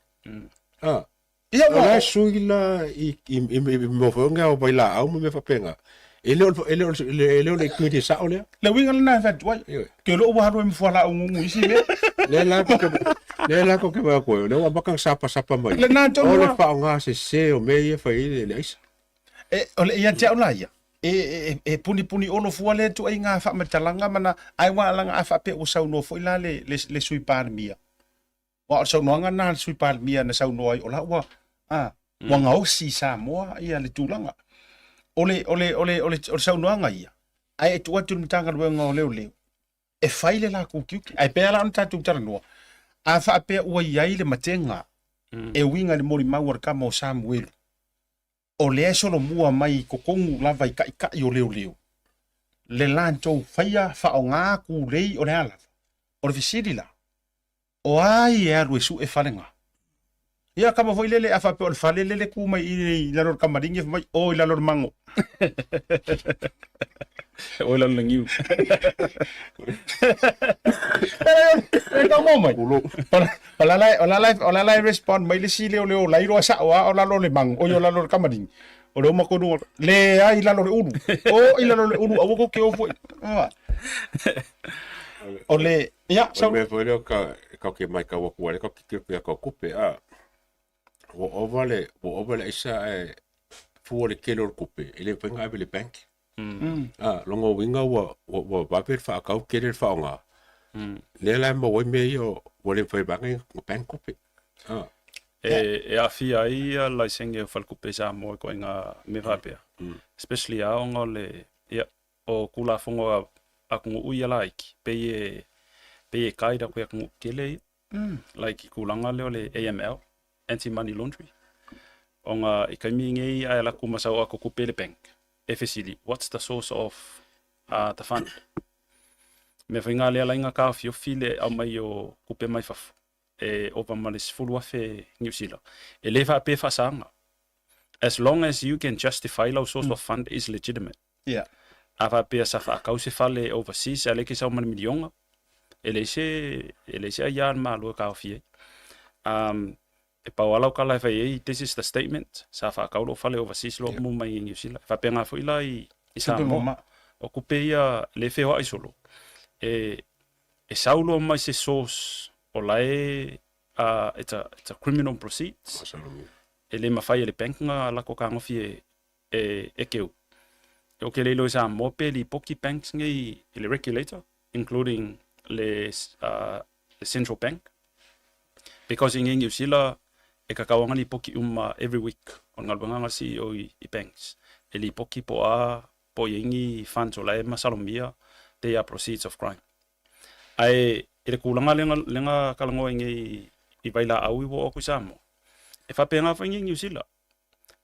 A, Ia o la e sui la i, i, i, i mea foi o vailaau ma mea faapena. E le o, e le o, e le o le ingredient sao lea. Le uiga lena e fai atu ai. Ke loo ua alu ai ma fualaau gugu isi mea. Lea la ko ke lea la ko ke vaai atu ai, o lea ua amata ona sapasapa mai. Lena tonu O le lava. faaaoga sese o mea ia e fai ai le, le aisa. E, o le, ia te au la ia, e, e, e punipuni olo fua lea ituaiga faamatalaga ma na, ai ua laga a faapea ua saunoa foi la le, le, le Sui Palemia. Aua o le saunoaga lena a le Sui Palemia na saunoa ai, o la ua, a, ua gaosi i Samoa ia le tulaga. O le, o le, o le, o le, o le saunoaga ia, ae e tuu atu i le Matagaluega o Leoleo e fai le latou tiute. Ae pei lava la ona tatou talanoa, a faapea ua i ai le matega e uiga i le molimau a le tama o Samuelu, o lea e solomua mai i totonu lava i taitai o leoleo le latou faia faaaoga tulei o le a lava. O le fesili la, o ai e alu e sue fale na? Ia kama foi lele a faapea o le fale lele tu mai i lalo o le kamaligi fai mai o i lalo o le mago. O i lalo o le niu. E tau mo mai. O la la o la la o la la e respond mai le isi leoleo la iloa sao lava o lalo o le mago, oi o lalo o le kamaligi. O le uma tonu leai i lalo o le ulu. O i lalo o le ulu aua tou te o foi. O le ia O le mea foi lea ka ka ke mai kau atu ai ka ke ke ka kupe a ua ova le ua ova le aisa ae fua le tele o le kupe e le mafai ona ave i le bank. A lona uiga ua ua ua vave le faatau tele le faaaoga. Lea la e maua ai mea ia ua le mafai vaega ona bank kupe. A E, e aafia ai ia laisene o faletupe i Samoa i ituaiga mea faapea. Especially lava ona o le, ia, o Tulafono a atunuu ia laiti, pei e, pei e guide atu i atunuu tetele ia. Like i tulaga lea o le AML, Anti Money Laundry. Ona i taimi nei a e alu atu ma sau atu tupe i le bank, e fesili, what's the source of the fund? Mea foi na lea la ina taofiofi le aumai o tupe mai fafo e ova ma le 10,000 Niu Sila. E le faapea e faasaga. As long as you can justify lau source of fund is legitimate. Yeah. A faapea sa faatau se fale overseas a lea e ke sau ma le miliona, e leai se, e leai se aia a le Malo e taofi ai. Um, e pau lava lau tala e fai ai, this is the statement, sa faatau lou fale overseas loa yeah. mai i New Zealand. E faapena foi la i, i Samoa. O kupe ia le feoai solo. E, e sau loa mai se source o la e it's a, it's a criminal proceeds. E le mafai e le bank na lako kagofi e, e, e keu. Ou ke le iloa i Samoa pe lipoti banks nei i le regulator, including le, le central bank. Because i Niu Sila, e kakau ana lipoti uma every week o le galuega a le CEO i, i banks. E lipoti po o a, po o i ai ni funds o la e masalomia, they are proceeds of crime. Ae i le tulaga lea na, lea na talanoa ai nei i vailaau i ua oo atu i Samoa. E faapena foi nei i Niu Sila.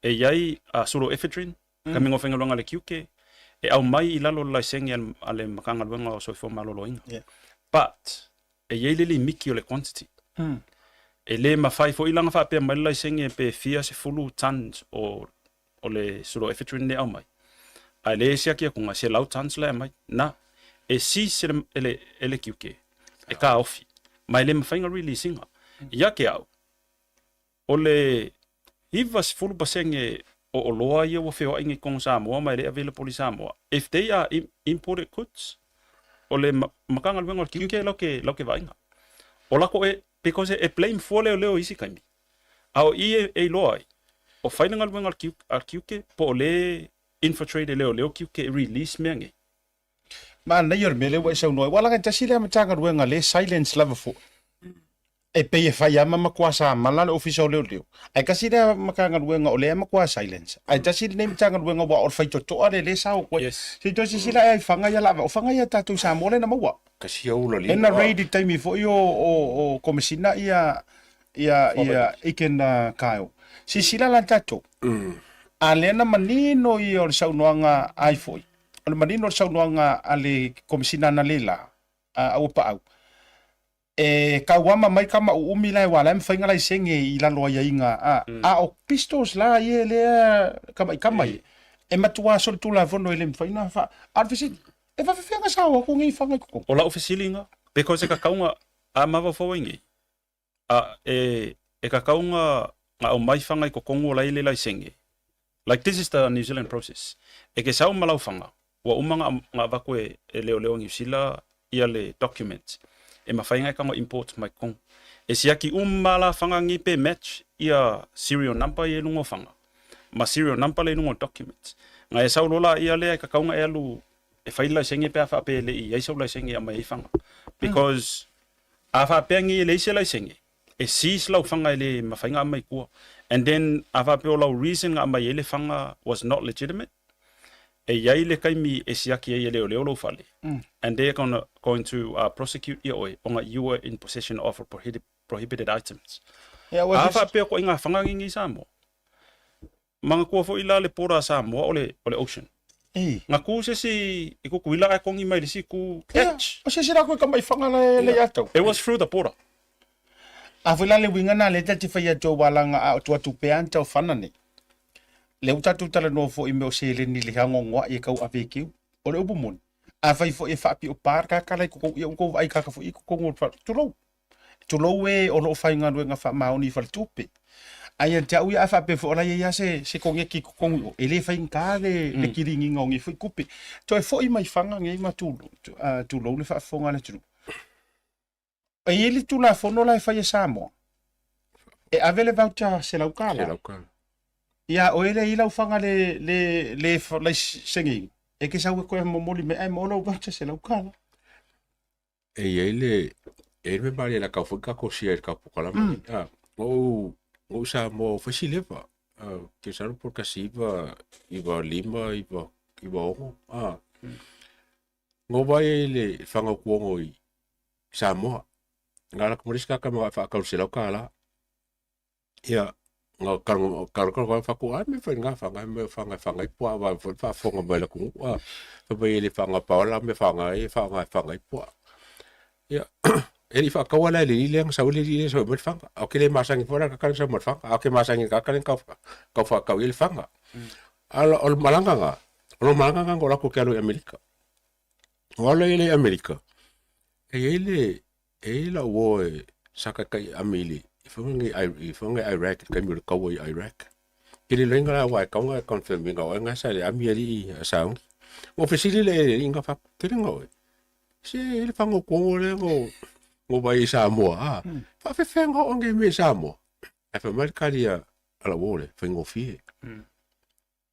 E i ai a pseudoephedrine, kamiga o faigaluega a le tiute, e aumai i lalo o le laisene a le Matagaluega o Soifua Maloloina. But, e i ai le limiti o le quantity. E le mafai foi la ona faapea mai le laisene pe fia sefulu tons o o le pseudoephedrine lea e aumai, ae lea e siaki atu na 100 tons la e aumai. Na, e seize e le, e le, e le tiute, e taofi, ma e le mafai ona release ina. Ia te au, o le 90% o oloa ia ua feoai nei i totonu o Samoa ma e le available i Samoa, if they are imported goods, o le Matagaluega o le Tiute lau ke, lau ke vaaiga. O lako e, because e blame fua leoleo i isi taimi. A o i e iloa ai, o fai le galuega a le tiute po o le infiltrate e leoleo tiute e release mea nei. Manaia o le mea lea ua e saunoa ai, ua laga tasi lea Matagaluega lea e silence lava foi. E pei e fai lava ma matua samala le Ofisa o Leoleo, ae tasi lea Matagaluega o lea e matua silence. Ae tasi lenei Matagaluega aua o le faitotoa lea lea e sao atu ai. Yes. Se i toe silasila ea i fana ia lava, o fana ia a tatou i Samoa lea na maua. Kasi au la Lea na raid i taimi foi o, o, o Komesina ia ia ia Iken Kyle. Silasila la tatou. A lea na manino ia o le saunoaga ai foi. O le manino o le saunoaga a le Komesina analeila, a Auapaau, e tauama mai tama uumi la e ua la e mafai ona laisene i lalo o aiaiga a, a o pistols la ia lea kamaikama ia, e matua solitulafono e le mafai ona fa, a o le fesili, e faafefea ona sao atu nei fana i totonu? O lau fesiliga, because e tatau ona, a mafaufau ai nei, a e e tatau ona aumai fana i totonu o la e i le laisene, like this is the New Zealand process, e ke sau ma lau fana, ua uma ona avatu e leoleo Niu Sila ia le document e mafai ona e tago import mai totonu. E siaki uma la fana nei pe match ia serial number ia i luga o fana ma serial number la i luga o document. Na e sau loa laia lea e tatau ona e alu e fai le laisene pe a faapea e le i i ai sau laisene e aumai ai fana. Because a faapea nei e leai se laisene, e seize lau fana e le mafai ona aumai i tua. And then a faapea o lau reason na aumai ai le fana was not legitimate, e i ai le taimi e siaki ai e leoleo lou fale, and they are gonna, going to prosecute ia oe ona you were in possession of a prohibited items. Ia, ua A faapea koe i ngā whanga ngingi i Samoa, manatua foi la le border a Samoa o le, o le ocean. Ei. Nga ku se isi i Kukuila ae kongi mai le isi ku Ia, catch. o se isi la koe kama i whanga la e le ia tau. It was through the border. A foi la le uiga na lea ta te fai atu au alanga a o tua tupe a tau whana nei. Lea ua tatou talanoa foi i mea o seleni i le agoagoa'i e tau ave e keu. O le upu moni, afai foi e faapio pa le kaka la i totonu, ia ua tou vaai kaka foi i totonu o le fale, tulou, tulou e o lo o faigaluega faamaoni i faletupe. Ae ia te au ia a faapea foi o la e i ai lava se, se koneti i totonu i o, e le faigata le, le kiliniga o nei foi tupe. Toe foi mai faga nei ma tulou, tulou le faafofoga a le atunuu. E i ai le Tulafono la e fai e Samoa, e ave le voucher $100. $100. Ia oe lea i lau faga le, le, le laiseneina, e te sau e toe momoli mai ae maua lau voucher $100. E i ai le, e i ai le mea malie la kau foi kako sia i le kau pokalama mm. Ah, ngou, ngou Samoa o fasi leva. Ah, ke salo por kasi iva, iva lima, iva, iva ongo. Ah. Ngou vai ai le whanga kuongo i Samoa. Nga la kumari ska ka ma wha kau se lau ka la. Ia, nga karo karo karo ka whaku ai me whai nga whanga me whanga whanga i pua wa whai wha whanga mai la kungu a. Wha mai le whanga paola me whanga e whanga whanga i pua. Ia, e li whakaua la le le ang sau le le sau mai whanga. Au ke le masangi fora ka kare sau mai whanga. Au ke masangi ka kare ka ka whakau i le whanga. Ala o le malanga nga. O le malanga nga ngo la ko ke alo i Amerika. O alo i le Amerika. E i le e i lau uo e sa kaikai ami i le i whanga i whanga i Iraq, i kaimi o le kaua i Iraq. Ke le loinga la wa e kaunga e confirm inga o nga sa le ami ali i a saungi. Mo fesili le e inga fa ke le nga oe. Se e le whanga kuongo le ngo ngo vai i Samoa. A. Fa fe whenga o nge me Samoa. E fa mai kari a ala uo le whaingofie.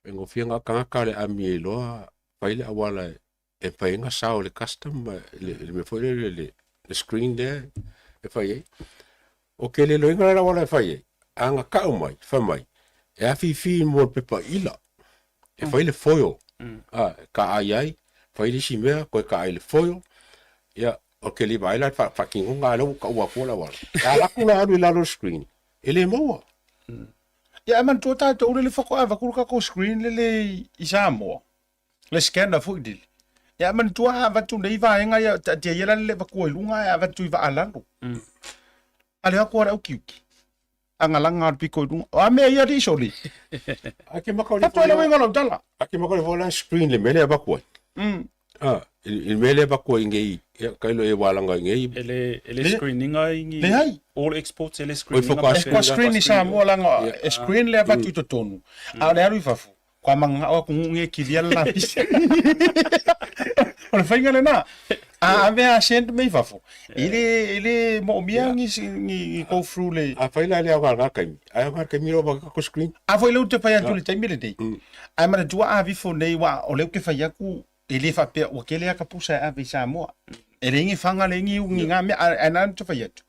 Faigofie nga kangaka le ami e iloa fai le auala e fai ai nga sao le custom ma le le mea foi lele le le screen lea e fai ai. O ke le loiga le auala e fai ai, a nga kau mai, fai mai, e afifi mo le pepa ila, e fai le foil, a, ka ai ai, fai le isi mea, koe ka ai le foil, ia, O ke le vaai la le faatinoga a lea ua taua atua le auala. E alu atu la alu i lalo o le screen, e le maua. Ia, ae manatua tatou lele faatoa avatu le tatou screen lele i Samoa, le scanner foi lele. Ia, ae manatua a avatu nei vaega ia, taatia ia la le avatua i luga ae avatu i vaa lalo. A le atu a le aukiuki. Agalaga o le pito i luga. O a mea ia alii soli? Ae ke maka o le Faatoa le uiga o lau tala. Ae ke maka o le foi la screen le mea lea e avatu ai. Ah, i le mea lea e avatu ai i nei, ia, tailo e wālanga i nei. E le, e le screen ina i ni Leai. all exports e le screen Oi, whakaae E kua screen i Samoa langa e screen le avatu i totonu. A o le alu i fafo, kua mangao aku ngu nge kilia le lapisi. O le faiga lena. A ave a send me i fafo. I le, i le moomia ni, ni, ni go through le... A whai la le au ngā kaimi. Ai au ngā kaimi ro waka ko screen. A foi le ute pai atu le taimi lenei. Ae manatua a vifo nei wa o le uke fai aku e le faapea ua kele a ka pusa e ave i Samoa. E le ingi fanga le ingi ungi ngā mea ae na te fai atu.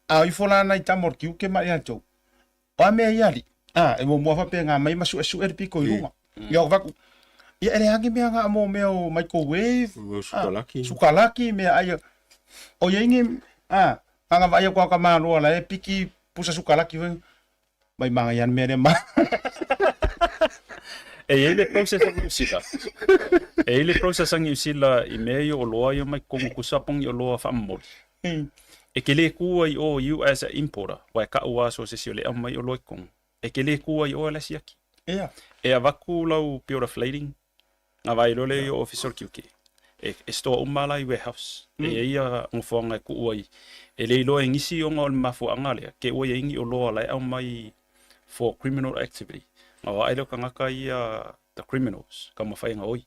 A o ifo la nai tama o le kiuke ma ia tou. O a mea ia ali. A e muamua faapea ngā mai ma suesue le piko i lunga. Ia o vaku. Ia e le agi mea ngā mo mea o microwave. Mea o sukalaki. Sukalaki mea ai. O ia ingi a ngā vai o ka maloa la e piki pusa sukalaki foi. Mai manga ia mea le ma. E i ai le process a Niu Sila. E i ai le process a Niu Sila i mea ia o loa ia mai kongu kusa pongi o loa whaamamoli. E ke le kua i o you as a importer, wa e kau a so se si o le au mai o loa i kongu. E ke le kua i o e lasi aki. Ia. E avaku lau bill of lading, ngā vai lole i o office o le QK. E, e store uma la i warehouse. E ia ia ngofoanga e kuu ai. E le iloa e ngisi o ngā o le mafuaanga lea, ke ua ia ingi o loa la e au mai for criminal activity. Ngā wa aile o kangaka ia the criminals, ka mawhai ngā oi.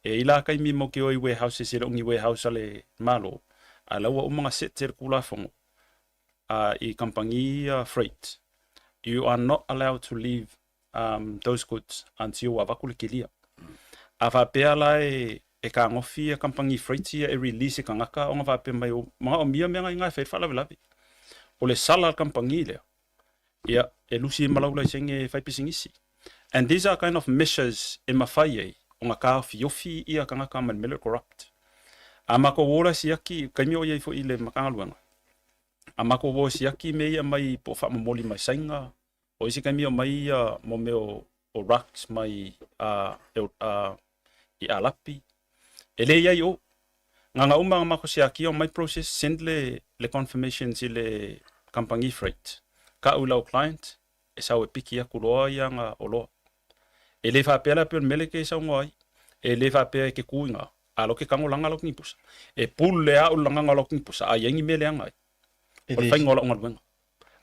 E i la kai mi mo ke oi warehouse se le ongi warehouse ale malo. A laua uma ngā set te le kula whango. A i kampangi ia freight. You are not allowed to leave um, those goods until ua avaku le kilia. A faapea la e, e kagofi ia kampangi freight ia e release e kagaka ona faapea mai o manaomia mea na i na e fai ai le faalavelave. O le sala a le kampangi lea, ia, e lusi ai ma lau laisene e fai pisinisi. And these are kind of measures e mafai ai ona taofiofi ia tagata ma le mea lea o le corrupt. A matou o la siaki, taimi o i ai foi i le Matagaluega, a matou o e siaki mea ia mai po o faamomoli mai Saina, O isi taimi o mai ia mo mea o, o rugs mai a, e, a, i Alapi. E le iai o. Nganga uma nga mako siakia o mai process send le, le confirmations i le company freight. Ka u lau client, e sau e piki aku loa ia nga oloa. E le faapea la pe o le mele ke sau ngoa ai. E le faapea e ke kuinga. A lo ke kangolanga lau kingi pusa. E pule a u langanga lau kingi pusa. A iai ni mele anga ai. O le faiga o lau galuega.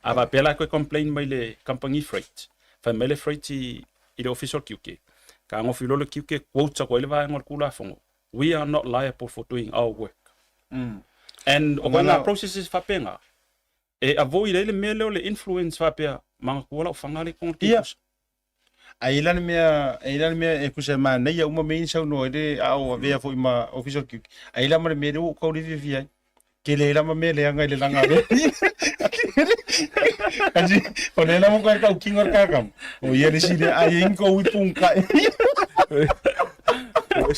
A faapea la e toe complain mai le company freight, fai mai le freight i, i le ofisa o le tiute, kagofi loa le tiute, quote atu ai le vaega o le Tulafono, we are not liable for doing our work. And o ituaiga processes faapena, e avoid ai le mea lea o le influence faapea, manatua lau fana lea i totonu o le tiute. A i la le mea, e i la le mea e kusa ma nei uma me in saunoa i le a o avea foi ma ofisa o le tiute. A i la ma le mea lea ua ou tau le fiafia ai. Ke le la ma mea leaga i le langa le. Kasi, o le la mo kai kau kingo le kakam. O ia le sile a ia ingo ui pungka. O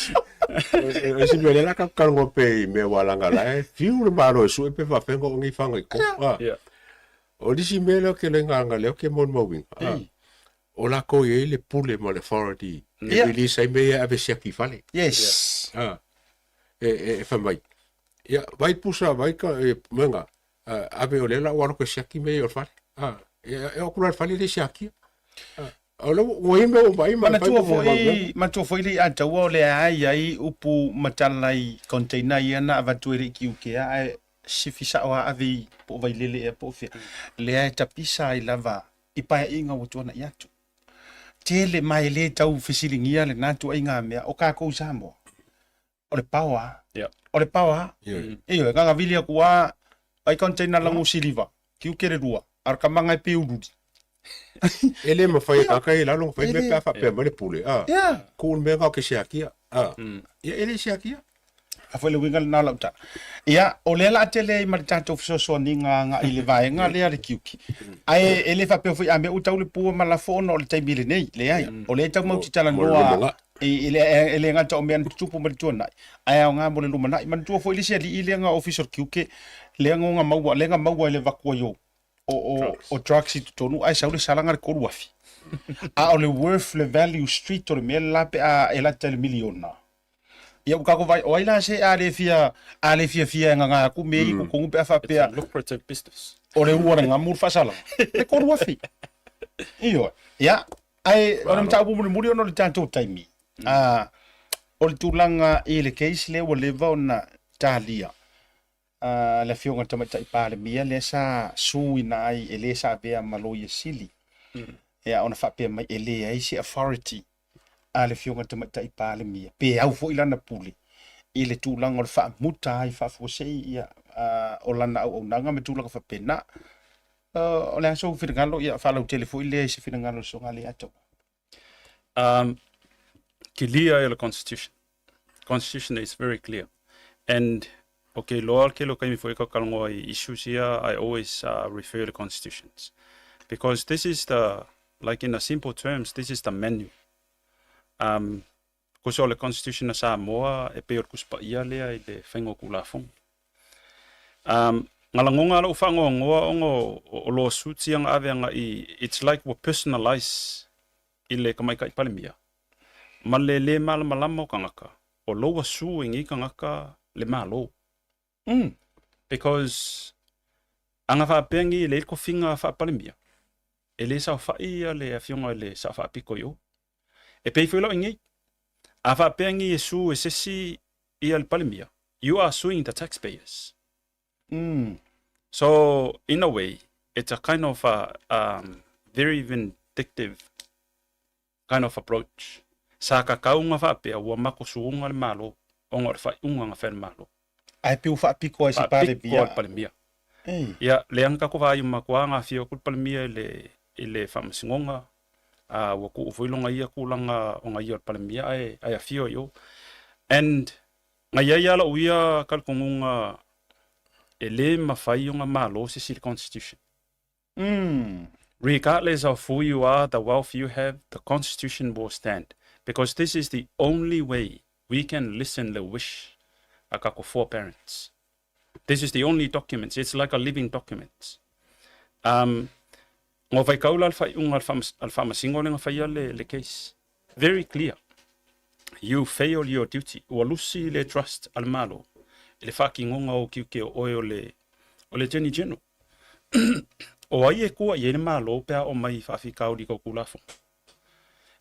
si mea la ka kalongo pe i mea wa langa la e fiu le malo e sue pe whawhengo o ngi whanga i ko. Yeah. O nisi mea lea ke le nganga lea ke mon mauinga. O lākou i ai le pule ma le authority e release ai mea ia e ave siaki i fale. Yes. A, e, e, e fai mai. Ia, vai pusa, vai ka, e, menga, ave o lea la ua alo ke siaki mea ia o le fale. A, e, e o kula le fale le siakia. A, o le ua i mea ua mai ma le fai Manatua foi, manatua foi le i taua o le ai ai upu matala i container ia na avatu e le iki ukea ae sifi sao a ave i po o Vailele ea po o fea. Lea e tapisa ai lava i paeaiga ua tuanai atu. Tele ma e le tau fesiligia lena tuaiga mea o kākou i Samoa. O le pao a. Yeah. O le pao a. Yeah. Ioe, gagavili aku a, ai container lagu siliva, kiuke le lua, a o le kamaga e pe ululi. E le mawhai e kaka i lalo, whai mea pe a whapea mai le pule. A, Yeah. ku le mea ngau ke siakia. A, ia e le siakia. A foi le uiga lena o lau tala. Ia, o lea la tele ai ma le tatou fesoasoaniga agai i le vaega lea le tiute. Ae e le faapea foi a mea ua tau le pua ma lafo ona o le taimi lenei. Leai, o lea e tau mau te talanoa i le e le gata o mea na tutupu mai le tuanai, ae aoga mo le lumanai. Manatua foi le isi alii lea na ofisa o le tiute, lea na maua, lea na maua i le avatu ai o o, o, o drugs i totonu ae sau le salaga le 3,000. A o le worth le value street o le mea le la pe a e lata i le miliona. Ia ua tatou vaai, o ai la se a le fia, a le fiafia e gaga atu mea i totonu pe a faapea. It's a lucrative business. O le ua le gamu le faasalaga. Le 3,000. Ioe. Ia, ae o le mataupu mulimuli ona o le tatou taimi. Ah, o le tulaga i le case lea ua leva ona talia. Ah, le afioga i le Tamaitai Palemia lea sa suina ai e le sa avea ma Loia Sili. Ia, ona faapea mai e leai se authority a le Afioga i le Tamaitai Palemia, pe au foi lana pule i le tulaga o le faamuta ai faafuasei ia o lana auaunaga ma tulaga faapena. O le a sou finagalo, ia faalautele foi lea i se finagalo o le Susuga Leiataua. Clear le Constitution. Constitution is very clear. And okay, loa ke lo kaimi foi ka kalongoa i issues here, I always refer to constitutions. Because this is the, like in a simple terms, this is the menu. Kusa o le Constitution a Samoa e pei o le tusi paia lea i le faiga o Tulafono. Ngalagonga lau whaangoangoa ona o lawsuits ia nga ave agai, it's like ua personalize i le tamaitai Palemia. Ma le le malamalama o tagata, o loua sue e nei tagata le Malo. Because aga faapea nei e leai le tofiga faa-Palemia, e le saofai ia le afioga i le Sao Faapito i o. E pei foi lau i nei. A faapea nei e sue e se isi ia le Palemia, you are suing the taxpayers. So, in a way, it's a kind of a very vindictive kind of approach. Sa kakauga faapea ua mako suuga le Malo ona o le faaiuga na fai e le Malo. Ae pe ua faapito ai se Faapito Palemia. ai le Palemia. Ia, lea na tatou vaai uma atu lava na afio atu le Palemia i le faamasinoga, a ua tuu foi lona ia tulaga ona ia o le Palemia ae afio i o. And na iai lava lou ia talitonuga e le mafai ona malo se isi i le Constitution. Regardless of who you are, the wealth you have, the Constitution will stand. Because this is the only way we can listen the wish a tatou foreparents. This is the only document. It's like a living document. Ngo vai kaula al faaiuga a le faamasino lea na faia le case. Very clear. You fail your duty. Ua lusi le trust a le Malo i le faatinoga o tiute o oe o le Attorney General. O ai e kua i ai le Malo pe a o mai faafitauli i kou Tulafono.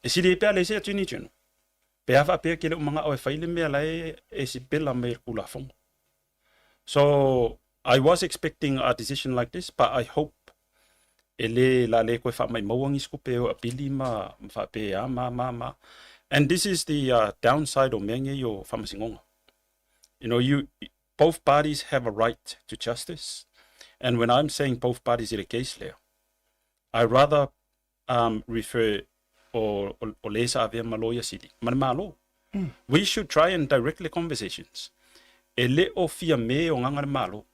E sili ai pe a leai se Attorney General. Pe a faapea ke le o magao e fai le mea la e sipela mai le Tulafono. So, I was expecting a decision like this, but I hope e le la le koe faamaimaua nisi tupe o apili ma faapea ma ma ma. And this is the downside o mea nei o faamasinoga. You both parties have a right to justice. And when I'm saying both parties i le case lea, I rather refer o le sa avea ma Loia Sili, ma le Malo. We should try and direct the conversations. E le o fia me o nganga le Malo,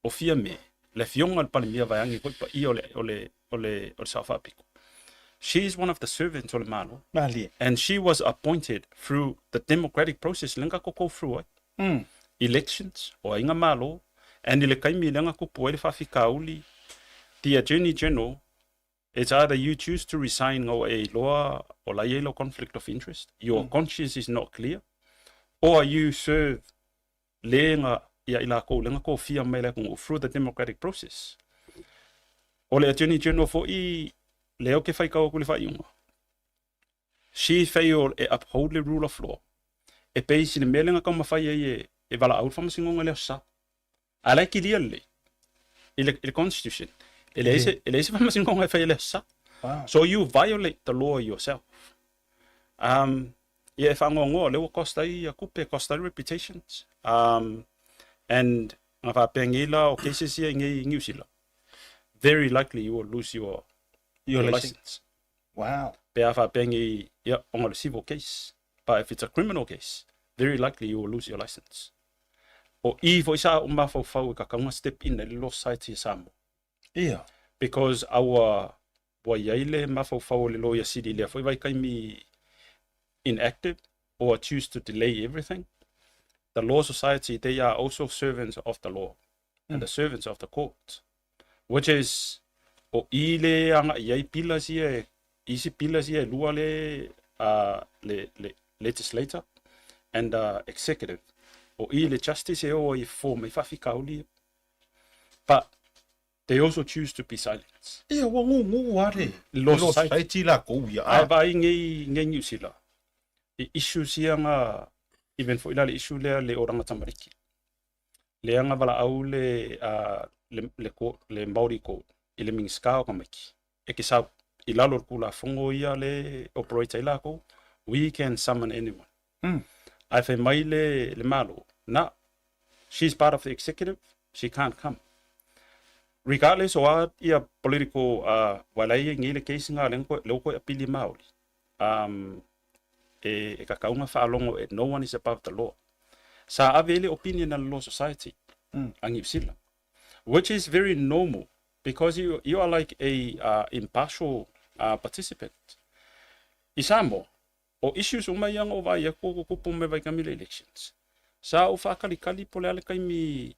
o fia me, le fionga le Palemia vaeangi hoi pa i o le Sao Faapito. She is one of the servants o le Malo. Malie. And she was appointed through the democratic process lenga ko ko through ai. Elections o ainga Malo and i le kaimi lenga kupu ai le faafikauli the Attorney General. It's either you choose to resign o e loa o la iai lo conflict of interest, your conscience is not clear, or you serve le nga ia i lakou lenga ko fia mai le atunuu through the democratic process. O le Attorney General foi lea o ke faitau atu i le faaiuga. She failed e uphold le rule of law. E pei si le mea lenga taumafai ai e valaau le faamasinoga le aso Sa. A la e kilia lelei i le Constitution. E leai se faamasinoga e faia le aso Sa. So you violate the law yourself. Ia e faanoanoa lea ua cost ai ia tupe, cost ai reputations. And nga faapea nei la o cases ia i nei New Zealand. Very likely you will lose your your license. License. Pe a faapea nei ia ona le civil case. But if it's a criminal case, very likely you will lose your license. O i foi sa ou mafaufau e kakauga step in ai le Law Society a Samoa. Ia. Because our ua i ai le mafaufau o le Loia Sili i lea foi vaitaimi inactive or choose to delay everything. The Law Society, they are also servants of the law and the servants of the court, which is o i le agai i ai pillars ia e, isi pillars ia e lua le, le, le legislator and the executive. O i le justice e o ai e fofo mai faafitauli ia. But they also choose to be silent. Ia, ua gugu lava le Law Law Society. Society latou ia. Ae vaai nei, nei Niu Sila, i issues ia nga, even foi la le issue lea le oranga tamariki. Lea nga valaau le, le, le, le Māori Court i le Minisita o tamaiti, e ke sau, i lalo o le Tulafono ia le operate ai latou, we can summon anyone. Ae fai mai le, le Malo, na, she's part of the executive, she can't come. Regardless o a ia political, wa la ia nei le case nga le ko le ko apili Māori. E, e kakaunga whaalongo e no one is above the law. Sa ave le opinion a le Law Society a Niu Sila, which is very normal because you are like a impartial participant. I Samoa, o issues uma ia nga o vaai atu o kukupu me vaikami le elections. Sa o whaakalikali po le ale kaimi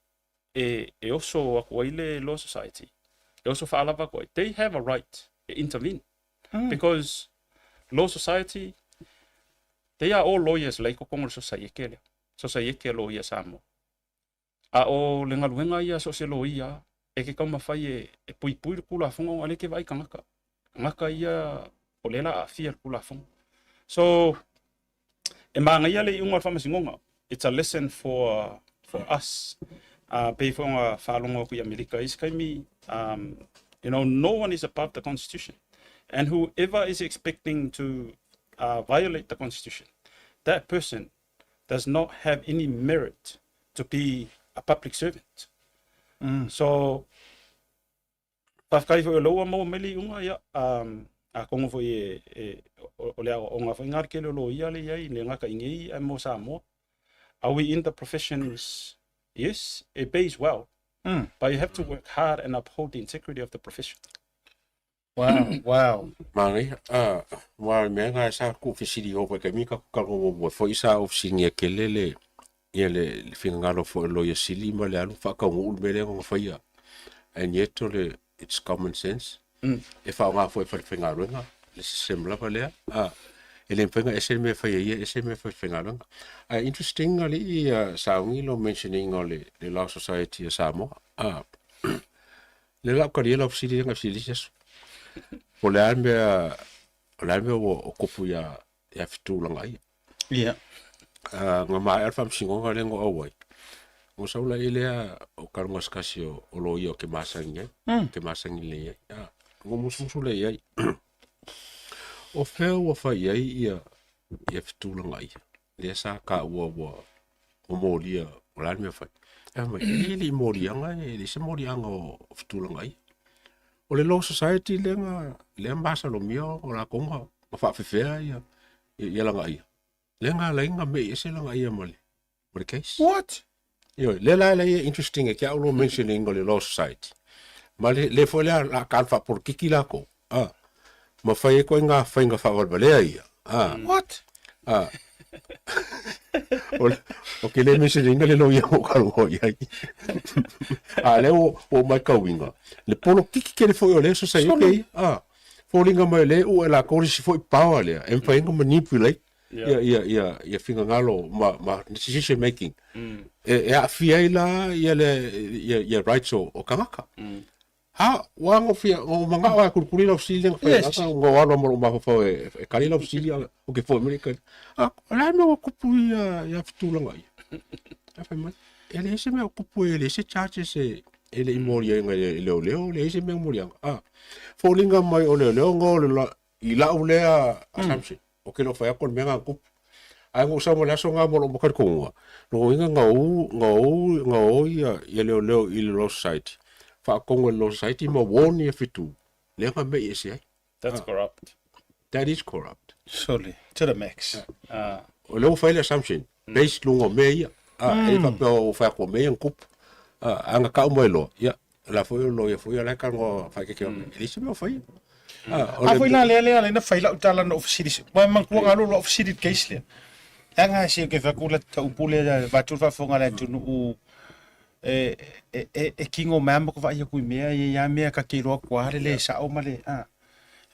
e, e oso aku ai le Law Society. E oso whaalava aku ai. They have a right e intervene. Because Law Society, they are all lawyers like o kongo le society lea. Society lawyer Samoa. A o le galuega ia so o se loia e ke taumafai e, e puipui le Tulafono ona o lea e te vaai tagata. Tagata ia o lea o le a aafia i le Tulafono. So, e manaia le iuga o le Faamasinoga. It's a lesson for us. Pei foi ona faalogo atu i Amerika i isi taimi, no one is above the Constitution. And whoever is expecting to violate the Constitution, that person does not have any merit to be a public servant. So, faafetai foi o lea ua maua mai le iuga, ia, atonu foi e, e, o le aoaoga foi lena le tele o loia le i ai, le gata i nei ae mo Samoa. Are we in the professions? Yes, it pays well. But you have to work hard and uphold the integrity of the profession. Wow. Manaia, a, aua o le mea lena sa tuu fesili o kai taimi tatou talanoa muamua foi sa ou fesiligia tele le ia le le finagalo foi o le Loia Sili ma le alu faataunuu le mea lea na faia. And yet o le it's common sense. E faaaoga foi e falefaigaluega le system lava lea. A, e le mafai ona ese le mea e fai e ia ese le mea e fai e le falefaigaluega. Ae interesting alii ia sauni lou mention ina o le le Law Society a Samoa. A, Lea la ou talia lau fesili lea na fesili isi aso. Po o le a le mea, o le a le mea ua o tupu ia, ia Fetulaga ia. Ia. Na maea le faamasinoga lea na ou auai, ona sau laia lea o talugasegase o, o loia ou te masani ai, mm. te masani lelei ai. Ona ou musumusu lea i ai, o fea ua fai ai ia, ia Fetulaga ia, lea sa taua ua, ua molia, o le a le mea fai? Ae fai mai, e le i moliaga, e leai se moliaga o Fetulaga ia. O le Law Society lea na, lea masalomia o latou na, na faafefea ia, ia lagaia. Lea na ala ai na mei ese lagaia ma le, ma le case. What? Ioe, lea la e ia interesting e ke au lo mentioning o le Law Society. Ma le, le foi lea la ka faapolokiki lakou. Ah. Ma fai ai koe ngā whainga whaawalevalea ia. Ah. What? Ah. O, o ke le mentioning le loia o ka rongo i ai. A le o, o mai kauinga. Le polokiki kele foi o le society ia. Ah. Foliga mai le u e lakou le isi foi power lea. E mafai ai ona manipulate ia, ia, ia, ia finagalo ma, ma decision making. E, e aafia ai la ia le, ia, ia rights o, o tagata. Ha, ua gofia, o manao e kulikuli lau fesili lea na fai ata, ua alo ma lou mafaufau e, e kali lau fesili, a o ke foi mai le kali. A, o le a le mea ua kupu ia, ia fetulaga ia? Ae fai mai, e leai se mea o kupu e leai se charges e, e le i moliaina e leoleo, leai se mea o moliaga. A, foliga mai o leoleo nga o le la, i lau lea assumption, o ke le o fai atu o le mea na kupu. Ae na ou sau ma le aso na ma lou makalitonuga, lona uiga na ou, na ou, na o ia, ia leoleo i le Law Society, faatonu e le Law Society ma warn ia Fetu, lea na mei ese ai. That's corrupt. That is corrupt. Surely, to the max. O lea ua fai le assumption, based luga o mea ia. A, e le faapea o fai atu o mea ia na tupu. A, a na tau mai loa, ia, o la foi o loia foi ia la e talanoa faaeteete atu, e leai se mea o faia. A, o A le foi la lea lea lea na fai lau tala na ou fesili Ua manatua galo lau fesili i le case lea. Leaga se ke fai atu la taupu lea vaeatu le faafofoga a le atunuu e e e e tino mai lava ma vaai atu i mea ia ia mea ta te iloa atu lava le le sao ma le a.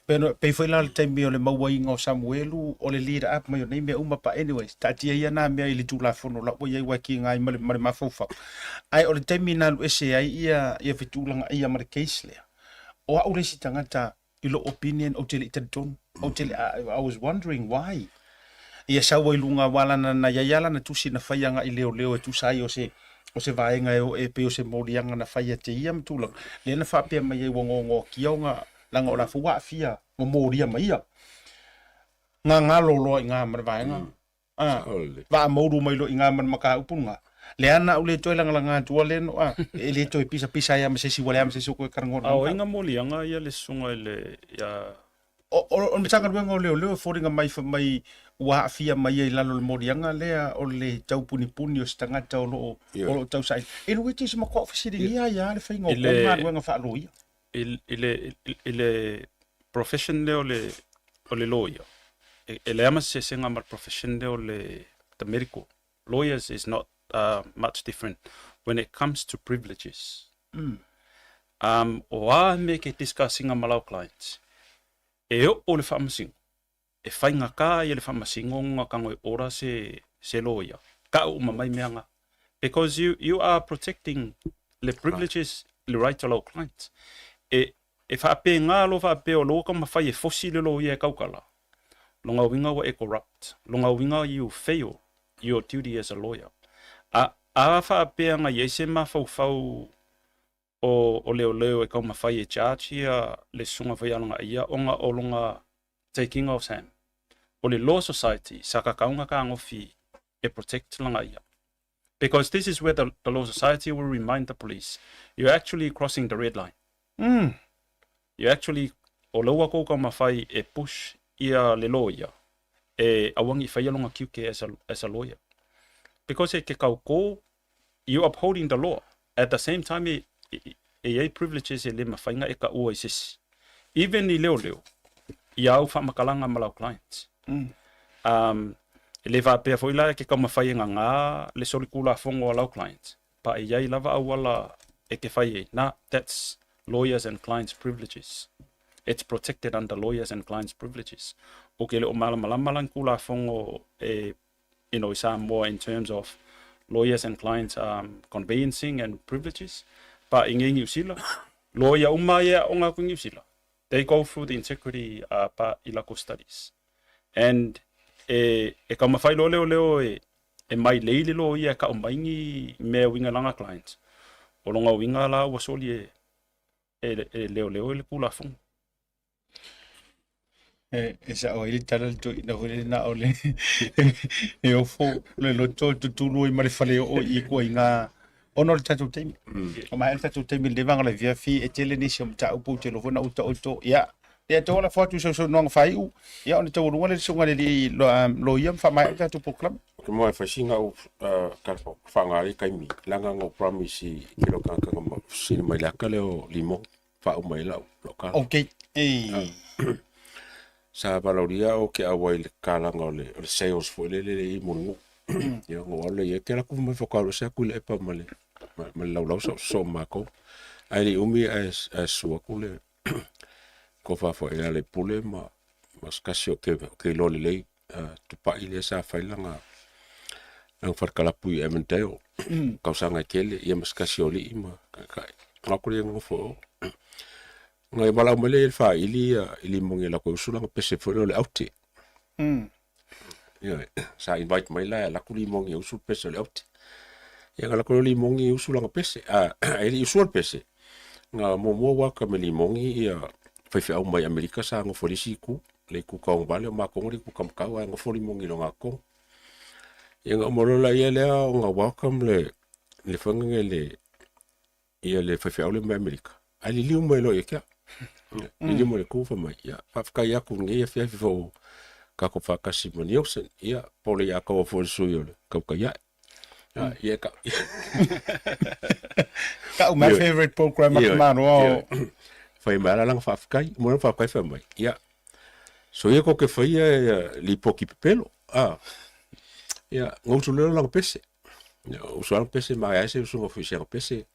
Pei ona pei foi la le taimi o le mauaina o Samuelu o le lead up mai o nei mea uma but anyways taatia ia na mea i le Tulafono la ua i ai ua e kiga ai ma le ma le mafaufau. Ae o le taimi na alu ese ai ia ia fetuulagaia ia ma le case lea, o au le isi tagata i lou opinion ou te le i talitonu. Ou te le I was wondering why ia sau ai luga aua lana na i ai lava lana tusi na fai agai leoleo e tusa ai o se o se vaega e o e pei o se moliaga na fai ia te ia ma tulaga lea na faapea mai ai ua gogoakia ona leaga o la foi ua aafia ua molia mai ia gagalo loa i ga ma le vaega a vaa moulu mai loa i ga ma le mataupu lena lea na ou le toe lagalaga atua lea no a e le toe pisapisa ai lava ma se isi ua leai lava ma se isi o toe talanoa i A le o ai mataupu. nga moliaga ia le susuga i le ia O, o, o le Matagaluega o Leoleo e foliga mai fai mai ua aafia mai ai i lalo o le moliaga lea o le taupunipuni o se tagata o lo o, o lo o tausaili. E luiti se matuā fesiligia ai lava le faiga o I kou le galuega faaloia. i, i le i le profession lea o le o le lawyer e, e leai ma se sesega ma le profession lea o le the medical lawyers is not much different when it comes to privileges. Um, o a mea ke discuss-inga ma lau clients, e oo le faamasino, e faigata ia le faamasino ona tago e order se, se lawyer, tau uma mai mea nga. Because you, you are protecting le privileges, le right o lau clients. E, e faapena loa faapea o lou taumafai e fosi le lawyer e tautala, lona uiga ua e corrupt, lona uiga you fail your duty as a lawyer. A, a faapea na i ai se mafaufau o, o leoleo e taumafai e charge ia le susuga foi ia Lagaaia ona o lona taking of Sam. O le Law Society sa tatau ona tagofi e protect Lagaaia. Because this is where the, the Law Society will remind the police, you're actually crossing the red line. You actually, o lou kou taumafai e push ia le lawyer e aua ne i faia lona tiute as a, as a lawyer. Because e ke kaukō, you upholding the law. At the same time, e, e, e i ai privileges e le mafai ona e taua i se isi. Even i leoleo, i āu faamatalaga ma lau clients. Um, e le faapea foi la e ke taumafai e gagā le solitulafono a lau client, but e i ai lava auala e ke fai ai, na, that's lawyers and clients privileges. It's protected under lawyers and clients privileges. Ou ke le o malamalama la ni tulafono e, you know, i Samoa in terms of lawyers and clients conveyancing and privileges, but i ngei Niu Sila, lawyer uma ia e aoga atu i Niu Sila, they go through the integrity part i lako studies. And e, e taumafai loa leoleo e, e mailei le loia e kau mai ni mea uiga lana client, o lona uiga la ua soli e, e, e leoleo i le Tulafono. E, e sao ai le tala le toeaina foi lele na o le e ofo le loto e tutulu ai ma le fale oo i kua i ngā ona o le tatou taimi. O maea le tatou taimi i lenei vaega o le afiafi, e tele nisi o mataupu ou te iloa foi na uta oito. Ia, ia toe lafo atu i sau saunoaga faaiu, ia ona taualuga lea i le susuga i le alii loia ma faamaea le tatou polokalame. Ou te moe fai sina au tala whaanga le taimi, langa no promise i ke lo kanga ma sina mai le aka leo limo faauma ai lau lau kala. Okay. Ei. Sa valaulia o ke aua i le kalaga o le, o le sales foi lele le i Mulinuu. Ia, no alu le ia ke la ku mai whakaaro se aku i le epa ma le, ma, ma le laulau sa so mākou. Ai le umi ai, ai sua ku le ko whawha i le pule ma, ma skasi o ke, o ke iloa lelei tupai lea sa fai langa langa falikalapu i Avondale tausaga e tele ia ma se tasi o alii ma taitai aku lea nofo o ngai valaau mai lea i le faili ia i limogi e latou usu langa pese foi lea o le aute ioe sa invite mai la e alu atu limogi e usu le pese o le aute ia na alu atu lea o limogi e usu lana pese a e le i usua le pese na muamua welcome e limogi ia faifeau mai Amerika sa nofo i le isi itu le itu taugavale o matou le itu taumatau ae nofo limogi i lona totonu. Ia na uma loa laia lea ona welcome le le fana le le ia le faifeau lea mai Amerika. Ae liliu mai loa ia te au. Liliu mai le ku fai mai, ia faafetai atu i lenei afiafi foi ua tatou faatasi ma Nielsen. Ia po o le ia taua foi le sui o le tautai ae. Ia ka. Ka'u my favorite program a Malo o. Fai mai ala langa faafetai, mo le faafetai fai mai. Ia. So ia ko ke fai ia lipoti pepelo. Ah. Ia, ngousu leo langa pese. Ia, usu langa pese ma ia se usu ngo fisi pese.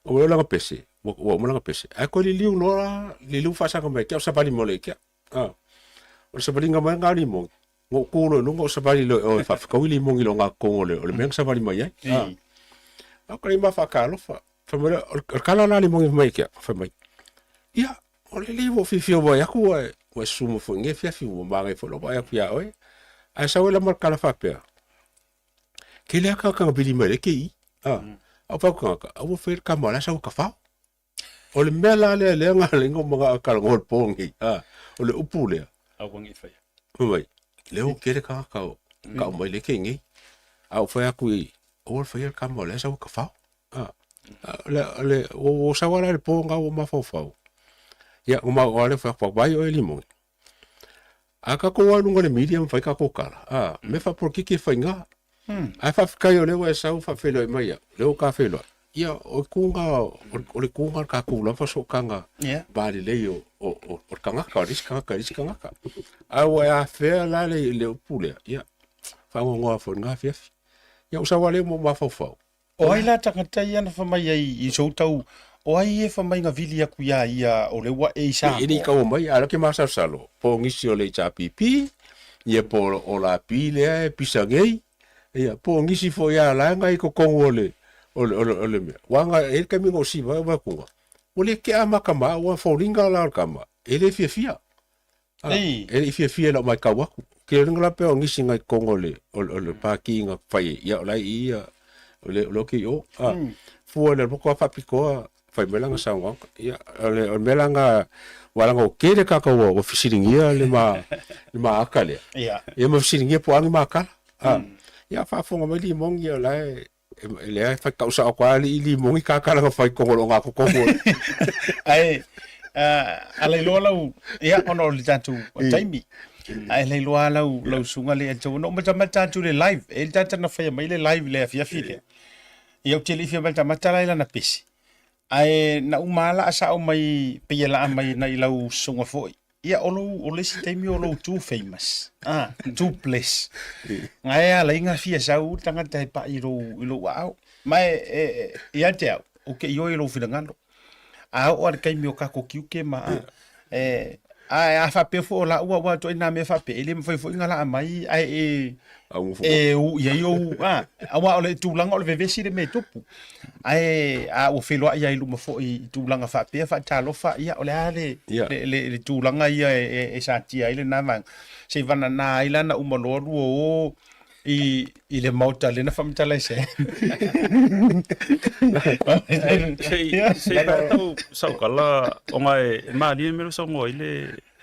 O leo langa pese. Ua uma langa pese. Ai ko liliu loa, liliu faasanga mai kia o savali mo le kia. Ah. O le savaliga mai ngā limogi. Ngo ku loa i luga o savali loa i o e faafekaui limogi i lo ngā kogo o le mea na savali mai ai. Ah. Au ka lima whaakalofa. Fai mai o le kala la limogi mai kia. Fai mai. Ia, o le lei ua fiafia mai aku ua e susu mai foi i lenei afiafi ua magai foi lou vaai atu iā oe. Ae sau ai la ma le kala faapea, Ke lea kagakaga vili mai le ke i. Ah. Au fai atu tagata, aua fai le kama o la e sau e kafao. O le mea la lea lea na ala ai ona manao e talanoa i le po lenei, a, o le upu lea. Aua ne i faia. Fai mai, lea ua tele tagata o kau mai le ke nei. A ou fai atu i, aua le faia le kama o lea e sau e kafao. A, le, le, ua, ua sau lava la i le po lena ua mafaufau. Ia, ua ma, o le fai atu, vaai oe limoni. A tatou o i luga o le media ma fai tatou tala, a, mea faapolokiki e faiga. Ae faafetai o lea ua e sau faafeiloai mai au, lea ua ta feiloai. Ia, o le tūga, o le tūga o le tatou lava sootaga va lelei o, o, o, o le tagata, o le isi tagata i le isi tagata. Ae ua e afea la le, le upu lea, ia, faanoanoa foi i lena afiafi. Ia, ua sau lava lea ma ou mafaufau. O ai la tagata ia na fai mai ai i sou tau, o ai e fai mai na vili atu iā ia o le ua e i Samoa? E le i kaua mai, a o lea ke masalosalo, po o nisi o le HRPP, ia po o la pi lea e pisa nei, ia po o nisi foi a la nga i totonu o le, o le, o le, o le mea. Ua nga, e i ai le taimi na ou siva ai, ou vaai atu, ua le tea ma tama, ua foliga la o le tama, e le fiafia. A, Ei. e le i fiafia i lau matau atu. Ke ringa la pea o nisi ngai totonu o le, o le, o le pāti na fai ai, ia o la e i ia, o le, o le oki i o. A, fua i le loko a faapitoa, fai mai lana saunoaga. Ia, o le, o le mea la na, aua leaga ua tele tagata ua, ua fesiligia le ma, le ma ata lea. Ia. Ia ma fesiligia po o a ni ma kala. A, ia faafofoga mai Limoni o la e, E leai, fai kau sao koa ali i limoni ka kala ka fai kongo lo ngā kokongo. Ae, a lailoa lau, ia, ona o le tatou taimi. Ae lailoa lau, lau susuga le Elton, na ou matamata atu i le live, e i ai le tagata na faia mai le live i le afiafi lea. Ia, ou te le i fia matamata la i lana pese. Ae na uma lava laa sao mai, pei e laa mai nai lau susuga foi. Ia, o lou, o le isi taimi o lou too famous, ah, too blessed. Nga e ala i ngā fia sau tagata e pai i lou, i lou aao. Ma e, e, e, ia te au, o ke ioi lou finagalo. A oo a le taimi o kako kiuke ma, a, e, a, a faapea foi o laua, ua atoa i nā mea faapea, e le mafai foi ona laa mai, ae e, e u i ai ou, a, aua o le tulaga o le vevesi le mea e tupu. Ae a ua feiloai ai luma foi i tulaga faapea faatalofa, ia o le a le, Ia. le, le, le tulaga ia e, e, e satia ai lena vaega. Se i vanana ai la na uma loa lua o i, i le maota lena faamatala e se. Sei, sei pa tau saukala onga e malie me lo saunoa i le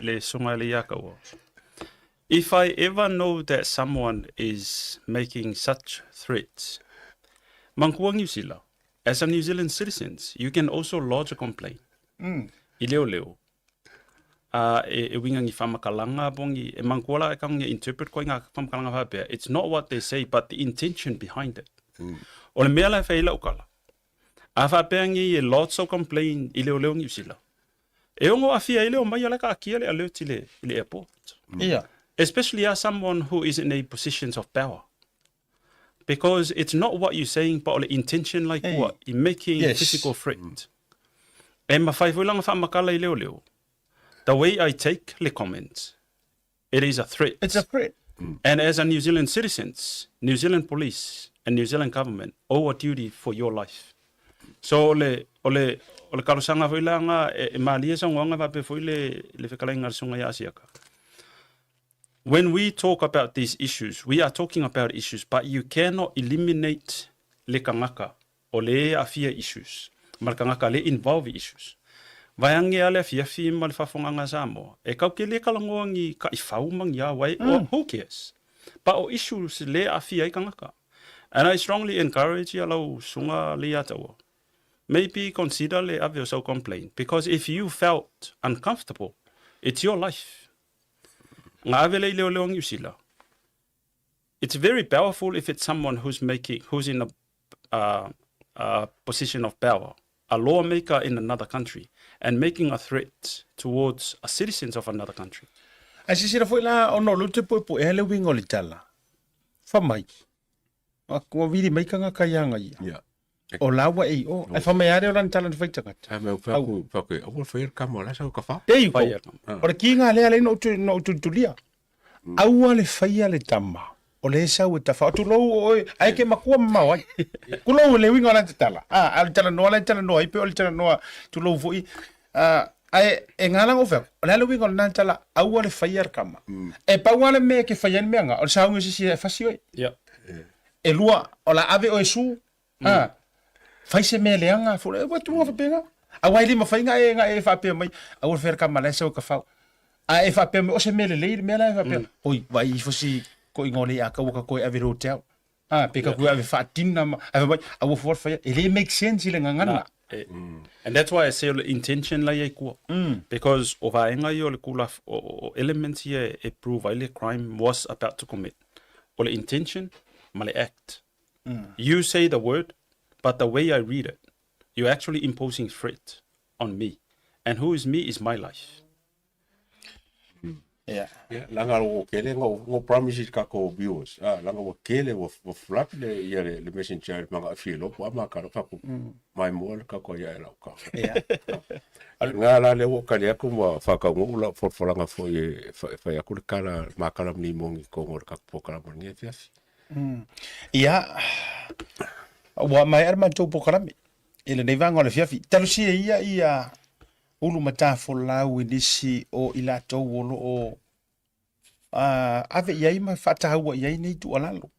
le susuga le ia kaua. If I ever know that someone is making such threats, Manatua Niu Sila, as a New Zealand citizens, you can also lodge a complaint. I leoleo, a e, e uiga ni faamatalaga po o ni, e manatua la e kau ni interpret koe ngā faamatalaga faapea, it's not what they say but the intention behind it. O le mea la e fai ai lau tala, a faapea ni e lodge sau complaint i leoleo Niu Sila, E ono aafia ai le omai o la e kaakia le alert i le, i le airport. Ia. Especially as someone who is in a positions of power. Because it's not what you're saying but o le intention like Hey. what in making Yes. physical threat. E mawhai foi langa whaamakala i leoleo. The way I take le comment, it is a threat. It's a threat. And as a New Zealand citizens, New Zealand police and New Zealand government owe a duty for your life. So o le, o le, o le talosaga foi la nga e, e malie saunoaga faapea foi le, le fetalaiga a le Susuga ia Asiaka. When we talk about these issues, we are talking about issues, but you cannot eliminate le tagata o le aafia i issues, ma le tagata le involve i issues. Vaeane a le afiafi ma le faafofogaga a Samoa, e kau ke le talanoa ni taifau ma ni a wai, mm. who cares? But o issues le aafia ai tagata. And I strongly encourage ia lau susuga le ia taua. Maybe consider le ave o sau complaint, because if you felt uncomfortable, it's your life. Nga ave le i leoleo Niu Sila. It's very powerful if it's someone who's making who's in a uh, a position of power, a lawmaker in another country, and making a threat towards a citizens of another country. Ae silasila foi la ona o lea ou te puepuea le uiga o le tala, fai mai, ua vili mai tagata ia ia. Ia. O la ua e i o. Ae fai mai lava lea o lana tala na fai i tagata. A mea fai aku, fai aku, aua le faia le kama o la e sau e kafao. There you go. Faia le kama. O le kiga lea lea na ou tulitulia. Aua le faia le tama o lea e sau e tafao. Tulou o oe, ae ke makua mamao ai. Tulou le uiga o lana tatala. A, a o le talanoa la e talanoa ai pe o le talanoa, tulou foi. A, ae e ngā langa o fai atu, o le a le uiga o lena tala, aua le faia le tama. E pau lava le mea e ke faia ai le mea lena, o le sauni o se isi e fasi oe. E lua, o le a ave oe su, a, fai se mea leaga, fo, ua tuua faapena. Aua e le mafai na e, na e faapea mai, aua le faia le tama la e sau e kafao. A e faapea mai, o se mea lelei le mea la e faapea, oi, vaai ifo si koʻiga o le a kaua ka koe ave i le hotel. A, pe ka koe ave faatina ma, ae fai mai, aua fua le faia, e le make sense i le gagana. Eh, And that's why I say o le intention la ia i kua. Because o vaega ia o le kula, o elements ia e prove ai le crime was about to commit. O le intention ma le act. You say the word, but the way I read it, you're actually imposing threat on me. And who is me is my life. Yeah. Ia, leaga ua tele na promise i tatou viewers, a, leaga ua tele, ua flood le, ia le, le messenger i le maga fia iloa po o a makala, fai atu, maimoa le tatou ia e lau kau. Yeah. Lena la lea ua ou tali atu ma faataunuu lau folafolaga foi e fai atu le tala, le makala ma limoni i totonu o le tatou polokalame o lenei afiafi. Ia, ua maea le matou polokalame i lenei vaega o le afiafi. Talosia ia ia ulu matafolau i nisi o i latou o lo o ave i ai ma faataua i ai nei tuualalo.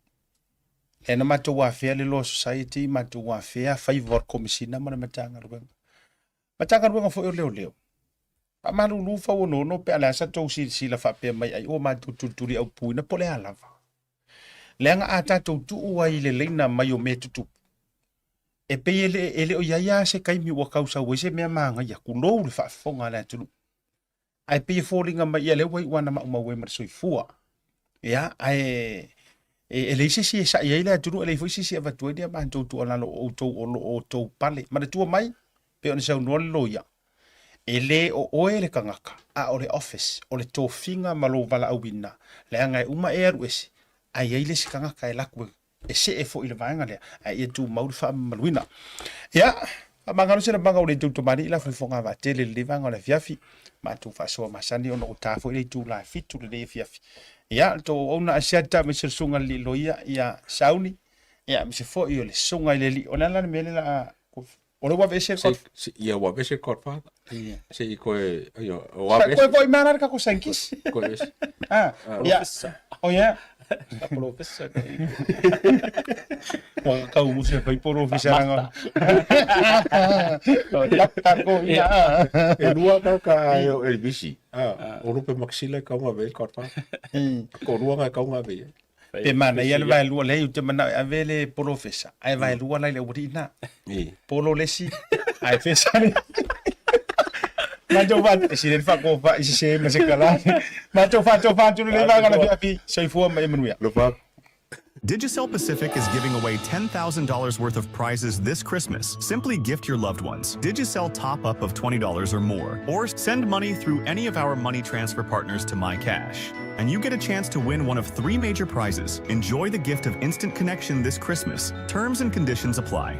Lea na matou afea le Law Society, matou afea faiva o le Komesina ma le Matagaluega. Matagaluega foi o Leoleo. Faamalulu fauonoono pe a le a sa tou silasila faapea mai ai ua matou tulituli aupuina po o le a lava. Leaga a tatou tuu ai i le laina mai o mea tutupu, e pei e le, e le o i ai lava se taimi ua tausau ai se mea manaia, tulou le faafofoga a le atunuu. Ae pei e foliga mai ia lea ua iu ana maumau ai ma le soifua. Ia, ae e, e leai se isi e sa'i ai le atunuu, e leai foi se isi e avatu ai ni a matou tuualalo o outou o lo o outou pale. Manatua mai, pei ona saunoa le loia, e le o oe le tagata, a o le office, o le tofiga ma lou valaauina, leaga e uma e alu ese, ae i ai le isi tagata e alu atu e e see foi i le vaega lea, ae ia tumau le faamamaluina. Ia, faamagalo se lamaga o le tou tamalii la fofoga vaatele i lenei vaega o le afiafi. Matou faasoa masani ona ua ta foi le itula e 7 lenei afiafi. Ia, le tou auauna Asiata aemaise le susuga i le alii loia, ia Sauni, ia aemaise foi o le susuga i le alii. O le a la le mea lea o le a O le ua aveese le Se, ia ua aveese le Godfather. Ia. Se i koe, ia, ua aveese. Koe foi mana le kako sankisi. Koe aveese. Ah, ia. Oh yeah. Polofesa. Ua kau musu e fai polofesa langa. Tako ia. E lua kau ka e o LBC. Ah, o lupe maxila e kau ngave le Godfather. Ko lua ngai kau ngave. Pe manaia le vaelua leai ou te manao e ave le polofesa ae vaelua la i le aualii lena. Polo le isi ae fesa le Matou fa e sili ai le faakofa i sese ma se kala. Matou faatofa atu lenei vaega o le afiafi. Soifua ma ia manuia. Lofa. Digicel Pacific is giving away $10,000 worth of prizes this Christmas. Simply gift your loved ones. Digicel top up of $20 or more, or send money through any of our money transfer partners to MyCash. And you get a chance to win one of three major prizes. Enjoy the gift of instant connection this Christmas. Terms and conditions apply.